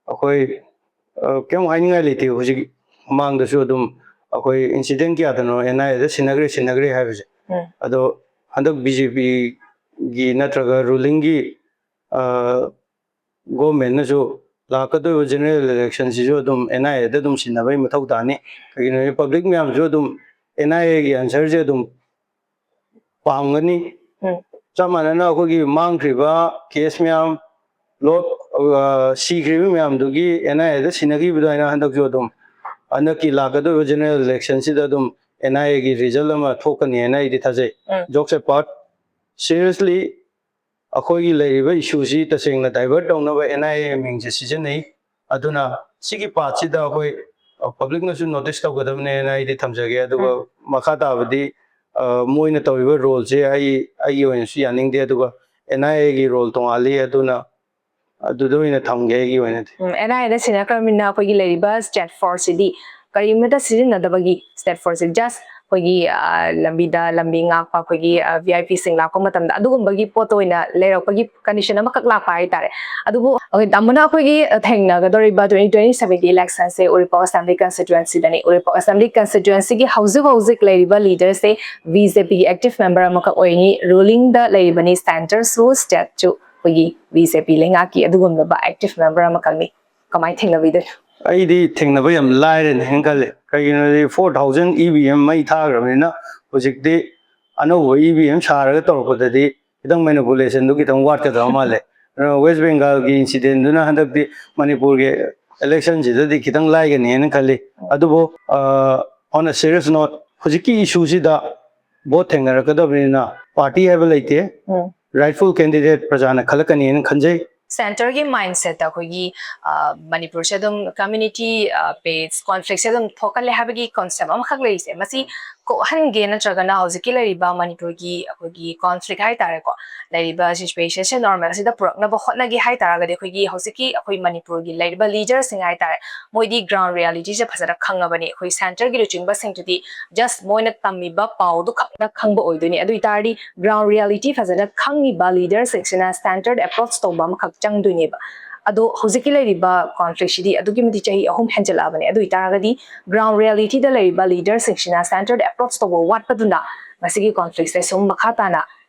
ꯑꯩꯈꯣꯏ, ꯑ, ꯀꯩꯝ ꯍꯥꯏꯅꯤꯡꯉꯥꯏ ꯂꯩꯇꯦ꯫ ꯍꯧꯖꯤꯛ ꯃꯃꯥꯡꯗꯁꯨ ꯑꯗꯨꯝ ꯑꯩꯈꯣꯏ incident ꯀꯌꯥꯗꯅꯣ N I A ꯗ ꯁꯤꯟꯅꯈ꯭ꯔꯦ, ꯁꯤꯟꯅꯈ꯭ꯔꯦ ꯍꯥꯏꯕꯁꯦ꯫ ꯎꯝ꯫ ꯑꯗꯣ ꯍꯟꯗꯛ B J P ꯒꯤ ꯅꯠꯇ꯭ꯔꯒ ruling ꯒꯤ, ꯑ, government ꯅꯁꯨ ꯂꯥꯛꯀꯗꯧꯔꯤꯕ general election ꯁꯤꯁꯨ ꯑꯗꯨꯝ N I A ꯗ ꯑꯗꯨꯝ ꯁꯤꯟꯅꯕꯒꯤ ꯃꯊꯧ ꯇꯥꯅꯤ꯫ ꯀꯩꯒꯤꯅꯣ ꯍꯥꯏꯗꯤ public ꯃꯌꯥꯝꯁꯨ ꯑꯗꯨꯝ N I A ꯒꯤ answer ꯁꯦ ꯑꯗꯨꯝ ꯄꯥꯝꯒꯅꯤ꯫ ꯎꯝ꯫ ꯆꯞ ꯃꯥꯟꯅꯅ ꯑꯩꯈꯣꯏꯒꯤ ꯃꯥꯡꯈ꯭ꯔꯤꯕ case ꯃꯌꯥꯝ, ꯂꯣ-, ꯑ, ꯁꯤꯈ꯭ꯔꯤꯕ ꯃꯌꯥꯝꯗꯨꯒꯤ N I A ꯗ ꯁꯤꯟꯅꯈꯤꯕ ꯑꯗꯨꯃꯥꯏꯅ ꯍꯟꯗꯛꯁꯨ ꯑꯗꯨꯝ ꯍꯟꯗꯛꯀꯤ ꯂꯥꯛꯀꯗꯧꯔꯤꯕ general election ꯁꯤꯗ ꯑꯗꯨꯝ N I A ꯒꯤ result ꯑꯃ ꯊꯣꯛꯀꯅꯤ ꯍꯥꯏꯅ ꯑꯩꯗꯤ ꯊꯥꯖꯩ꯫ ꯎꯝ꯫ Jokes apart, seriously, ꯑꯩꯈꯣꯏꯒꯤ ꯂꯩꯔꯤꯕ ꯏꯁꯨꯁꯤ ꯇꯁꯦꯡꯅ ꯗꯥꯏꯚꯔꯠ ꯇꯧꯅꯕ ꯑꯦꯟ ꯑꯥꯏ ꯑꯦ ꯃꯤꯡꯁꯦ ꯁꯤꯖꯤꯟꯅꯩ꯫ ꯑꯗꯨꯅ ꯁꯤꯒꯤ ꯄꯥꯔꯠꯁꯤꯗ ꯑꯩꯈꯣꯏ ꯄꯕ꯭ꯂꯤꯛꯅꯁꯨ ꯅꯣꯇꯤꯁ ꯇꯧꯒꯗꯕꯅꯦꯅ ꯑꯩꯗꯤ ꯊꯝꯖꯒꯦ꯫ ꯑꯗꯨꯒ ꯃꯈꯥ ꯇꯥꯕꯗꯤ ꯑ, ꯃꯣꯏꯅ ꯇꯧꯔꯤꯕ ꯔꯣꯜꯁꯦ ꯑꯩ ꯑꯩꯒꯤ ꯑꯣꯏꯅꯁꯨ ꯌꯥꯅꯤꯡꯗꯦ꯫ ꯑꯗꯨꯒ ꯑꯦꯟ ꯑꯥꯏ ꯑꯦꯒꯤ ꯔꯣꯜ ꯇꯣꯉꯥꯜꯂꯤ꯫ ꯑꯗꯨꯅ ꯑꯗꯨꯗ ꯑꯣꯏꯅ ꯊꯝꯒꯦ ꯑꯩꯒꯤ ꯑꯣꯏꯅꯗꯤ꯫ ꯑꯦꯟ ꯑꯥꯏ ꯑꯦꯗ ꯁꯤꯟꯅꯈ꯭ꯔꯕꯅꯤꯅ ꯑꯩꯈꯣꯏꯒꯤ ꯂꯩꯔꯤꯕ ꯁ꯭ꯇꯦꯠ ꯐꯣꯔꯁꯁꯤꯗꯤ ꯀꯔꯤꯃꯠꯇ ꯁꯤꯖꯤꯟꯅꯗꯕꯒꯤ ꯁ꯭ꯇꯦꯠ ꯐꯣꯔꯁꯁꯦ ꯖꯁ ꯑꯩꯈꯣꯏꯒꯤ ꯑ, ꯂꯝꯕꯤꯗ ꯂꯝꯕꯤ ꯉꯥꯛꯄ ꯑꯩꯈꯣꯏꯒꯤ ꯚꯤ ꯑꯥꯏ ꯄꯤꯁꯤꯡ ꯂꯥꯛꯄ ꯃꯇꯝꯗ ꯑꯗꯨꯒꯨꯝꯕꯒꯤ ꯄꯣꯠꯇ ꯑꯣꯏꯅ ꯂꯩꯔꯛꯄꯒꯤ ꯀꯟꯗꯤꯁꯟ ꯑꯃꯈꯛ ꯂꯥꯛꯄ ꯍꯥꯏꯇꯥꯔꯦ꯫ ꯑꯗꯨꯕꯨ ꯑꯩꯈꯣꯏ ꯇꯥꯃꯣꯅ ꯑꯩꯈꯣꯏꯒꯤ ꯊꯦꯡꯅꯒꯗꯧꯔꯤꯕ twenty twenty seven ꯒꯤ ꯏꯂꯦꯛꯁꯟꯁꯦ ꯎꯔꯤꯄꯣꯛ ꯑꯁꯦꯝꯕ꯭ꯂꯤ ꯀꯟꯁꯇꯤꯇ꯭ꯋꯦꯟꯁꯤꯗꯅꯤ꯫ ꯎꯔꯤꯄꯣꯛ ꯑꯁꯦꯝꯕ꯭ꯂꯤ ꯀꯟꯁꯇꯤꯇ꯭ꯋꯦꯟꯁꯤꯒꯤ ꯍꯧꯖꯤꯛ ꯍꯧꯖꯤꯛ ꯂꯩꯔꯤꯕ ꯂꯤꯗꯔꯁꯦ ꯕꯤ ꯖꯦ ꯄꯤꯒꯤ ꯑꯦꯛꯇꯤꯚ ꯃꯦꯝꯕꯔ ꯑꯃꯈꯛ ꯑꯣꯏꯅꯤ꯫ ꯔꯨꯂꯤꯡꯗ ꯂꯩꯔꯤꯕꯅꯤ, ꯁꯦꯟꯇꯔꯁꯨ ꯁ꯭ꯇꯦꯠꯁꯨ ꯑꯩꯈꯣꯏꯒꯤ ꯕꯤ ꯖꯦ ꯄꯤ ꯂꯩꯉꯥꯛꯀꯤ ꯑꯗꯨꯒꯨꯝꯂꯕ ꯑꯦꯛꯇꯤꯚ ꯃꯦꯝꯕꯔ ꯑꯃꯈꯛꯅꯤ꯫ ꯀꯃꯥꯏꯅ ꯊꯦꯡꯅꯕꯤꯗꯣꯏꯅꯣ? ꯑꯩꯗꯤ ꯊꯦꯡꯅꯕ ꯌꯥꯝ ꯂꯥꯏꯔꯅꯤ ꯍꯥꯏꯅ ꯈꯜꯂꯤ꯫ ꯀꯩꯒꯤꯅꯣꯗꯤ four thousand E V M ꯃꯩ ꯊꯥꯈ꯭ꯔꯕꯅꯤꯅ ꯍꯧꯖꯤꯛꯇꯤ ꯑꯅꯧꯕ E V M ꯁꯥꯔꯒ ꯇꯧꯔꯛꯄꯗꯗꯤ ꯈꯤꯇꯪ ꯃꯦꯅꯤꯄꯨꯂꯦꯁꯟꯗꯨ ꯈꯤꯇꯪ ꯋꯥꯠꯀꯗꯕ ꯃꯥꯜꯂꯦ꯫ ꯑꯗꯨꯅ ꯋꯦꯁ ꯕꯦꯡꯒꯥꯜꯒꯤ ꯏꯟꯁꯤꯗꯦꯟꯗꯨꯅ ꯍꯟꯗꯛꯇꯤ ꯃꯅꯤꯄꯨꯔꯒꯤ ꯏꯂꯦꯛꯁꯟꯁꯤꯗꯗꯤ ꯈꯤꯇꯪ ꯂꯥꯏꯒꯅꯤ ꯍꯥꯏꯅ ꯈꯜꯂꯤ꯫ ꯑꯗꯨꯕꯨ on a serious note, ꯍꯧꯖꯤꯛꯀꯤ ꯏꯁꯨꯁꯤꯗ ꯚꯣꯠ ꯊꯦꯡꯅꯔꯛꯀꯗꯕꯅꯤꯅ ꯄꯥꯔꯇꯤ ꯍꯥꯏꯕ ꯂꯩꯇꯦ꯫ ꯎꯝ꯫ ꯔꯥꯏꯠꯐꯨꯜ ꯀꯦꯟꯗꯤꯗꯦꯠ ꯄ꯭ꯔꯖꯥꯅ ꯈꯜꯂꯛꯀꯅꯤꯅ ꯈꯟꯖꯩ꯫ ꯁꯦꯟꯇꯔꯒꯤ ꯃꯥꯏꯟꯁꯦꯠꯇ ꯑꯩꯈꯣꯏꯒꯤ ꯑ, ꯃꯅꯤꯄꯨꯔꯁꯦ ꯑꯗꯨꯝ ꯀꯝꯃ꯭ꯌꯨꯅꯤꯇꯤ ꯕꯦꯁ ꯀꯣꯟꯐ꯭ꯂꯤꯛꯁꯦ ꯑꯗꯨꯝ ꯊꯣꯛꯀꯜꯂꯦ ꯍꯥꯏꯕꯒꯤ ꯀꯣꯟꯁꯦꯞ ꯑꯃꯈꯛ ꯂꯩꯔꯤꯁꯦ, ꯃꯁꯤ ꯀꯣꯛꯍꯟꯒꯦ ꯅꯠꯇ꯭ꯔꯒꯅ ꯍꯧꯖꯤꯛꯀꯤ ꯂꯩꯔꯤꯕ ꯃꯅꯤꯄꯨꯔꯒꯤ ꯑꯩꯈꯣꯏꯒꯤ ꯀꯣꯟꯐ꯭ꯂꯤꯛ ꯍꯥꯏꯇꯥꯔꯦꯀꯣ, ꯂꯩꯔꯤꯕ ꯁꯤꯆꯨꯋꯦꯁꯟꯁꯦ ꯅꯣꯔꯃꯦꯜꯁꯤꯗ ꯄꯨꯔꯛꯅꯕ ꯍꯣꯠꯅꯒꯦ ꯍꯥꯏꯇꯥꯔꯒꯗꯤ ꯑꯩꯈꯣꯏꯒꯤ ꯍꯧꯖꯤꯛꯀꯤ ꯑꯩꯈꯣꯏ ꯃꯅꯤꯄꯨꯔꯒꯤ ꯂꯩꯔꯤꯕ ꯂꯤꯗꯔꯁꯤꯡ ꯍꯥꯏꯇꯥꯔꯦ, ꯃꯣꯏꯗꯤ ꯒ꯭ꯔꯥꯎꯟ ꯔꯤꯌꯦꯂꯤꯇꯤꯁꯦ ꯐꯖꯅ ꯈꯪꯉꯕꯅꯤ꯫ ꯑꯩꯈꯣꯏ ꯁꯦꯟꯇꯔꯒꯤ ꯂꯨꯆꯤꯡꯕꯁꯤꯡꯗꯨꯗꯤ ꯖꯁ ꯃꯣꯏꯅ ꯇꯝꯃꯤꯕ ꯄꯥꯎꯗꯨ ꯈꯛꯇ ꯈꯪꯕ ꯑꯣꯏꯗꯣꯏꯅꯤ꯫ ꯑꯗꯨ ꯑꯣꯏꯇꯥꯔꯗꯤ ꯒ꯭ꯔꯥꯎꯟ ꯔꯤꯌꯦꯂꯤꯇꯤ ꯐꯖꯅ ꯈꯪꯉꯤꯕ ꯂꯤꯗꯔꯁꯤꯡꯁꯤꯅ ꯁꯦꯟꯇꯔꯗ ꯑꯦꯄ꯭ꯔꯣꯆ ꯇꯧꯕ ꯑꯃꯈꯛ ꯆꯪꯗꯣꯏꯅꯦꯕ꯫ ꯑꯗꯣ ꯍꯧꯖꯤꯛꯀꯤ ꯂꯩꯔꯤꯕ ꯀꯣꯟꯐ꯭ꯂꯤꯛꯁꯤꯗꯤ ꯑꯗꯨꯛꯀꯤ ꯃꯇꯤꯛ ꯆꯍꯤ ꯑꯍꯨꯝ ꯍꯦꯟꯖꯜꯂꯛꯑꯕꯅꯦ꯫ ꯑꯗꯨ ꯑꯣꯏꯇꯥꯔꯒꯗꯤ ꯒ꯭ꯔꯥꯎꯟ ꯔꯤꯌꯦꯂꯤꯇꯤꯗ ꯂꯩꯔꯤꯕ ꯂꯤꯗꯔꯁꯤꯡꯁꯤꯅ ꯁꯦꯟꯇꯔꯗ ꯑꯦꯄ꯭ꯔꯣꯆ ꯇꯧꯕ ꯋꯥꯠꯄꯗꯨꯅ ꯉꯁꯤꯒꯤ ꯀꯣꯟꯐ꯭ꯂꯤꯛꯁꯦ ꯁꯨꯝ ꯃꯈꯥ ꯇꯥꯅ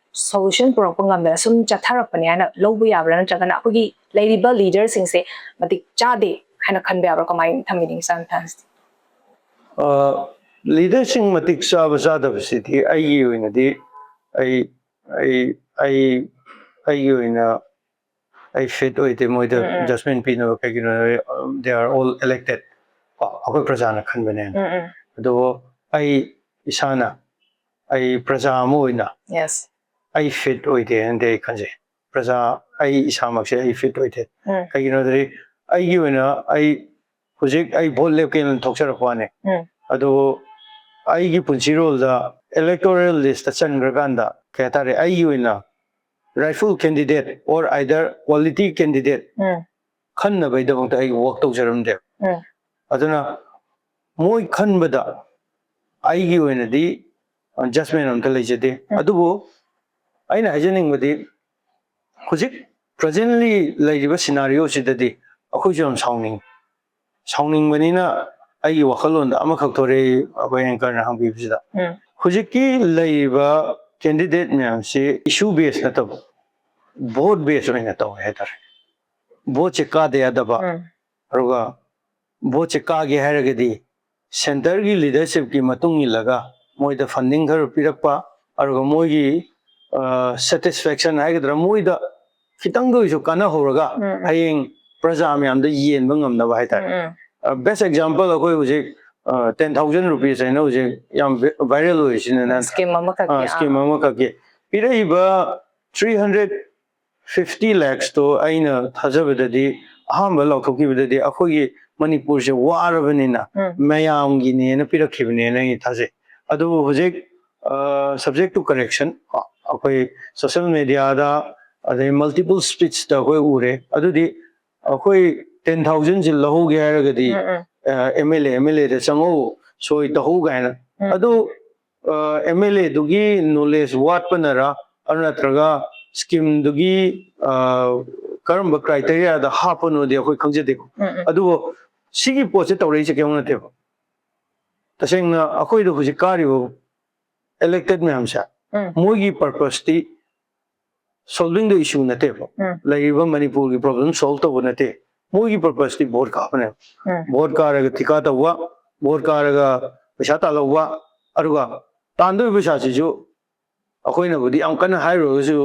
ꯁꯣꯂꯨꯁꯟ ꯄꯨꯔꯛꯄ ꯉꯝꯗꯅ ꯁꯨꯝ ꯆꯠꯊꯔꯛꯄꯅꯦ ꯍꯥꯏꯅ ꯂꯧꯕ ꯌꯥꯕ꯭ꯔꯥ, ꯅꯠꯇ꯭ꯔꯒꯅ ꯑꯩꯈꯣꯏꯒꯤ ꯂꯩꯔꯤꯕ ꯂꯤꯗꯔꯁꯤꯡꯁꯦ ꯃꯇꯤꯛ ꯆꯥꯗꯦ ꯍꯥꯏꯅ ꯈꯟꯕ ꯌꯥꯕ꯭ꯔꯥ? ꯀꯃꯥꯏꯅ ꯊꯝꯕꯤꯅꯤꯡꯉꯤ ꯁꯥꯔ ꯃꯊꯪꯁꯤꯗꯤ? ꯂꯤꯗꯔꯁꯤꯡ ꯃꯇꯤꯛ ꯆꯥꯕ ꯆꯥꯗꯕꯁꯤꯗꯤ ꯑꯩꯒꯤ ꯑꯣꯏꯅꯗꯤ ꯑꯩ ꯑꯩ ꯑꯩ ꯑꯩꯒꯤ ꯑꯣꯏꯅ ꯑꯩ ꯐꯤꯠ ꯑꯣꯏꯗꯦ ꯃꯣꯏꯗ ꯎꯝ, ꯎꯝ꯫ ꯖꯁꯃꯦꯟ ꯄꯤꯅꯕ꯫ ꯀꯩꯒꯤꯅꯣ ꯍꯥꯏꯔꯗꯤ they are all elected, ꯀꯣ, ꯑꯩꯈꯣꯏ ꯄ꯭ꯔꯖꯥꯅ ꯈꯟꯕꯅꯦꯅ꯫ ꯎꯝ, ꯎꯝ꯫ ꯑꯗꯨꯕꯨ ꯑꯩ ꯏꯁꯥꯅ ꯑꯩ ꯄ꯭ꯔꯖꯥ ꯑꯃ ꯑꯣꯏꯅ ꯌꯦꯁ꯫ ꯑꯩ ꯐꯤꯠ ꯑꯣꯏꯗꯦ ꯍꯥꯏꯅꯗꯤ ꯑꯩ ꯈꯟꯖꯩ꯫ ꯄ꯭ꯔꯖꯥ, ꯑꯩ ꯏꯁꯥꯃꯛꯁꯦ ꯑꯩ ꯐꯤꯠ ꯑꯣꯏꯗꯦ꯫ ꯎꯝ. ꯀꯩꯒꯤꯅꯣꯗꯤ ꯑꯩꯒꯤ ꯑꯣꯏꯅ ꯑꯩ ꯍꯧꯖꯤꯛ ꯑꯩ ꯚꯣꯠ ꯂꯦꯞꯀꯦꯅ ꯊꯣꯛꯆꯔꯛꯄ ꯋꯥꯅꯤ꯫ ꯎꯝ. ꯑꯗꯨꯕꯨ ꯑꯩꯒꯤ ꯄꯨꯟꯁꯤꯔꯣꯜꯗ ꯏꯂꯦꯛꯇꯣꯔꯦꯜ ꯂꯤꯁꯇ ꯆꯟꯈ꯭ꯔꯀꯥꯟꯗ ꯀꯩ ꯍꯥꯏꯇꯥꯔꯦ, ꯑꯩꯒꯤ ꯑꯣꯏꯅ rifle candidate or either quality candidate um. ꯈꯟꯅꯕꯒꯤꯗꯃꯛꯇ ꯑꯩ ꯋꯥꯛ ꯇꯧꯖꯔꯝꯗꯦꯕ꯫ ꯎꯝ. ꯑꯗꯨꯅ ꯃꯣꯏ ꯈꯟꯕꯗ ꯑꯩꯒꯤ ꯑꯣꯏꯅꯗꯤ ꯖꯁꯃꯦꯟ ꯑꯝꯇ ꯂꯩꯖꯗꯦ꯫ ꯎꯝ. ꯑꯗꯨꯕꯨ ꯑꯩꯅ ꯍꯥꯏꯖꯅꯤꯡꯕꯗꯤ ꯍꯧꯖꯤꯛ ꯄ꯭ꯔꯖꯦꯟꯂꯤ ꯂꯩꯔꯤꯕ ꯁꯤꯅꯥꯔꯤꯑꯣꯁꯤꯗꯗꯤ ꯑꯩꯈꯣꯏꯁꯨ ꯌꯥꯝ ꯁꯥꯎꯅꯤꯡꯉꯤ꯫ ꯁꯥꯎꯅꯤꯡꯕꯅꯤꯅ ꯑꯩꯒꯤ ꯋꯥꯈꯜꯂꯣꯟꯗ ꯑꯃꯈꯛ ꯊꯣꯔꯛꯏ, ꯑꯩꯈꯣꯏ ꯑꯦꯡꯀꯔꯅ ꯍꯪꯕꯤꯕꯁꯤꯗ꯫ ꯎꯝ. ꯍꯧꯖꯤꯛꯀꯤ ꯂꯩꯔꯤꯕ ꯀꯦꯟꯗꯤꯗꯦꯠ ꯃꯌꯥꯝꯁꯤ ꯏꯁꯨ ꯕꯦꯁ ꯅꯠꯇꯕ, ꯚꯣꯠ ꯕꯦꯁ ꯑꯣꯏꯅ ꯇꯧꯋꯦ ꯍꯥꯏꯇꯥꯔꯦ꯫ ꯚꯣꯠꯁꯦ ꯀꯥꯗ ꯌꯥꯗꯕ, ꯎꯝ. ꯑꯗꯨꯒ ꯚꯣꯠꯁꯦ ꯀꯥꯒꯦ ꯍꯥꯏꯔꯒꯗꯤ ꯁꯦꯟꯇꯔꯒꯤ ꯂꯤꯗꯔꯁꯤꯞꯀꯤ ꯃꯇꯨꯡ ꯏꯜꯂꯒ ꯃꯣꯏꯗ ꯐꯟꯗꯤꯡ ꯈꯔ ꯄꯤꯔꯛꯄ, ꯑꯗꯨꯒ ꯃꯣꯏꯒꯤ ꯁꯦꯇꯤꯁꯐꯦꯛꯁꯟ ꯍꯥꯏꯒꯗ꯭ꯔꯥ, ꯃꯣꯏꯗ ꯈꯤꯇꯪꯗ ꯑꯣꯏꯁꯨ ꯀꯥꯟꯅꯍꯧꯔꯒ ꯎꯝ, ꯎꯝ. ꯍꯌꯦꯡ ꯄ꯭ꯔꯖꯥ ꯃꯌꯥꯝꯗ ꯌꯦꯟꯕ ꯉꯝꯅꯕ ꯍꯥꯏꯇꯥꯔꯦ꯫ ꯎꯝ, ꯎꯝ. ꯕꯦꯁ ꯑꯦꯛꯖꯥꯝꯄꯜ ꯑꯩꯈꯣꯏ ꯍꯧꯖꯤꯛ ꯇꯦꯟ ꯊꯥꯎꯖꯟ ꯔꯨꯄꯤꯁ ꯍꯥꯏꯅ ꯍꯧꯖꯤꯛ ꯌꯥꯝ ꯚꯥꯏꯔꯦꯜ ꯑꯣꯏꯔꯤꯁꯤꯅ ꯁ꯭ꯀꯤꯝ ꯑꯃꯈꯛꯀꯤ, ꯑꯥ. ꯁ꯭ꯀꯤꯝ ꯑꯃꯈꯛꯀꯤ ꯄꯤꯔꯛꯏꯕ ꯊ꯭ꯔꯤ ꯍꯟꯗ꯭ꯔꯦꯠ ꯐꯤꯐꯇꯤ ꯂꯦꯛꯁꯇꯣ ꯑꯩꯅ ꯊꯥꯖꯕꯗꯗꯤ, ꯑꯍꯥꯟꯕ ꯂꯥꯎꯊꯣꯛꯈꯤꯕꯗꯗꯤ ꯑꯩꯈꯣꯏꯒꯤ ꯃꯅꯤꯄꯨꯔꯁꯦ ꯋꯥꯔꯕꯅꯤꯅ ꯎꯝ. ꯃꯌꯥꯝꯒꯤꯅꯦꯅ ꯄꯤꯔꯛꯈꯤꯕꯅꯦꯅ ꯑꯩ ꯊꯥꯖꯩ꯫ ꯑꯗꯨꯕꯨ ꯍꯧꯖꯤꯛ ꯁꯕꯖꯦꯛ ꯇꯨ ꯀꯔꯦꯛꯁꯟ, ꯑꯩꯈꯣꯏ ꯁꯣꯁꯦꯜ ꯃꯦꯗꯤꯌꯥꯗ ꯑꯗꯩ ꯃꯜꯇꯤꯄꯜ ꯁ꯭ꯄꯤꯆꯇ ꯑꯩꯈꯣꯏ ꯎꯔꯦ꯫ ꯑꯗꯨꯗꯤ ꯑꯩꯈꯣꯏ ꯇꯦꯟ ꯊꯥꯎꯖꯟꯁꯤ ꯂꯧꯍꯧꯒꯦ ꯍꯥꯏꯔꯒꯗꯤ um, um. M L A M L ꯑꯦꯗ ꯆꯪꯉꯧ, ꯁꯣꯏ ꯇꯧꯍꯧ ꯀꯥꯏꯅ꯫ ꯎꯝ. ꯑꯗꯨ ꯑꯦꯝ ꯑꯦꯜ ꯑꯦꯗꯨꯒꯤ ꯅꯣꯂꯦꯖ ꯋꯥꯠꯄꯅꯔ, ꯑꯗꯨ ꯅꯠꯇ꯭ꯔꯒ ꯁ꯭ꯀꯤꯝꯗꯨꯒꯤ ꯀꯔꯝꯕ ꯀ꯭ꯔꯥꯏꯇꯦꯔꯤꯌꯥꯗ ꯍꯥꯞꯄꯅꯣꯗꯤ ꯑꯩꯈꯣꯏ ꯈꯪꯖꯗꯦꯀꯣ꯫ ꯎꯝ, ꯎꯝ. ꯑꯗꯨꯕꯨ ꯁꯤꯒꯤ ꯄꯣꯠꯁꯦ ꯇꯧꯔꯛꯏꯁꯦ ꯀꯩꯝ ꯅꯠꯇꯦꯕ꯫ ꯇꯁꯦꯡꯅ ꯑꯩꯈꯣꯏꯗ ꯍꯧꯖꯤꯛ ꯀꯥꯔꯤꯕ ꯏꯂꯦꯛꯇꯦꯠ ꯃꯌꯥꯝꯁꯦ, ꯎꯝ. ꯃꯣꯏꯒꯤ ꯄꯔꯄꯁꯇꯤ solving the issue ꯅꯠꯇꯦꯕ꯫ ꯎꯝ. ꯂꯩꯔꯤꯕ ꯃꯅꯤꯄꯨꯔꯒꯤ ꯄ꯭ꯔꯣꯕ꯭ꯂꯦꯝ ꯁꯣꯜꯕ ꯇꯧꯕ ꯅꯠꯇꯦ꯫ ꯃꯣꯏꯒꯤ ꯄꯔꯄꯁꯇꯤ ꯚꯣꯠ ꯀꯥꯞꯄꯅꯦꯕ꯫ ꯎꯝ. ꯚꯣꯠ ꯀꯥꯔꯒ ꯊꯤꯀꯥ ꯇꯧꯕ, ꯚꯣꯠ ꯀꯥꯔꯒ ꯄꯩꯁꯥ ꯇꯥꯜꯍꯧꯕ, ꯑꯗꯨꯒ ꯇꯥꯟꯗꯣꯏꯕ ꯄꯩꯁꯥꯁꯤꯁꯨ ꯑꯩꯈꯣꯏꯅꯕꯨꯗꯤ ꯌꯥꯝ ꯀꯟꯅ ꯍꯥꯏꯔꯨꯔꯒꯁꯨ,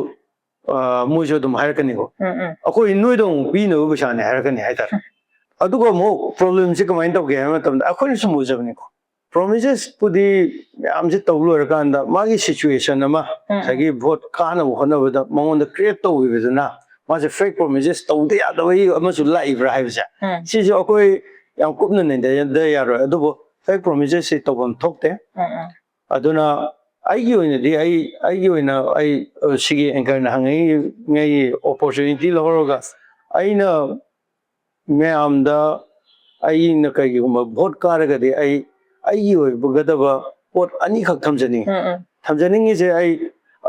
ꯑ, ꯃꯣꯏꯁꯨ ꯑꯗꯨꯝ ꯍꯥꯏꯔꯛꯀꯅꯤꯀꯣ꯫ ꯎꯝ, ꯎꯝ. ꯑꯩꯈꯣꯏ ꯅꯣꯏꯗ ꯑꯃꯨꯛ ꯄꯤꯅꯕ ꯄꯩꯁꯥꯅꯦ ꯍꯥꯏꯔꯛꯀꯅꯤ ꯍꯥꯏꯇꯥꯔꯦ꯫ ꯑꯗꯨꯒ ꯑꯃꯨꯛ ꯄ꯭ꯔꯣꯕ꯭ꯂꯦꯝꯁꯦ ꯀꯃꯥꯏꯅ ꯇꯧꯒꯦ ꯍꯥꯏꯕ ꯃꯇꯝꯗ ꯑꯩꯈꯣꯏꯅ ꯁꯨꯝ ꯎꯖꯕꯅꯤꯀꯣ꯫ ꯄ꯭ꯔꯣꯃꯤꯁꯦꯁꯄꯨꯗꯤ ꯃꯌꯥꯝꯁꯦ ꯇꯧ ꯂꯣꯏꯔꯀꯥꯟꯗ ꯃꯥꯒꯤ ꯁꯤꯆꯨꯋꯦꯁꯟ ꯑꯃ, ꯎꯝ. ꯉꯁꯥꯏꯒꯤ ꯚꯣꯠ ꯀꯥꯅꯕ ꯍꯣꯠꯅꯕꯗ ꯃꯉꯣꯟꯗ ꯀ꯭ꯔꯤꯌꯦꯠ ꯇꯧꯈꯤꯕꯗꯨꯅ ꯃꯥꯁꯦ ꯐꯦꯛ ꯄ꯭ꯔꯣꯃꯤꯁꯦꯁ ꯇꯧꯗ ꯌꯥꯗꯕꯒꯤ ꯑꯃꯁꯨ ꯂꯥꯛꯏꯕ꯭ꯔꯥ ꯍꯥꯏꯕꯁꯦ, ꯎꯝ. ꯁꯤꯁꯨ ꯑꯩꯈꯣꯏ ꯌꯥꯝ ꯀꯨꯞꯅ ꯅꯩꯅꯗ ꯌꯥꯔꯣꯏ꯫ ꯑꯗꯨꯕꯨ ꯐꯦꯛ ꯄ꯭ꯔꯣꯃꯤꯁꯦꯁꯁꯤ ꯇꯧꯐꯝ ꯊꯣꯛꯇꯦ꯫ ꯎꯝ, ꯎꯝ. ꯑꯗꯨꯅ ꯑꯩꯒꯤ ꯑꯣꯏꯅꯗꯤ ꯑꯩ ꯑꯩꯒꯤ ꯑꯣꯏꯅ ꯑꯩ ꯑ, ꯁꯤꯒꯤ ꯑꯦꯡꯀꯔꯅ ꯍꯪꯉꯛꯏꯉꯩꯒꯤ ꯑꯣꯄꯣꯔꯆꯨꯅꯤꯇꯤ ꯂꯧꯔꯒ ꯑꯩꯅ ꯃꯌꯥꯝꯗ, ꯑꯩꯅ ꯀꯩꯒꯨꯝꯕ ꯚꯣꯠ ꯀꯥꯔꯒꯗꯤ ꯑꯩ ꯑꯩꯒꯤ ꯑꯣꯏꯒꯗꯕ ꯄꯣꯠ ꯑꯅꯤꯈꯛ ꯊꯝꯖꯅꯤꯡꯉꯤ꯫ ꯎꯝ, ꯎꯝ. ꯊꯝꯖꯅꯤꯡꯉꯤꯁꯦ ꯑꯩ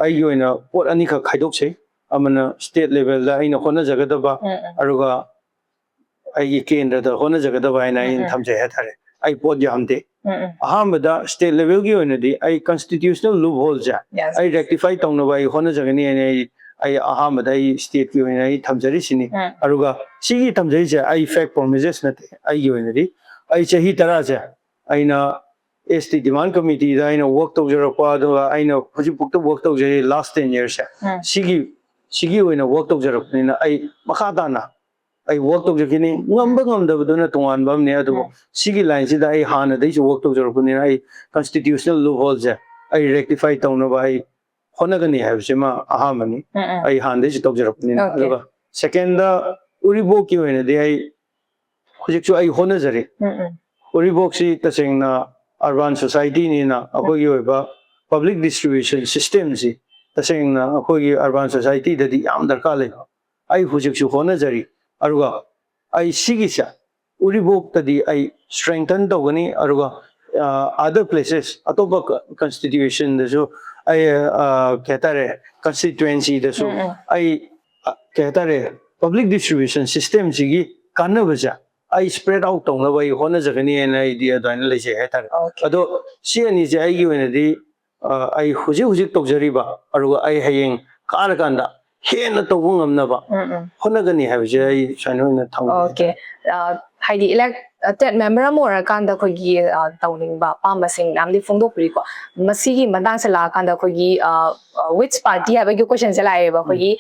ꯑꯩꯒꯤ ꯑꯣꯏꯅ ꯄꯣꯠ ꯑꯅꯤꯈꯛ ꯈꯥꯏꯗꯣꯛꯆꯩ꯫ ꯑꯃꯅ ꯁ꯭ꯇꯦꯠ ꯂꯦꯚꯦꯜꯗ ꯑꯩꯅ ꯍꯣꯠꯅꯖꯒꯗꯕ, ꯎꯝ, ꯎꯝ. ꯑꯗꯨꯒ ꯑꯩꯒꯤ ꯀꯦꯟꯗ꯭ꯔꯗ ꯍꯣꯠꯅꯖꯒꯗꯕ ꯍꯥꯏꯅ ꯑꯩꯅ ꯎꯝ, ꯎꯝ. ꯊꯝꯖꯩ ꯍꯥꯏꯇꯥꯔꯦ꯫ ꯑꯩ ꯄꯣꯠ ꯌꯥꯝꯗꯦ꯫ ꯎꯝ, ꯎꯝ. ꯑꯍꯥꯟꯕꯗ ꯁ꯭ꯇꯦꯠ ꯂꯦꯚꯦꯜꯒꯤ ꯑꯣꯏꯅꯗꯤ ꯑꯩ ꯀꯟꯁꯇꯤꯇ꯭ꯌꯨꯁꯅꯦꯜ ꯂꯨꯞ ꯍꯣꯜꯁꯦ Yes. ꯑꯩ ꯔꯦꯛꯇꯤꯐꯥꯏ ꯇꯧꯅꯕ ꯑꯩ ꯍꯣꯠꯅꯖꯒꯅꯤ ꯍꯥꯏꯅ ꯑꯩ ꯑꯩ ꯑꯍꯥꯟꯕꯗ ꯑꯩ ꯁ꯭ꯇꯦꯠꯀꯤ ꯑꯣꯏꯅ ꯑꯩ ꯊꯝꯖꯔꯤꯁꯤꯅꯤ꯫ ꯎꯝ. ꯑꯗꯨꯒ ꯁꯤꯒꯤ ꯊꯝꯖꯔꯤꯁꯦ ꯑꯩ ꯐꯦꯛ ꯄ꯭ꯔꯣꯃꯤꯁꯦꯁ ꯅꯠꯇꯦ꯫ ꯑꯩꯒꯤ ꯑꯣꯏꯅꯗꯤ ꯑꯩ ꯆꯍꯤ ꯇꯔꯥꯁꯦ ꯑꯩꯅ ꯑꯦꯁ ꯇꯤ ꯗꯤꯃꯥꯟ ꯀꯃꯤꯇꯤꯗ ꯑꯩꯅ ꯋꯔꯛ ꯇꯧꯖꯔꯛꯄ, ꯑꯗꯨꯒ ꯑꯩꯅ ꯍꯧꯖꯤꯛꯐꯥꯎꯗ ꯋꯔꯛ ꯇꯧꯖꯔꯤ ꯂꯥꯁ ꯇꯦꯟ ꯌꯔꯁꯦ꯫ ꯎꯝ. ꯁꯤꯒꯤ ꯁꯤꯒꯤ ꯑꯣꯏꯅ ꯋꯔꯛ ꯇꯧꯖꯔꯛꯄꯅꯤꯅ ꯑꯩ ꯃꯈꯥ ꯇꯥꯅ ꯑꯩ ꯋꯔꯛ ꯇꯧꯖꯈꯤꯅꯤ꯫ ꯉꯝꯕ ꯉꯝꯗꯕꯗꯨꯅ ꯇꯣꯉꯥꯟꯕ ꯑꯃꯅꯤ꯫ ꯑꯗꯨꯕꯨ ꯎꯝ. ꯁꯤꯒꯤ ꯂꯥꯏꯟꯁꯤꯗ ꯑꯩ ꯍꯥꯟꯅꯗꯩꯁꯨ ꯋꯔꯛ ꯇꯧꯖꯔꯛꯄꯅꯤꯅ ꯑꯩ ꯀꯟꯁꯇꯤꯇ꯭ꯌꯨꯁꯅꯦꯜ ꯂꯨꯞ ꯍꯣꯜꯁꯦ ꯑꯩ ꯔꯦꯛꯇꯤꯐꯥꯏ ꯇꯧꯅꯕ ꯑꯩ ꯍꯣꯠꯅꯒꯅꯤ ꯍꯥꯏꯕꯁꯤꯃ ꯑꯍꯥꯟꯕꯅꯤ꯫ ꯎꯝ, ꯎꯝ. ꯑꯩ ꯍꯥꯟꯅꯗꯩꯁꯨ ꯇꯧꯖꯔꯛꯄꯅꯤꯅ꯫ Okay. ꯑꯗꯨꯒ ꯁꯦꯀꯦꯟꯗ, ꯎꯔꯤꯕꯣꯛꯀꯤ ꯑꯣꯏꯅꯗꯤ ꯑꯩ ꯍꯧꯖꯤꯛꯁꯨ ꯑꯩ ꯍꯣꯠꯅꯖꯔꯤ꯫ ꯎꯝ, ꯎꯝ. ꯎꯔꯤꯕꯣꯛꯁꯤ ꯇꯁꯦꯡꯅ ꯑꯔꯕꯥꯟ ꯁꯣꯁꯥꯏꯇꯤꯅꯤꯅ ꯑꯩꯈꯣꯏꯒꯤ ꯑꯣꯏꯕ ꯄꯕ꯭ꯂꯤꯛ ꯗꯤꯁꯇ꯭ꯔꯤꯕ꯭ꯌꯨꯁꯟ ꯁꯤꯁꯇꯦꯝꯁꯤ ꯇꯁꯦꯡꯅ ꯑꯩꯈꯣꯏꯒꯤ ꯑꯔꯕꯥꯟ ꯁꯣꯁꯥꯏꯇꯤꯗꯗꯤ ꯌꯥꯝ ꯗꯔꯀꯥꯔ ꯂꯩ꯫ ꯑꯩ ꯍꯧꯖꯤꯛꯁꯨ ꯍꯣꯠꯅꯖꯔꯤ꯫ ꯑꯗꯨꯒ ꯑꯩ ꯁꯤꯒꯤꯁꯦ ꯎꯔꯤꯕꯣꯛꯇꯗꯤ ꯑꯩ ꯁ꯭ꯇ꯭ꯔꯦꯡꯊꯟ ꯇꯧꯒꯅꯤ꯫ ꯑꯗꯨꯒ ꯑꯗꯔ ꯄ꯭ꯂꯦꯁꯦꯁ, ꯑꯇꯣꯞꯄ ꯀꯟꯁꯇꯤꯇ꯭ꯌꯨꯁꯟꯗꯁꯨ ꯑꯩ ꯑ, ꯀꯩ ꯍꯥꯏꯇꯥꯔꯦ, ꯀꯟꯁꯇꯤꯇ꯭ꯋꯦꯟꯁꯤꯗꯁꯨ ꯎꯝ, ꯎꯝ. ꯑꯩ ꯑ, ꯀꯩ ꯍꯥꯏꯇꯥꯔꯦ, ꯄꯕ꯭ꯂꯤꯛ ꯗꯤꯁꯇ꯭ꯔꯤꯕ꯭ꯌꯨꯁꯟ ꯁꯤꯁꯇꯦꯝꯁꯤꯒꯤ ꯀꯥꯟꯅꯕꯁꯦ ꯑꯩ ꯁ꯭ꯄ꯭ꯔꯦꯗ ꯑꯥꯎꯠ ꯇꯧꯅꯕ ꯑꯩ ꯍꯣꯠꯅꯖꯒꯅꯤ ꯍꯥꯏꯅ ꯑꯩꯗꯤ ꯑꯗꯨꯃꯥꯏꯅ ꯂꯩꯖꯩ ꯍꯥꯏꯇꯥꯔꯦ꯫ Okay. ꯑꯗꯣ ꯁꯤ ꯑꯅꯤꯁꯦ ꯑꯩꯒꯤ ꯑꯣꯏꯅꯗꯤ ꯑ, ꯑꯩ ꯍꯧꯖꯤꯛ ꯍꯧꯖꯤꯛ ꯇꯧꯖꯔꯤꯕ, ꯑꯗꯨꯒ ꯑꯩ ꯍꯌꯦꯡ ꯀꯥꯔꯀꯥꯟꯗ ꯍꯦꯟꯅ ꯇꯧꯕ ꯉꯝꯅꯕ ꯎꯝ, ꯎꯝ. ꯍꯣꯠꯅꯒꯅꯤ ꯍꯥꯏꯕꯁꯦ ꯑꯩ ꯁꯨꯃꯥꯏꯅ ꯑꯣꯏꯅ ꯊꯝꯒꯦ꯫ Okay. ꯑ, ꯍꯥꯏꯗꯤ ꯏꯂꯦꯛ ꯇꯦꯠ ꯃꯦꯝꯕꯔ ꯑꯃ ꯑꯣꯏꯔꯀꯥꯟꯗ ꯑꯩꯈꯣꯏꯒꯤ ꯑ, ꯇꯧꯅꯤꯡꯕ ꯑꯄꯥꯝꯕꯁꯤꯡ ꯃꯌꯥꯝꯗꯤ ꯐꯣꯡꯗꯣꯛꯄꯤꯔꯤꯀꯣ꯫ ꯃꯁꯤꯒꯤ ꯃꯇꯥꯡꯁꯦ ꯂꯥꯛꯑꯀꯥꯟꯗ ꯑꯩꯈꯣꯏꯒꯤ ꯋꯤꯆ ꯄꯥꯔꯇꯤ ꯍꯥꯏꯕꯒꯤ ꯀꯣꯏꯁꯟꯁꯦ ꯂꯥꯛꯑꯦꯕ꯫ ꯑꯩꯈꯣꯏꯒꯤ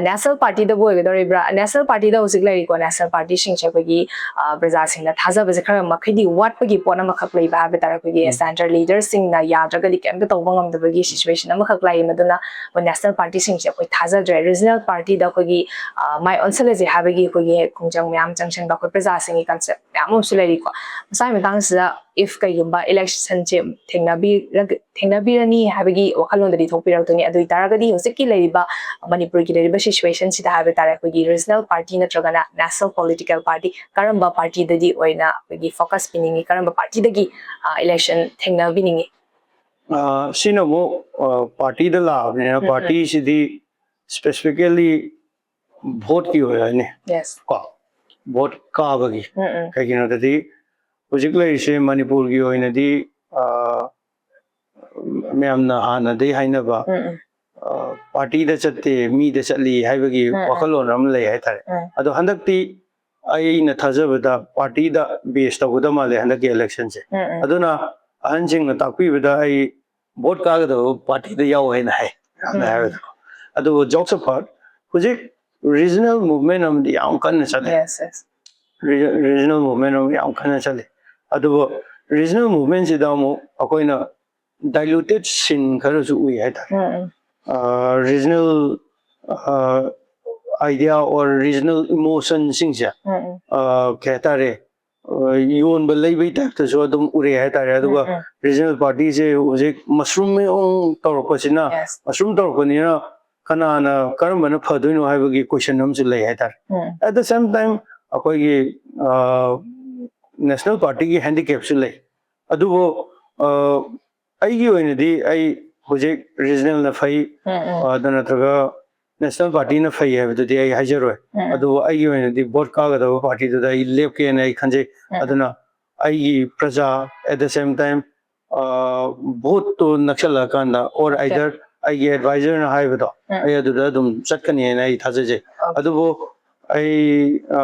ꯅꯦꯁꯅꯦꯜ ꯄꯥꯔꯇꯤꯗꯕꯨ ꯑꯣꯏꯒꯗꯧꯔꯤꯕ꯭ꯔꯥ? ꯅꯦꯁꯅꯦꯜ ꯄꯥꯔꯇꯤꯗ ꯍꯧꯖꯤꯛ ꯂꯩꯔꯤꯀꯣ, ꯅꯦꯁꯅꯦꯜ ꯄꯥꯔꯇꯤꯁꯤꯡꯁꯦ ꯑꯩꯈꯣꯏꯒꯤ ꯑ, ꯄ꯭ꯔꯖꯥꯁꯤꯡꯅ ꯊꯥꯖꯕꯁꯦ ꯈꯔ ꯃꯈꯩꯗꯤ ꯋꯥꯠꯄꯒꯤ ꯄꯣꯠ ꯑꯃꯈꯛ ꯂꯩꯕ ꯍꯥꯏꯕ ꯇꯥꯔꯦ꯫ ꯑꯩꯈꯣꯏꯒꯤ ꯎꯝ. ꯁꯦꯟꯇꯔ ꯂꯤꯗꯔꯁꯤꯡꯅ ꯌꯥꯗ꯭ꯔꯒꯗꯤ ꯀꯩꯝꯇ ꯇꯧꯕ ꯉꯝꯗꯕꯒꯤ ꯁꯤꯆꯨꯋꯦꯁꯟ ꯑꯃꯈꯛ ꯂꯥꯛꯏ꯫ ꯃꯗꯨꯅ ꯑꯩꯈꯣꯏ ꯅꯦꯁꯅꯦꯜ ꯄꯥꯔꯇꯤꯁꯤꯡꯁꯦ ꯑꯩꯈꯣꯏ ꯊꯥꯖꯗ꯭ꯔꯦ꯫ ꯔꯤꯖꯅꯦꯜ ꯄꯥꯔꯇꯤꯗ ꯑꯩꯈꯣꯏꯒꯤ ꯑ, ꯃꯥꯏ ꯑꯣꯟꯁꯤꯜꯂꯁꯦ ꯍꯥꯏꯕꯒꯤ ꯑꯩꯈꯣꯏꯒꯤ ꯈꯣꯡꯖꯪ ꯃꯌꯥꯝ ꯆꯪꯁꯤꯟꯕ, ꯑꯩꯈꯣꯏ ꯄ꯭ꯔꯖꯥꯁꯤꯡꯒꯤ ꯀꯟꯁꯦꯞ ꯃꯌꯥꯝ ꯑꯃꯁꯨ ꯂꯩꯔꯤꯀꯣ꯫ ꯃꯁꯥꯒꯤ ꯃꯇꯥꯡꯁꯤꯗ, ꯏꯐ ꯀꯩꯒꯨꯝꯕ ꯏꯂꯦꯛꯁꯟꯁꯦ ꯊꯦꯡꯅꯕꯤꯔꯒ ꯊꯦꯡꯅꯕꯤꯔꯅꯤ ꯍꯥꯏꯕꯒꯤ ꯋꯥꯈꯜꯂꯣꯟꯗꯗꯤ ꯊꯣꯛꯄꯤꯔꯛꯇꯣꯏꯅꯤ꯫ ꯑꯗꯨ ꯑꯣꯏ ꯇꯥꯔꯒꯗꯤ ꯍꯧꯖꯤꯛꯀꯤ ꯂꯩꯔꯤꯕ, ꯃꯅꯤꯄꯨꯔꯒꯤ ꯂꯩꯔꯤꯕ ꯁꯤꯆꯨꯋꯦꯁꯟꯁꯤꯗ ꯍꯥꯏꯕ ꯇꯥꯔꯦ, ꯑꯩꯈꯣꯏꯒꯤ ꯔꯤꯖꯅꯦꯜ ꯄꯥꯔꯇꯤ ꯅꯠꯇ꯭ꯔꯒꯅ ꯅꯦꯁꯅꯦꯜ ꯄꯣꯂꯤꯇꯤꯀꯦꯜ ꯄꯥꯔꯇꯤ, ꯀꯔꯝꯕ ꯄꯥꯔꯇꯤꯗꯗꯤ ꯑꯣꯏꯅ ꯑꯩꯈꯣꯏꯒꯤ ꯐꯣꯀꯁ ꯄꯤꯅꯤꯡꯉꯤ, ꯀꯔꯝꯕ ꯄꯥꯔꯇꯤꯗꯒꯤ ꯏꯂꯦꯛꯁꯟ ꯊꯦꯡꯅꯕꯤꯅꯤꯡꯉꯤ? ꯑ, ꯁꯤꯅ ꯑꯃꯨꯛ ꯄꯥꯔꯇꯤꯗ ꯂꯥꯛꯑꯕꯅꯤꯅ, ꯎꯝ, ꯎꯝ. ꯄꯥꯔꯇꯤꯁꯤꯗꯤ ꯁ꯭ꯄꯦꯁꯤꯐꯤꯀꯦꯜꯂꯤ ꯚꯣꯠꯀꯤ ꯑꯣꯏꯔꯅꯤ ꯌꯦꯁ. ꯀꯣ, ꯚꯣꯠ ꯀꯥꯕꯒꯤ꯫ ꯎꯝ, ꯎꯝ. ꯀꯩꯒꯤꯅꯣꯗꯗꯤ ꯍꯧꯖꯤꯛ ꯂꯩꯔꯤꯁꯦ ꯃꯅꯤꯄꯨꯔꯒꯤ ꯑꯣꯏꯅꯗꯤ, ꯑ, ꯃꯌꯥꯝꯅ ꯍꯥꯟꯅꯗꯒꯤ ꯍꯥꯏꯅꯕ, ꯎꯝ, ꯎꯝ. ꯑ, ꯄꯥꯔꯇꯤꯗ ꯆꯠꯇꯦ, ꯃꯤꯗ ꯆꯠꯂꯤ ꯍꯥꯏꯕꯒꯤ ꯎꯝ, ꯎꯝ. ꯋꯥꯈꯜꯂꯣꯟ ꯑꯃ ꯂꯩ ꯍꯥꯏꯇꯥꯔꯦ꯫ ꯎꯝ. ꯑꯗꯣ ꯍꯟꯗꯛꯇꯤ ꯑꯩꯅ ꯊꯥꯖꯕꯗ ꯄꯥꯔꯇꯤꯗ ꯕꯦꯁ ꯇꯧꯒꯗꯕ ꯃꯥꯜꯂꯦ ꯍꯟꯗꯛꯀꯤ ꯏꯂꯦꯛꯁꯟꯁꯦ꯫ ꯎꯝ, ꯎꯝ. ꯑꯗꯨꯅ ꯑꯍꯟꯁꯤꯡꯅ ꯇꯥꯛꯄꯤꯕꯗ ꯑꯩ ꯚꯣꯠ ꯀꯥꯒꯗꯕ ꯄꯥꯔꯇꯤꯗ ꯌꯥꯎ ꯍꯥꯏꯅ ꯍꯥꯏ, ꯌꯥꯝꯅ ꯎꯝ. ꯍꯥꯏꯕꯗꯣ꯫ ꯑꯗꯨꯕꯨ ꯖꯣꯛꯁ ꯑꯄꯥꯔꯠ, ꯍꯧꯖꯤꯛ ꯔꯤꯖꯅꯦꯜ ꯃꯨꯚꯃꯦꯟ ꯑꯃꯗꯤ ꯌꯥꯝ ꯀꯟꯅ ꯆꯠꯂꯦ꯫ Yes, yes. ꯔꯤꯖ-, ꯔꯤꯖꯅꯦꯜ ꯃꯨꯚꯃꯦꯟ ꯑꯃ ꯌꯥꯝ ꯀꯟꯅ ꯆꯠꯂꯦ꯫ ꯑꯗꯨꯕꯨ ꯔꯤꯖꯅꯦꯜ ꯃꯨꯚꯃꯦꯟꯁꯤꯗ ꯑꯃꯨꯛ ꯑꯩꯈꯣꯏꯅ ꯗꯥꯏꯂꯨꯇꯦꯠ ꯁꯤꯟ ꯈꯔꯁꯨ ꯎꯏ ꯍꯥꯏꯇꯥꯔꯦ꯫ ꯎꯝ, ꯎꯝ. ꯔꯤꯖꯅꯦꯜ ꯑꯥꯏꯗꯤꯌꯥ ꯑꯣꯔ ꯔꯤꯖꯅꯦꯜ ꯏꯃꯣꯁꯟꯁꯤꯡꯁꯦ, ꯎꯝ, ꯎꯝ. ꯑ, ꯀꯩ ꯍꯥꯏꯇꯥꯔꯦ, ꯑ, ꯌꯣꯟꯕ ꯂꯩꯕꯩ ꯇꯥꯏꯞꯇꯁꯨ ꯑꯗꯨꯝ ꯎꯔꯦ ꯍꯥꯏꯇꯥꯔꯦ꯫ ꯑꯗꯨꯒ ꯎꯝ, ꯎꯝ. ꯔꯤꯖꯅꯦꯜ ꯄꯥꯔꯇꯤꯁꯦ ꯍꯧꯖꯤꯛ ꯃꯁꯔꯨꯝ ꯇꯧꯔꯛꯄꯁꯤꯅ, ꯌꯦꯁ. ꯃꯁꯔꯨꯝ ꯇꯧꯔꯛꯄꯅꯤꯅ ꯀꯅꯥꯅ, ꯀꯔꯝꯕꯅ ꯐꯗꯣꯏꯅꯣ ꯍꯥꯏꯕꯒꯤ ꯀꯣꯏꯁꯟ ꯑꯃꯁꯨ ꯂꯩ ꯍꯥꯏꯇꯥꯔꯦ꯫ ꯎꯝ. ꯑꯦꯠ ꯗ ꯁꯦꯝ ꯇꯥꯏꯝ ꯑꯩꯈꯣꯏꯒꯤ ꯅꯦꯁꯅꯦꯜ ꯄꯥꯔꯇꯤꯒꯤ ꯍꯦꯟꯗꯤꯀꯦꯞꯁꯨ ꯂꯩ꯫ ꯑꯗꯨꯕꯨ ꯑ, ꯑꯩꯒꯤ ꯑꯣꯏꯅꯗꯤ ꯑꯩ ꯍꯧꯖꯤꯛ ꯔꯤꯖꯅꯦꯜꯅ ꯐꯩ, ꯎꯝ, ꯎꯝ. ꯑꯗꯨ ꯅꯠꯇ꯭ꯔꯒ ꯅꯦꯁꯅꯦꯜ ꯄꯥꯔꯇꯤꯅ ꯐꯩ ꯍꯥꯏꯕꯗꯨꯗꯤ ꯑꯩ ꯍꯥꯏꯖꯔꯣꯏ꯫ ꯎꯝ, ꯎꯝ. ꯑꯗꯨꯕꯨ ꯑꯩꯒꯤ ꯑꯣꯏꯅꯗꯤ ꯚꯣꯠ ꯀꯥꯒꯗꯕ ꯄꯥꯔꯇꯤꯗꯨꯗ ꯑꯩ ꯂꯦꯞꯀꯦꯅ ꯑꯩ ꯈꯟꯖꯩ꯫ ꯎꯝ. ꯑꯗꯨꯅ ꯑꯩꯒꯤ ꯄ꯭ꯔꯖꯥ, ꯑꯦꯠ ꯗ ꯁꯦꯝ ꯇꯥꯏꯝ, ꯚꯣꯠꯇꯣ ꯅꯛꯁꯜꯂꯛꯑꯀꯥꯟꯗ ꯑꯣꯔ Okay. ꯑꯥꯏꯗꯔ ꯑꯩꯒꯤ ꯑꯦꯗꯚꯥꯏꯖꯔꯅ ꯍꯥꯏꯕꯗꯣ, ꯎꯝ. ꯑꯩ ꯑꯗꯨꯗ ꯑꯗꯨꯝ ꯆꯠꯀꯅꯤꯅ ꯑꯩ ꯊꯥꯖꯖꯩ꯫ Okay. ꯑꯗꯨꯕꯨ ꯑꯩ ꯑ,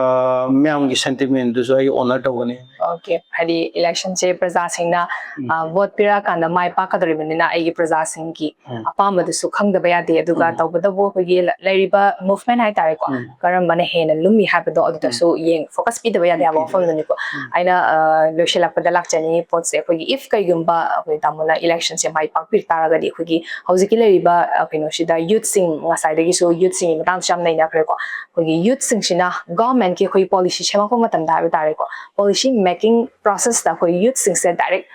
ꯃꯌꯥꯝꯒꯤ ꯁꯦꯟꯇꯤꯃꯦꯟꯗꯨꯁꯨ ꯑꯩ ꯑꯣꯅꯔ ꯇꯧꯒꯅꯤ꯫ ꯑꯣꯀꯦ, ꯍꯥꯏꯗꯤ ꯏꯂꯦꯛꯁꯟꯁꯦ ꯄ꯭ꯔꯖꯥꯁꯤꯡꯅ ꯎꯝ. ꯚꯣꯠ ꯄꯤꯔꯛꯑꯀꯥꯟꯗ ꯃꯥꯏ ꯄꯥꯛꯀꯗꯧꯔꯤꯕꯅꯤꯅ ꯑꯩꯒꯤ ꯄ꯭ꯔꯖꯥꯁꯤꯡꯒꯤ ꯎꯝ. ꯑꯄꯥꯝꯕꯗꯨꯁꯨ ꯈꯪꯗꯕ ꯌꯥꯗꯦ꯫ ꯑꯗꯨꯒ ꯎꯝ. ꯇꯧꯕꯇꯕꯨ ꯑꯩꯈꯣꯏꯒꯤ ꯂ- ꯂꯩꯔꯤꯕ ꯃꯨꯚꯃꯦꯟ ꯍꯥꯏꯇꯥꯔꯦꯀꯣ, ꯎꯝ. ꯀꯔꯝꯕꯅ ꯍꯦꯟꯅ ꯂꯨꯝꯃꯤ ꯍꯥꯏꯕꯗꯣ ꯑꯗꯨꯗꯁꯨ ꯌꯦꯡ ꯐꯣꯀꯁ ꯄꯤꯗꯕ ꯌꯥꯗꯦ ꯍꯥꯏꯕ ꯄꯤꯗꯕ ꯋꯥꯐꯝꯗꯨꯅꯤꯀꯣ꯫ ꯎꯝ. ꯑꯩꯅ ꯑ, ꯂꯣꯏꯁꯤꯜꯂꯛꯄꯗ ꯂꯥꯛꯆꯅꯤꯡꯉꯤ ꯄꯣꯠꯁꯦ, ꯑꯩꯈꯣꯏꯒꯤ ꯏꯐ ꯀꯩꯒꯨꯝꯕ ꯑꯩꯈꯣꯏ ꯇꯥꯃꯣꯅ ꯏꯂꯦꯛꯁꯟꯁꯦ ꯃꯥꯏ ꯄꯥꯛꯄꯤ ꯇꯥꯔꯒꯗꯤ, ꯑꯩꯈꯣꯏꯒꯤ ꯍꯧꯖꯤꯛꯀꯤ ꯂꯩꯔꯤꯕ ꯑ, ꯀꯩꯅꯣꯁꯤꯗ ꯌꯨꯠꯁꯤꯡ, ꯉꯁꯥꯏꯗꯒꯤꯁꯨ ꯌꯨꯠꯁꯤꯡꯒꯤ ꯃꯇꯥꯡꯁꯨ ꯌꯥꯝ ꯅꯩꯅꯈ꯭ꯔꯦꯀꯣ꯫ ꯑꯩꯈꯣꯏꯒꯤ ꯌꯨꯠꯁꯤꯡꯁꯤꯅ ꯒꯚꯔꯟꯃꯦꯟꯠꯀꯤ ꯑꯩꯈꯣꯏ ꯄꯣꯂꯤꯁꯤ ꯁꯦꯝꯃꯛꯄ ꯃꯇꯝꯗ ꯍꯥꯏꯕ ꯇꯥꯔꯦꯀꯣ, ꯄꯣꯂꯤꯁꯤ ꯃꯦꯀꯤꯡ ꯄ꯭ꯔꯣꯁꯦꯁꯇ ꯑꯩꯈꯣꯏ ꯌꯨꯠꯁꯤꯡꯁꯦ ꯗꯥꯏꯔꯦꯛ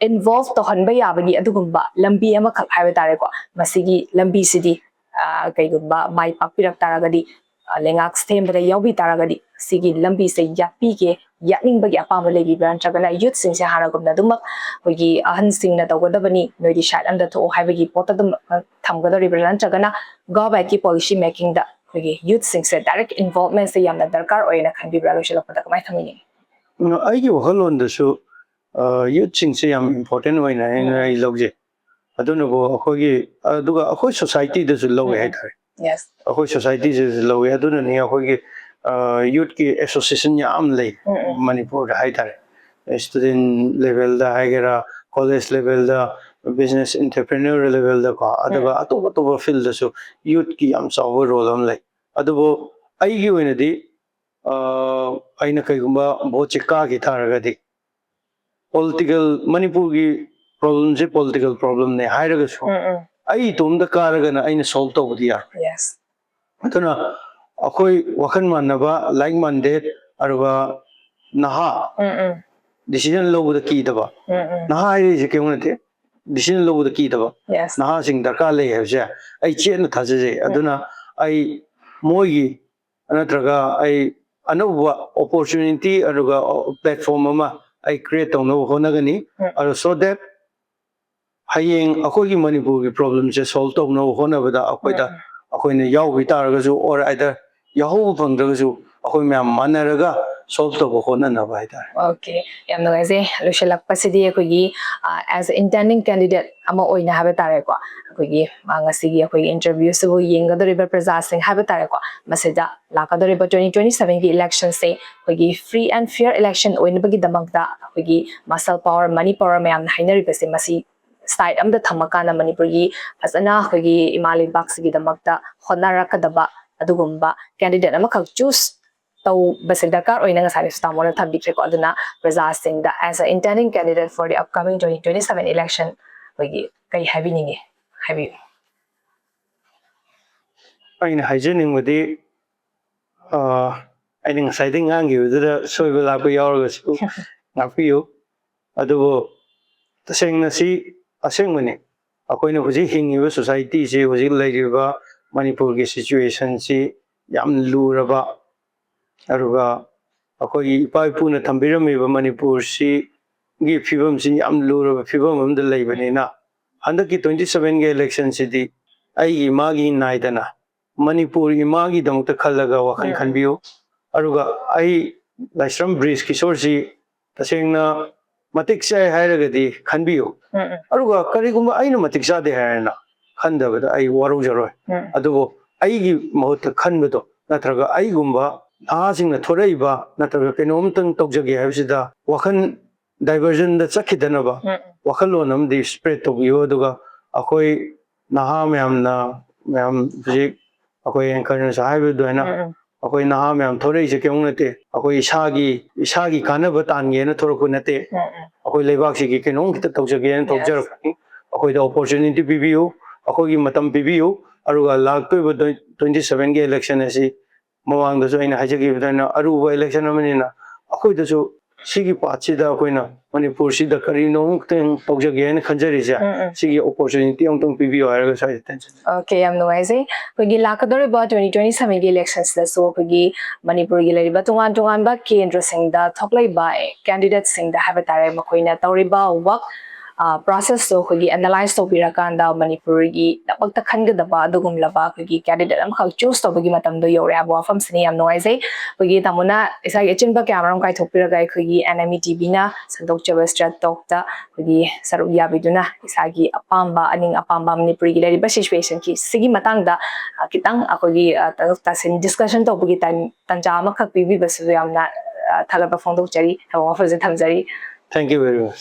ꯏꯟꯚꯣꯜꯕ ꯇꯧꯍꯟꯕ ꯌꯥꯕꯒꯤ ꯑꯗꯨꯒꯨꯝꯕ ꯂꯝꯕꯤ ꯑꯃꯈꯛ ꯍꯥꯏꯕ ꯇꯥꯔꯦꯀꯣ, ꯃꯁꯤꯒꯤ ꯂꯝꯕꯤꯁꯤꯗꯤ ꯑ, ꯀꯩꯒꯨꯝꯕ ꯃꯥꯏ ꯄꯥꯛꯄꯤꯔꯛ ꯇꯥꯔꯒꯗꯤ, ꯑ, ꯂꯩꯉꯥꯛ ꯁꯦꯝꯕꯗ ꯌꯥꯎꯕꯤ ꯇꯥꯔꯒꯗꯤ, ꯁꯤꯒꯤ ꯂꯝꯕꯤꯁꯦ ꯌꯥꯠꯄꯤꯒꯦ, ꯌꯥꯠꯅꯤꯡꯕꯒꯤ ꯑꯄꯥꯝꯕ ꯂꯩꯕꯤꯕ꯭ꯔꯥ, ꯅꯠꯇ꯭ꯔꯒꯅ ꯌꯨꯠꯁꯤꯡꯁꯦ ꯍꯥꯟꯅꯒꯨꯝꯅ ꯑꯗꯨꯃꯛ ꯑꯩꯈꯣꯏꯒꯤ ꯑꯍꯟꯁꯤꯡꯅ ꯇꯧꯒꯗꯕꯅꯤ, ꯅꯣꯏꯗꯤ ꯁꯥꯏꯠ ꯑꯝꯗ ꯊꯣꯛꯑꯣ ꯍꯥꯏꯕꯒꯤ ꯄꯣꯠꯇ ꯑꯗꯨꯝ ꯊꯝꯒꯗꯧꯔꯤꯕ꯭ꯔꯥ, ꯅꯠꯇ꯭ꯔꯒꯅ ꯒꯚꯔꯟꯃꯦꯟꯠꯀꯤ ꯄꯣꯂꯤꯁꯤ ꯃꯦꯀꯤꯡꯗ ꯑꯩꯈꯣꯏꯒꯤ ꯌꯨꯠꯁꯤꯡꯁꯦ ꯗꯥꯏꯔꯦꯛ ꯏꯟꯚꯣꯜꯕꯃꯦꯟꯠꯁꯦ ꯌꯥꯝꯅ ꯗꯔꯀꯥꯔ ꯑꯣꯏꯅ ꯈꯟꯕꯤꯕ꯭ꯔꯥ? ꯂꯣꯏꯁꯤꯜꯂꯛꯄꯗ ꯀꯃꯥꯏꯅ ꯊꯝꯕꯤꯅꯤꯡꯉꯤ? ꯎꯝ, ꯑꯩꯒꯤ ꯋꯥꯈꯜꯂꯣꯟꯗꯁꯨ ꯑ, ꯌꯨꯠꯁꯤꯡꯁꯦ ꯌꯥꯝ ꯏꯝꯄꯣꯔꯇꯦꯟ ꯑꯣꯏꯅ ꯑꯩꯅ ꯎꯝ. ꯑꯩ ꯂꯧꯖꯩ꯫ ꯑꯗꯨꯅꯕꯨ ꯑꯩꯈꯣꯏꯒꯤ, ꯑꯗꯨꯒ ꯑꯩꯈꯣꯏ ꯁꯣꯁꯥꯏꯇꯤꯗꯁꯨ ꯂꯧꯋꯦ ꯎꯝ. ꯍꯥꯏꯇꯥꯔꯦ꯫ ꯌꯦꯁ. ꯑꯩꯈꯣꯏ ꯁꯣꯁꯥꯏꯇꯤꯁꯤꯗꯁꯨ ꯂꯧꯋꯦ꯫ ꯑꯗꯨꯅꯅꯤ ꯑꯩꯈꯣꯏꯒꯤ ꯑ, ꯌꯨꯠꯀꯤ ꯑꯦꯁꯣꯁꯤꯌꯦꯁꯟ ꯌꯥꯝ ꯂꯩ ꯎꯝ, ꯎꯝ. ꯃꯅꯤꯄꯨꯔꯗ ꯍꯥꯏꯇꯥꯔꯦ꯫ ꯁ꯭ꯇꯨꯗꯦꯟ ꯂꯦꯚꯦꯜꯗ ꯍꯥꯏꯒꯦꯔꯥ, ꯀꯣꯂꯦꯖ ꯂꯦꯚꯦꯜꯗ, ꯕꯤꯖꯤꯅꯦꯁ ꯑꯦꯟꯇꯔꯄ꯭ꯔꯦꯅꯔ ꯂꯦꯚꯦꯜꯗꯀꯣ, ꯑꯗꯨꯒ ꯎꯝ. ꯑꯇꯣꯞ ꯑꯇꯣꯞꯄ ꯐꯤꯜꯗꯁꯨ ꯌꯨꯠꯀꯤ ꯌꯥꯝ ꯆꯥꯎꯕ ꯔꯣꯜ ꯑꯃ ꯂꯩ꯫ ꯑꯗꯨꯕꯨ ꯑꯩꯒꯤ ꯑꯣꯏꯅꯗꯤ ꯑ, ꯑꯩꯅ ꯀꯩꯒꯨꯝꯕ ꯚꯣꯠꯁꯦ ꯀꯥꯈꯤ ꯇꯥꯔꯒꯗꯤ, ꯄꯣꯂꯤꯇꯤꯀꯦꯜ, ꯃꯅꯤꯄꯨꯔꯒꯤ ꯄ꯭ꯔꯣꯕ꯭ꯂꯦꯝꯁꯦ ꯄꯣꯂꯤꯇꯤꯀꯦꯜ ꯄ꯭ꯔꯣꯕ꯭ꯂꯦꯝꯅꯦ ꯍꯥꯏꯔꯒꯁꯨ, ꯎꯝ, ꯎꯝ. ꯑꯩ ꯏꯇꯣꯝꯇ ꯀꯥꯔꯒꯅ ꯑꯩꯅ ꯁꯣꯜꯕ ꯇꯧꯕꯗꯤ ꯌꯥꯔꯣꯏ꯫ ꯌꯦꯁ. ꯑꯗꯨꯅ ꯑꯩꯈꯣꯏ ꯋꯥꯈꯜ ꯃꯥꯟꯅꯕ, ꯂꯥꯏꯛ ꯃꯥꯏꯟꯗꯦꯠ, ꯑꯗꯨꯒ ꯅꯍꯥ ꯎꯝ, ꯎꯝ. ꯗꯤꯁꯤꯖꯟ ꯂꯧꯕꯗ ꯀꯤꯗꯕ, ꯎꯝ, ꯎꯝ. ꯅꯍꯥ ꯍꯥꯏꯔꯤꯁꯦ ꯀꯩꯅꯣ ꯅꯠꯇꯦ, ꯗꯤꯁꯤꯖꯟ ꯂꯧꯕꯗ ꯀꯤꯗꯕ ꯌꯦꯁ. ꯅꯍꯥꯁꯤꯡ ꯗꯔꯀꯥꯔ ꯂꯩ ꯍꯥꯏꯕꯁꯦ ꯑꯩ ꯆꯦꯠꯅ ꯊꯥꯖꯖꯩ꯫ ꯑꯗꯨꯅ ꯑꯩ ꯃꯣꯏꯒꯤ ꯅꯠꯇ꯭ꯔꯒ ꯑꯩ ꯑꯅꯧꯕ ꯑꯣꯄꯣꯔꯆꯨꯅꯤꯇꯤ ꯑꯗꯨꯒ ꯄ꯭ꯂꯦꯠꯐꯣꯝ ꯑꯃ ꯑꯩ ꯀ꯭ꯔꯤꯌꯦꯠ ꯇꯧꯅꯕ ꯍꯣꯠꯅꯒꯅꯤ꯫ ꯎꯝ. ꯑꯗꯨ so that ꯍꯌꯦꯡ ꯑꯩꯈꯣꯏꯒꯤ ꯃꯅꯤꯄꯨꯔꯒꯤ ꯄ꯭ꯔꯣꯕ꯭ꯂꯦꯝꯁꯦ ꯁꯣꯜꯕ ꯇꯧꯅꯕ ꯍꯣꯠꯅꯕꯗ ꯑꯩꯈꯣꯏꯗ, ꯎꯝ. ꯑꯩꯈꯣꯏꯅ ꯌꯥꯎꯈꯤ ꯇꯥꯔꯒꯁꯨ, or either ꯌꯥꯎꯍꯧꯕ ꯐꯪꯗ꯭ꯔꯒꯁꯨ, ꯑꯩꯈꯣꯏ ꯃꯌꯥꯝ ꯃꯥꯟꯅꯔꯒ ꯁꯣꯜꯕ ꯇꯧꯕ ꯍꯣꯠꯅꯅꯕ ꯍꯥꯏꯇꯥꯔꯦ꯫ ꯑꯣꯀꯦ, ꯌꯥꯝ ꯅꯨꯡꯉꯥꯏꯖꯩ꯫ ꯂꯣꯏꯁꯤꯜꯂꯛꯄꯁꯤꯗꯤ ꯑꯩꯈꯣꯏꯒꯤ ꯑꯦꯁ ꯑꯦ ꯏꯟꯇꯦꯟꯗꯤꯡ ꯀꯦꯟꯗꯤꯗꯦꯠ ꯑꯃ ꯑꯣꯏꯅ ꯍꯥꯏꯕ ꯇꯥꯔꯦꯀꯣ, ꯑꯩꯈꯣꯏꯒꯤ ꯑ, ꯉꯁꯤꯒꯤ ꯑꯩꯈꯣꯏꯒꯤ ꯏꯟꯇꯔꯚꯤꯌꯨꯁꯤꯕꯨ ꯌꯦꯡꯒꯗꯧꯔꯤꯕ ꯄ꯭ꯔꯖꯥꯁꯤꯡ ꯍꯥꯏꯕ ꯇꯥꯔꯦꯀꯣ, ꯃꯁꯤꯗ ꯂꯥꯛꯀꯗꯧꯔꯤꯕ twenty twenty sevenꯒꯤ ꯏꯂꯦꯛꯁꯟꯁꯦ ꯑꯩꯈꯣꯏꯒꯤ free and fair election ꯑꯣꯏꯅꯕꯒꯤꯗꯃꯛꯇ ꯑꯩꯈꯣꯏꯒꯤ muscle power, money power ꯃꯌꯥꯝꯅ ꯍꯥꯏꯅꯔꯤꯕꯁꯦ, ꯃꯁꯤ ꯁꯥꯏꯠ ꯑꯝꯗ ꯊꯝꯃꯀꯥꯟꯗ ꯃꯅꯤꯄꯨꯔꯒꯤ ꯐꯖꯅ ꯑꯩꯈꯣꯏꯒꯤ ꯏꯃꯥ ꯂꯩꯕꯥꯛꯁꯤꯒꯤꯗꯃꯛꯇ ꯍꯣꯠꯅꯔꯛꯀꯗꯕ ꯑꯗꯨꯒꯨꯝꯕ ꯀꯦꯟꯗꯤꯗꯦꯠ ꯑꯃꯈꯛ ꯆꯨꯁ ꯇꯧꯕꯁꯦ ꯗꯔꯀꯥꯔ ꯑꯣꯏꯅ ꯉꯁꯥꯏꯁꯨ ꯇꯥꯃꯣꯅ ꯊꯝꯕꯤꯈ꯭ꯔꯦꯀꯣ꯫ ꯑꯗꯨꯅ ꯄ꯭ꯔꯖꯥꯁꯤꯡꯗ as a intending candidate for the upcoming twenty twenty seven election ꯑꯩꯈꯣꯏꯒꯤ ꯀꯔꯤ ꯍꯥꯏꯕꯤꯅꯤꯡꯉꯤ? ꯍꯥꯏꯕꯤꯌꯨ꯫ ꯑꯩꯅ ꯍꯥꯏꯖꯅꯤꯡꯕꯗꯤ, ꯑ, ꯑꯩꯅ ꯉꯁꯥꯏꯗꯩ ꯉꯥꯡꯈꯤꯕꯗꯨꯗ ꯁꯣꯏꯕ ꯂꯥꯛꯄ ꯌꯥꯎꯔꯒꯁꯨ ꯉꯥꯛꯄꯤꯌꯨ꯫ ꯑꯗꯨꯕꯨ ꯇꯁꯦꯡꯅ ꯁꯤ ꯑꯁꯦꯡꯕꯅꯤ꯫ ꯑꯩꯈꯣꯏꯅ ꯍꯧꯖꯤꯛ ꯍꯤꯡꯉꯤꯕ ꯁꯣꯁꯥꯏꯇꯤꯁꯤ, ꯍꯧꯖꯤꯛ ꯂꯩꯔꯤꯕ ꯃꯅꯤꯄꯨꯔꯒꯤ ꯁꯤꯆꯨꯋꯦꯁꯟꯁꯤ ꯌꯥꯝ ꯂꯨꯔꯕ, ꯑꯗꯨꯒ ꯑꯩꯈꯣꯏꯒꯤ ꯏꯄꯥ ꯏꯄꯨꯅ ꯊꯝꯕꯤꯔꯝꯃꯤꯕ ꯃꯅꯤꯄꯨꯔꯁꯤꯒꯤ ꯐꯤꯕꯝꯁꯤ ꯌꯥꯝ ꯂꯨꯔꯕ ꯐꯤꯕꯝ ꯑꯃꯗ ꯂꯩꯕꯅꯤꯅ, ꯍꯟꯗꯛꯀꯤ twenty sevenꯒꯤ electionꯁꯤꯗꯤ ꯑꯩꯒꯤ ꯃꯥꯒꯤ ꯅꯥꯏꯗꯅ ꯃꯅꯤꯄꯨꯔ ꯏꯃꯥꯒꯤꯗꯃꯛꯇ ꯈꯜꯂꯒ ꯋꯥꯈꯜ ꯎꯝ꯫ ꯈꯟꯕꯤꯌꯨ꯫ ꯑꯗꯨꯒ ꯑꯩ ꯂꯥꯏꯁ꯭ꯔꯝ ꯕ꯭ꯔꯤꯖ ꯀꯤꯁꯣꯔꯁꯤ ꯇꯁꯦꯡꯅ ꯃꯇꯤꯛ ꯆꯥꯏ ꯍꯥꯏꯔꯒꯗꯤ ꯈꯟꯕꯤꯌꯨ꯫ ꯎꯝ, ꯎꯝ, ꯑꯗꯨꯒ ꯀꯔꯤꯒꯨꯝꯕ ꯑꯩꯅ ꯃꯇꯤꯛ ꯆꯥꯗꯦ ꯍꯥꯏꯔꯅ ꯈꯟꯗꯕꯗ ꯑꯩ ꯋꯥꯔꯧꯖꯔꯣꯏ꯫ ꯎꯝ꯫ ꯑꯗꯨꯕꯨ ꯑꯩꯒꯤ ꯃꯍꯨꯠꯇ ꯈꯟꯕꯗꯣ, ꯅꯠꯇ꯭ꯔꯒ ꯑꯩꯒꯨꯝꯕ ꯅꯍꯥꯁꯤꯡꯅ ꯊꯣꯔꯛꯏꯕ ꯅꯠꯇ꯭ꯔꯒ ꯀꯩꯅꯣꯝꯇꯪ ꯇꯧꯖꯒꯦ ꯍꯥꯏꯕꯁꯤꯗ ꯋꯥꯈꯜ diversionꯗ ꯆꯠꯈꯤꯗꯅꯕ ꯎꯝ, ꯋꯥꯈꯜꯂꯣꯟ ꯑꯃꯗꯤ spread ꯇꯧꯕꯤꯌꯨ꯫ ꯑꯗꯨꯒ ꯑꯩꯈꯣꯏ ꯅꯍꯥ ꯃꯌꯥꯝꯅ, ꯃꯌꯥꯝ ꯍꯧꯖꯤꯛ ꯑꯩꯈꯣꯏ anchorꯅꯁꯨ ꯍꯥꯏꯕ ꯑꯗꯨꯃꯥꯏꯅ, ꯎꯝ, ꯎꯝ, ꯑꯩꯈꯣꯏ ꯅꯍꯥ ꯃꯌꯥꯝ ꯊꯣꯔꯛꯏꯁꯦ ꯀꯩꯝ ꯅꯠꯇꯦ, ꯑꯩꯈꯣꯏ ꯏꯁꯥꯒꯤ, ꯏꯁꯥꯒꯤ ꯀꯥꯟꯅꯕ ꯇꯥꯟꯒꯦꯅ ꯊꯣꯔꯛꯄ ꯅꯠꯇꯦ꯫ ꯎꯝ, ꯎꯝ꯫ ꯑꯩꯈꯣꯏ ꯂꯩꯕꯥꯛꯁꯤꯒꯤ ꯀꯩꯅꯣꯝ ꯈꯤꯇ ꯇꯧꯖꯒꯦꯅ Yes. ꯊꯣꯛꯆꯔꯛꯄꯅꯤ꯫ ꯑꯩꯈꯣꯏꯗ opportunity ꯄꯤꯕꯤꯌꯨ, ꯑꯩꯈꯣꯏꯒꯤ ꯃꯇꯝ ꯄꯤꯕꯤꯌꯨ꯫ ꯑꯗꯨꯒ ꯂꯥꯛꯇꯣꯏꯕ twenty sevenꯒꯤ election ꯑꯁꯤ ꯃꯃꯥꯡꯗꯁꯨ ꯑꯩꯅ ꯍꯥꯏꯖꯈꯤꯕꯗꯨꯅ ꯑꯔꯨꯕ election ꯑꯃꯅꯤꯅ ꯑꯩꯈꯣꯏꯗꯁꯨ ꯁꯤꯒꯤ ꯄꯥꯠꯁꯤꯗ ꯑꯩꯈꯣꯏꯅ ꯃꯅꯤꯄꯨꯔꯁꯤꯗ ꯀꯔꯤꯅꯣ ꯑꯃꯨꯛꯇꯪ ꯇꯧꯖꯒꯦ ꯍꯥꯏꯅ ꯈꯟꯖꯔꯤꯁꯦ, ꯎꯝ, ꯎꯝ꯫ ꯁꯤꯒꯤ opportunity ꯑꯃꯨꯛꯇꯪ ꯄꯤꯕꯤꯌꯨ ꯍꯥꯏꯔꯒ ꯁ꯭ꯋꯥꯏꯗ ꯇꯦꯟꯁꯟ ꯑꯣꯀꯦ, ꯌꯥꯝ ꯅꯨꯡꯉꯥꯏꯖꯩ꯫ ꯑꯩꯈꯣꯏꯒꯤ ꯂꯥꯛꯀꯗꯧꯔꯤꯕ twenty twenty sevenꯒꯤ electionꯁꯤꯗꯁꯨ ꯑꯩꯈꯣꯏꯒꯤ ꯃꯅꯤꯄꯨꯔꯒꯤ ꯂꯩꯔꯤꯕ ꯇꯣꯉꯥꯟ ꯇꯣꯉꯥꯟꯕ ꯀꯦꯟꯗ꯭ꯔꯁꯤꯡꯗ ꯊꯣꯛꯂꯛꯏꯕ candidateꯁꯤꯡꯗ ꯍꯥꯏꯕ ꯇꯥꯔꯦ, ꯃꯈꯣꯏꯅ ꯇꯧꯔꯤꯕ work, ꯄ꯭ꯔꯣꯁꯦꯁꯇꯣ ꯑꯩꯈꯣꯏꯒꯤ ꯑꯦꯅꯥꯂꯥꯏꯁ ꯇꯧꯕꯤꯔꯀꯥꯟꯗ ꯃꯅꯤꯄꯨꯔꯒꯤꯗꯃꯛꯇ ꯈꯟꯒꯗꯕ ꯑꯗꯨꯒꯨꯝꯂꯕ ꯑꯩꯈꯣꯏꯒꯤ ꯀꯦꯟꯗꯤꯗꯦꯠ ꯑꯃꯈꯛ ꯆꯨꯁ ꯇꯧꯕꯒꯤ ꯃꯇꯝꯗꯣ ꯌꯧꯔꯦ ꯍꯥꯏꯕ ꯋꯥꯐꯝꯁꯤꯅꯤ꯫ ꯌꯥꯝ ꯅꯨꯡꯉꯥꯏꯖꯩ꯫ ꯑꯩꯈꯣꯏꯒꯤ ꯇꯥꯃꯣꯅ ꯏꯁꯥꯒꯤ ꯑꯆꯤꯟꯕ ꯀꯌꯥ ꯃꯔꯨꯝ ꯀꯥꯏꯊꯣꯛꯄꯤꯔꯒ ꯑꯩꯈꯣꯏꯒꯤ ꯑꯦꯟ ꯑꯦꯝ ꯏ ꯇꯤ ꯚꯤꯅ ꯁꯟꯗꯣꯛꯆꯕ ꯁ꯭ꯇ꯭ꯔꯦꯠ ꯇꯣꯛꯇ ꯑꯩꯈꯣꯏꯒꯤ ꯁꯔꯨꯛ ꯌꯥꯕꯤꯗꯨꯅ ꯏꯁꯥꯒꯤ ꯑꯄꯥꯝꯕ, ꯑꯅꯤꯡ ꯑꯄꯥꯝꯕ, ꯃꯅꯤꯄꯨꯔꯒꯤ ꯂꯩꯔꯤꯕ ꯁꯤꯆꯨꯋꯦꯁꯟꯒꯤ ꯁꯤꯒꯤ ꯃꯇꯥꯡꯗ ꯑ, ꯈꯤꯇꯪ ꯑꯩꯈꯣꯏꯒꯤ ꯑ, ꯇꯥꯊꯣꯛ ꯇꯥꯁꯤꯟ ꯗꯤꯁꯀꯁꯟ ꯇꯧꯕꯒꯤ ꯇꯥꯏꯝ ꯇꯥꯟꯖꯥ ꯑꯃꯈꯛ ꯄꯤꯕꯤꯕꯁꯤꯁꯨ ꯌꯥꯝꯅ ꯑ, ꯊꯥꯒꯠꯄ ꯐꯣꯡꯗꯣꯛꯆꯔꯤ ꯍꯥꯏꯕ ꯋꯥꯐꯝꯁꯦ ꯊꯝꯖꯔꯤ꯫ Thank you very much.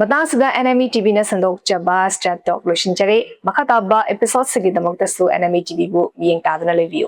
ꯃꯇꯥꯡꯁꯤꯗ ꯑꯦꯟ ꯑꯦꯝ ꯏ ꯇꯤ ꯚꯤꯅ ꯁꯟꯗꯣꯛꯆꯕ ꯁ꯭ꯇ꯭ꯔꯦꯠ ꯇꯣꯛ ꯂꯣꯏꯁꯤꯟꯖꯔꯦ꯫ ꯃꯈꯥ ꯇꯥꯕ ꯑꯦꯄꯤꯁꯣꯗꯁꯤꯒꯤꯗꯃꯛꯇꯁꯨ ꯑꯦꯟ ꯑꯦꯝ ꯏ ꯇꯤ ꯚꯤꯕꯨ ꯃꯤꯠꯌꯦꯡ ꯇꯥꯗꯨꯅ ꯂꯩꯕꯤꯌꯨ꯫